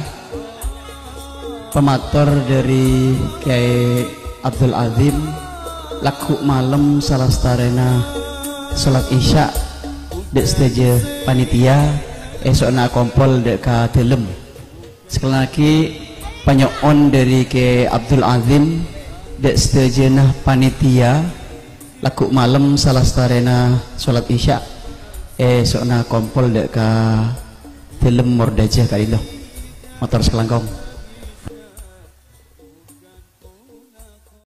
pamator dâri Kyaè Abdul Azim, lagghu' malem salastarèna sholat Isya, dâ' sadhâjâ panitia, èso'na akompol dâ' ka dâlem. Sakalè lagghi', panyo'on dâri Kè Abdul Azim, dâ' sadhâjâna panitia, lagghu' malem salastarèna sholat Isya, èso'na kompol dâ' ka dâlem mordhâjâ ka'dinto. Mator sakalangkong.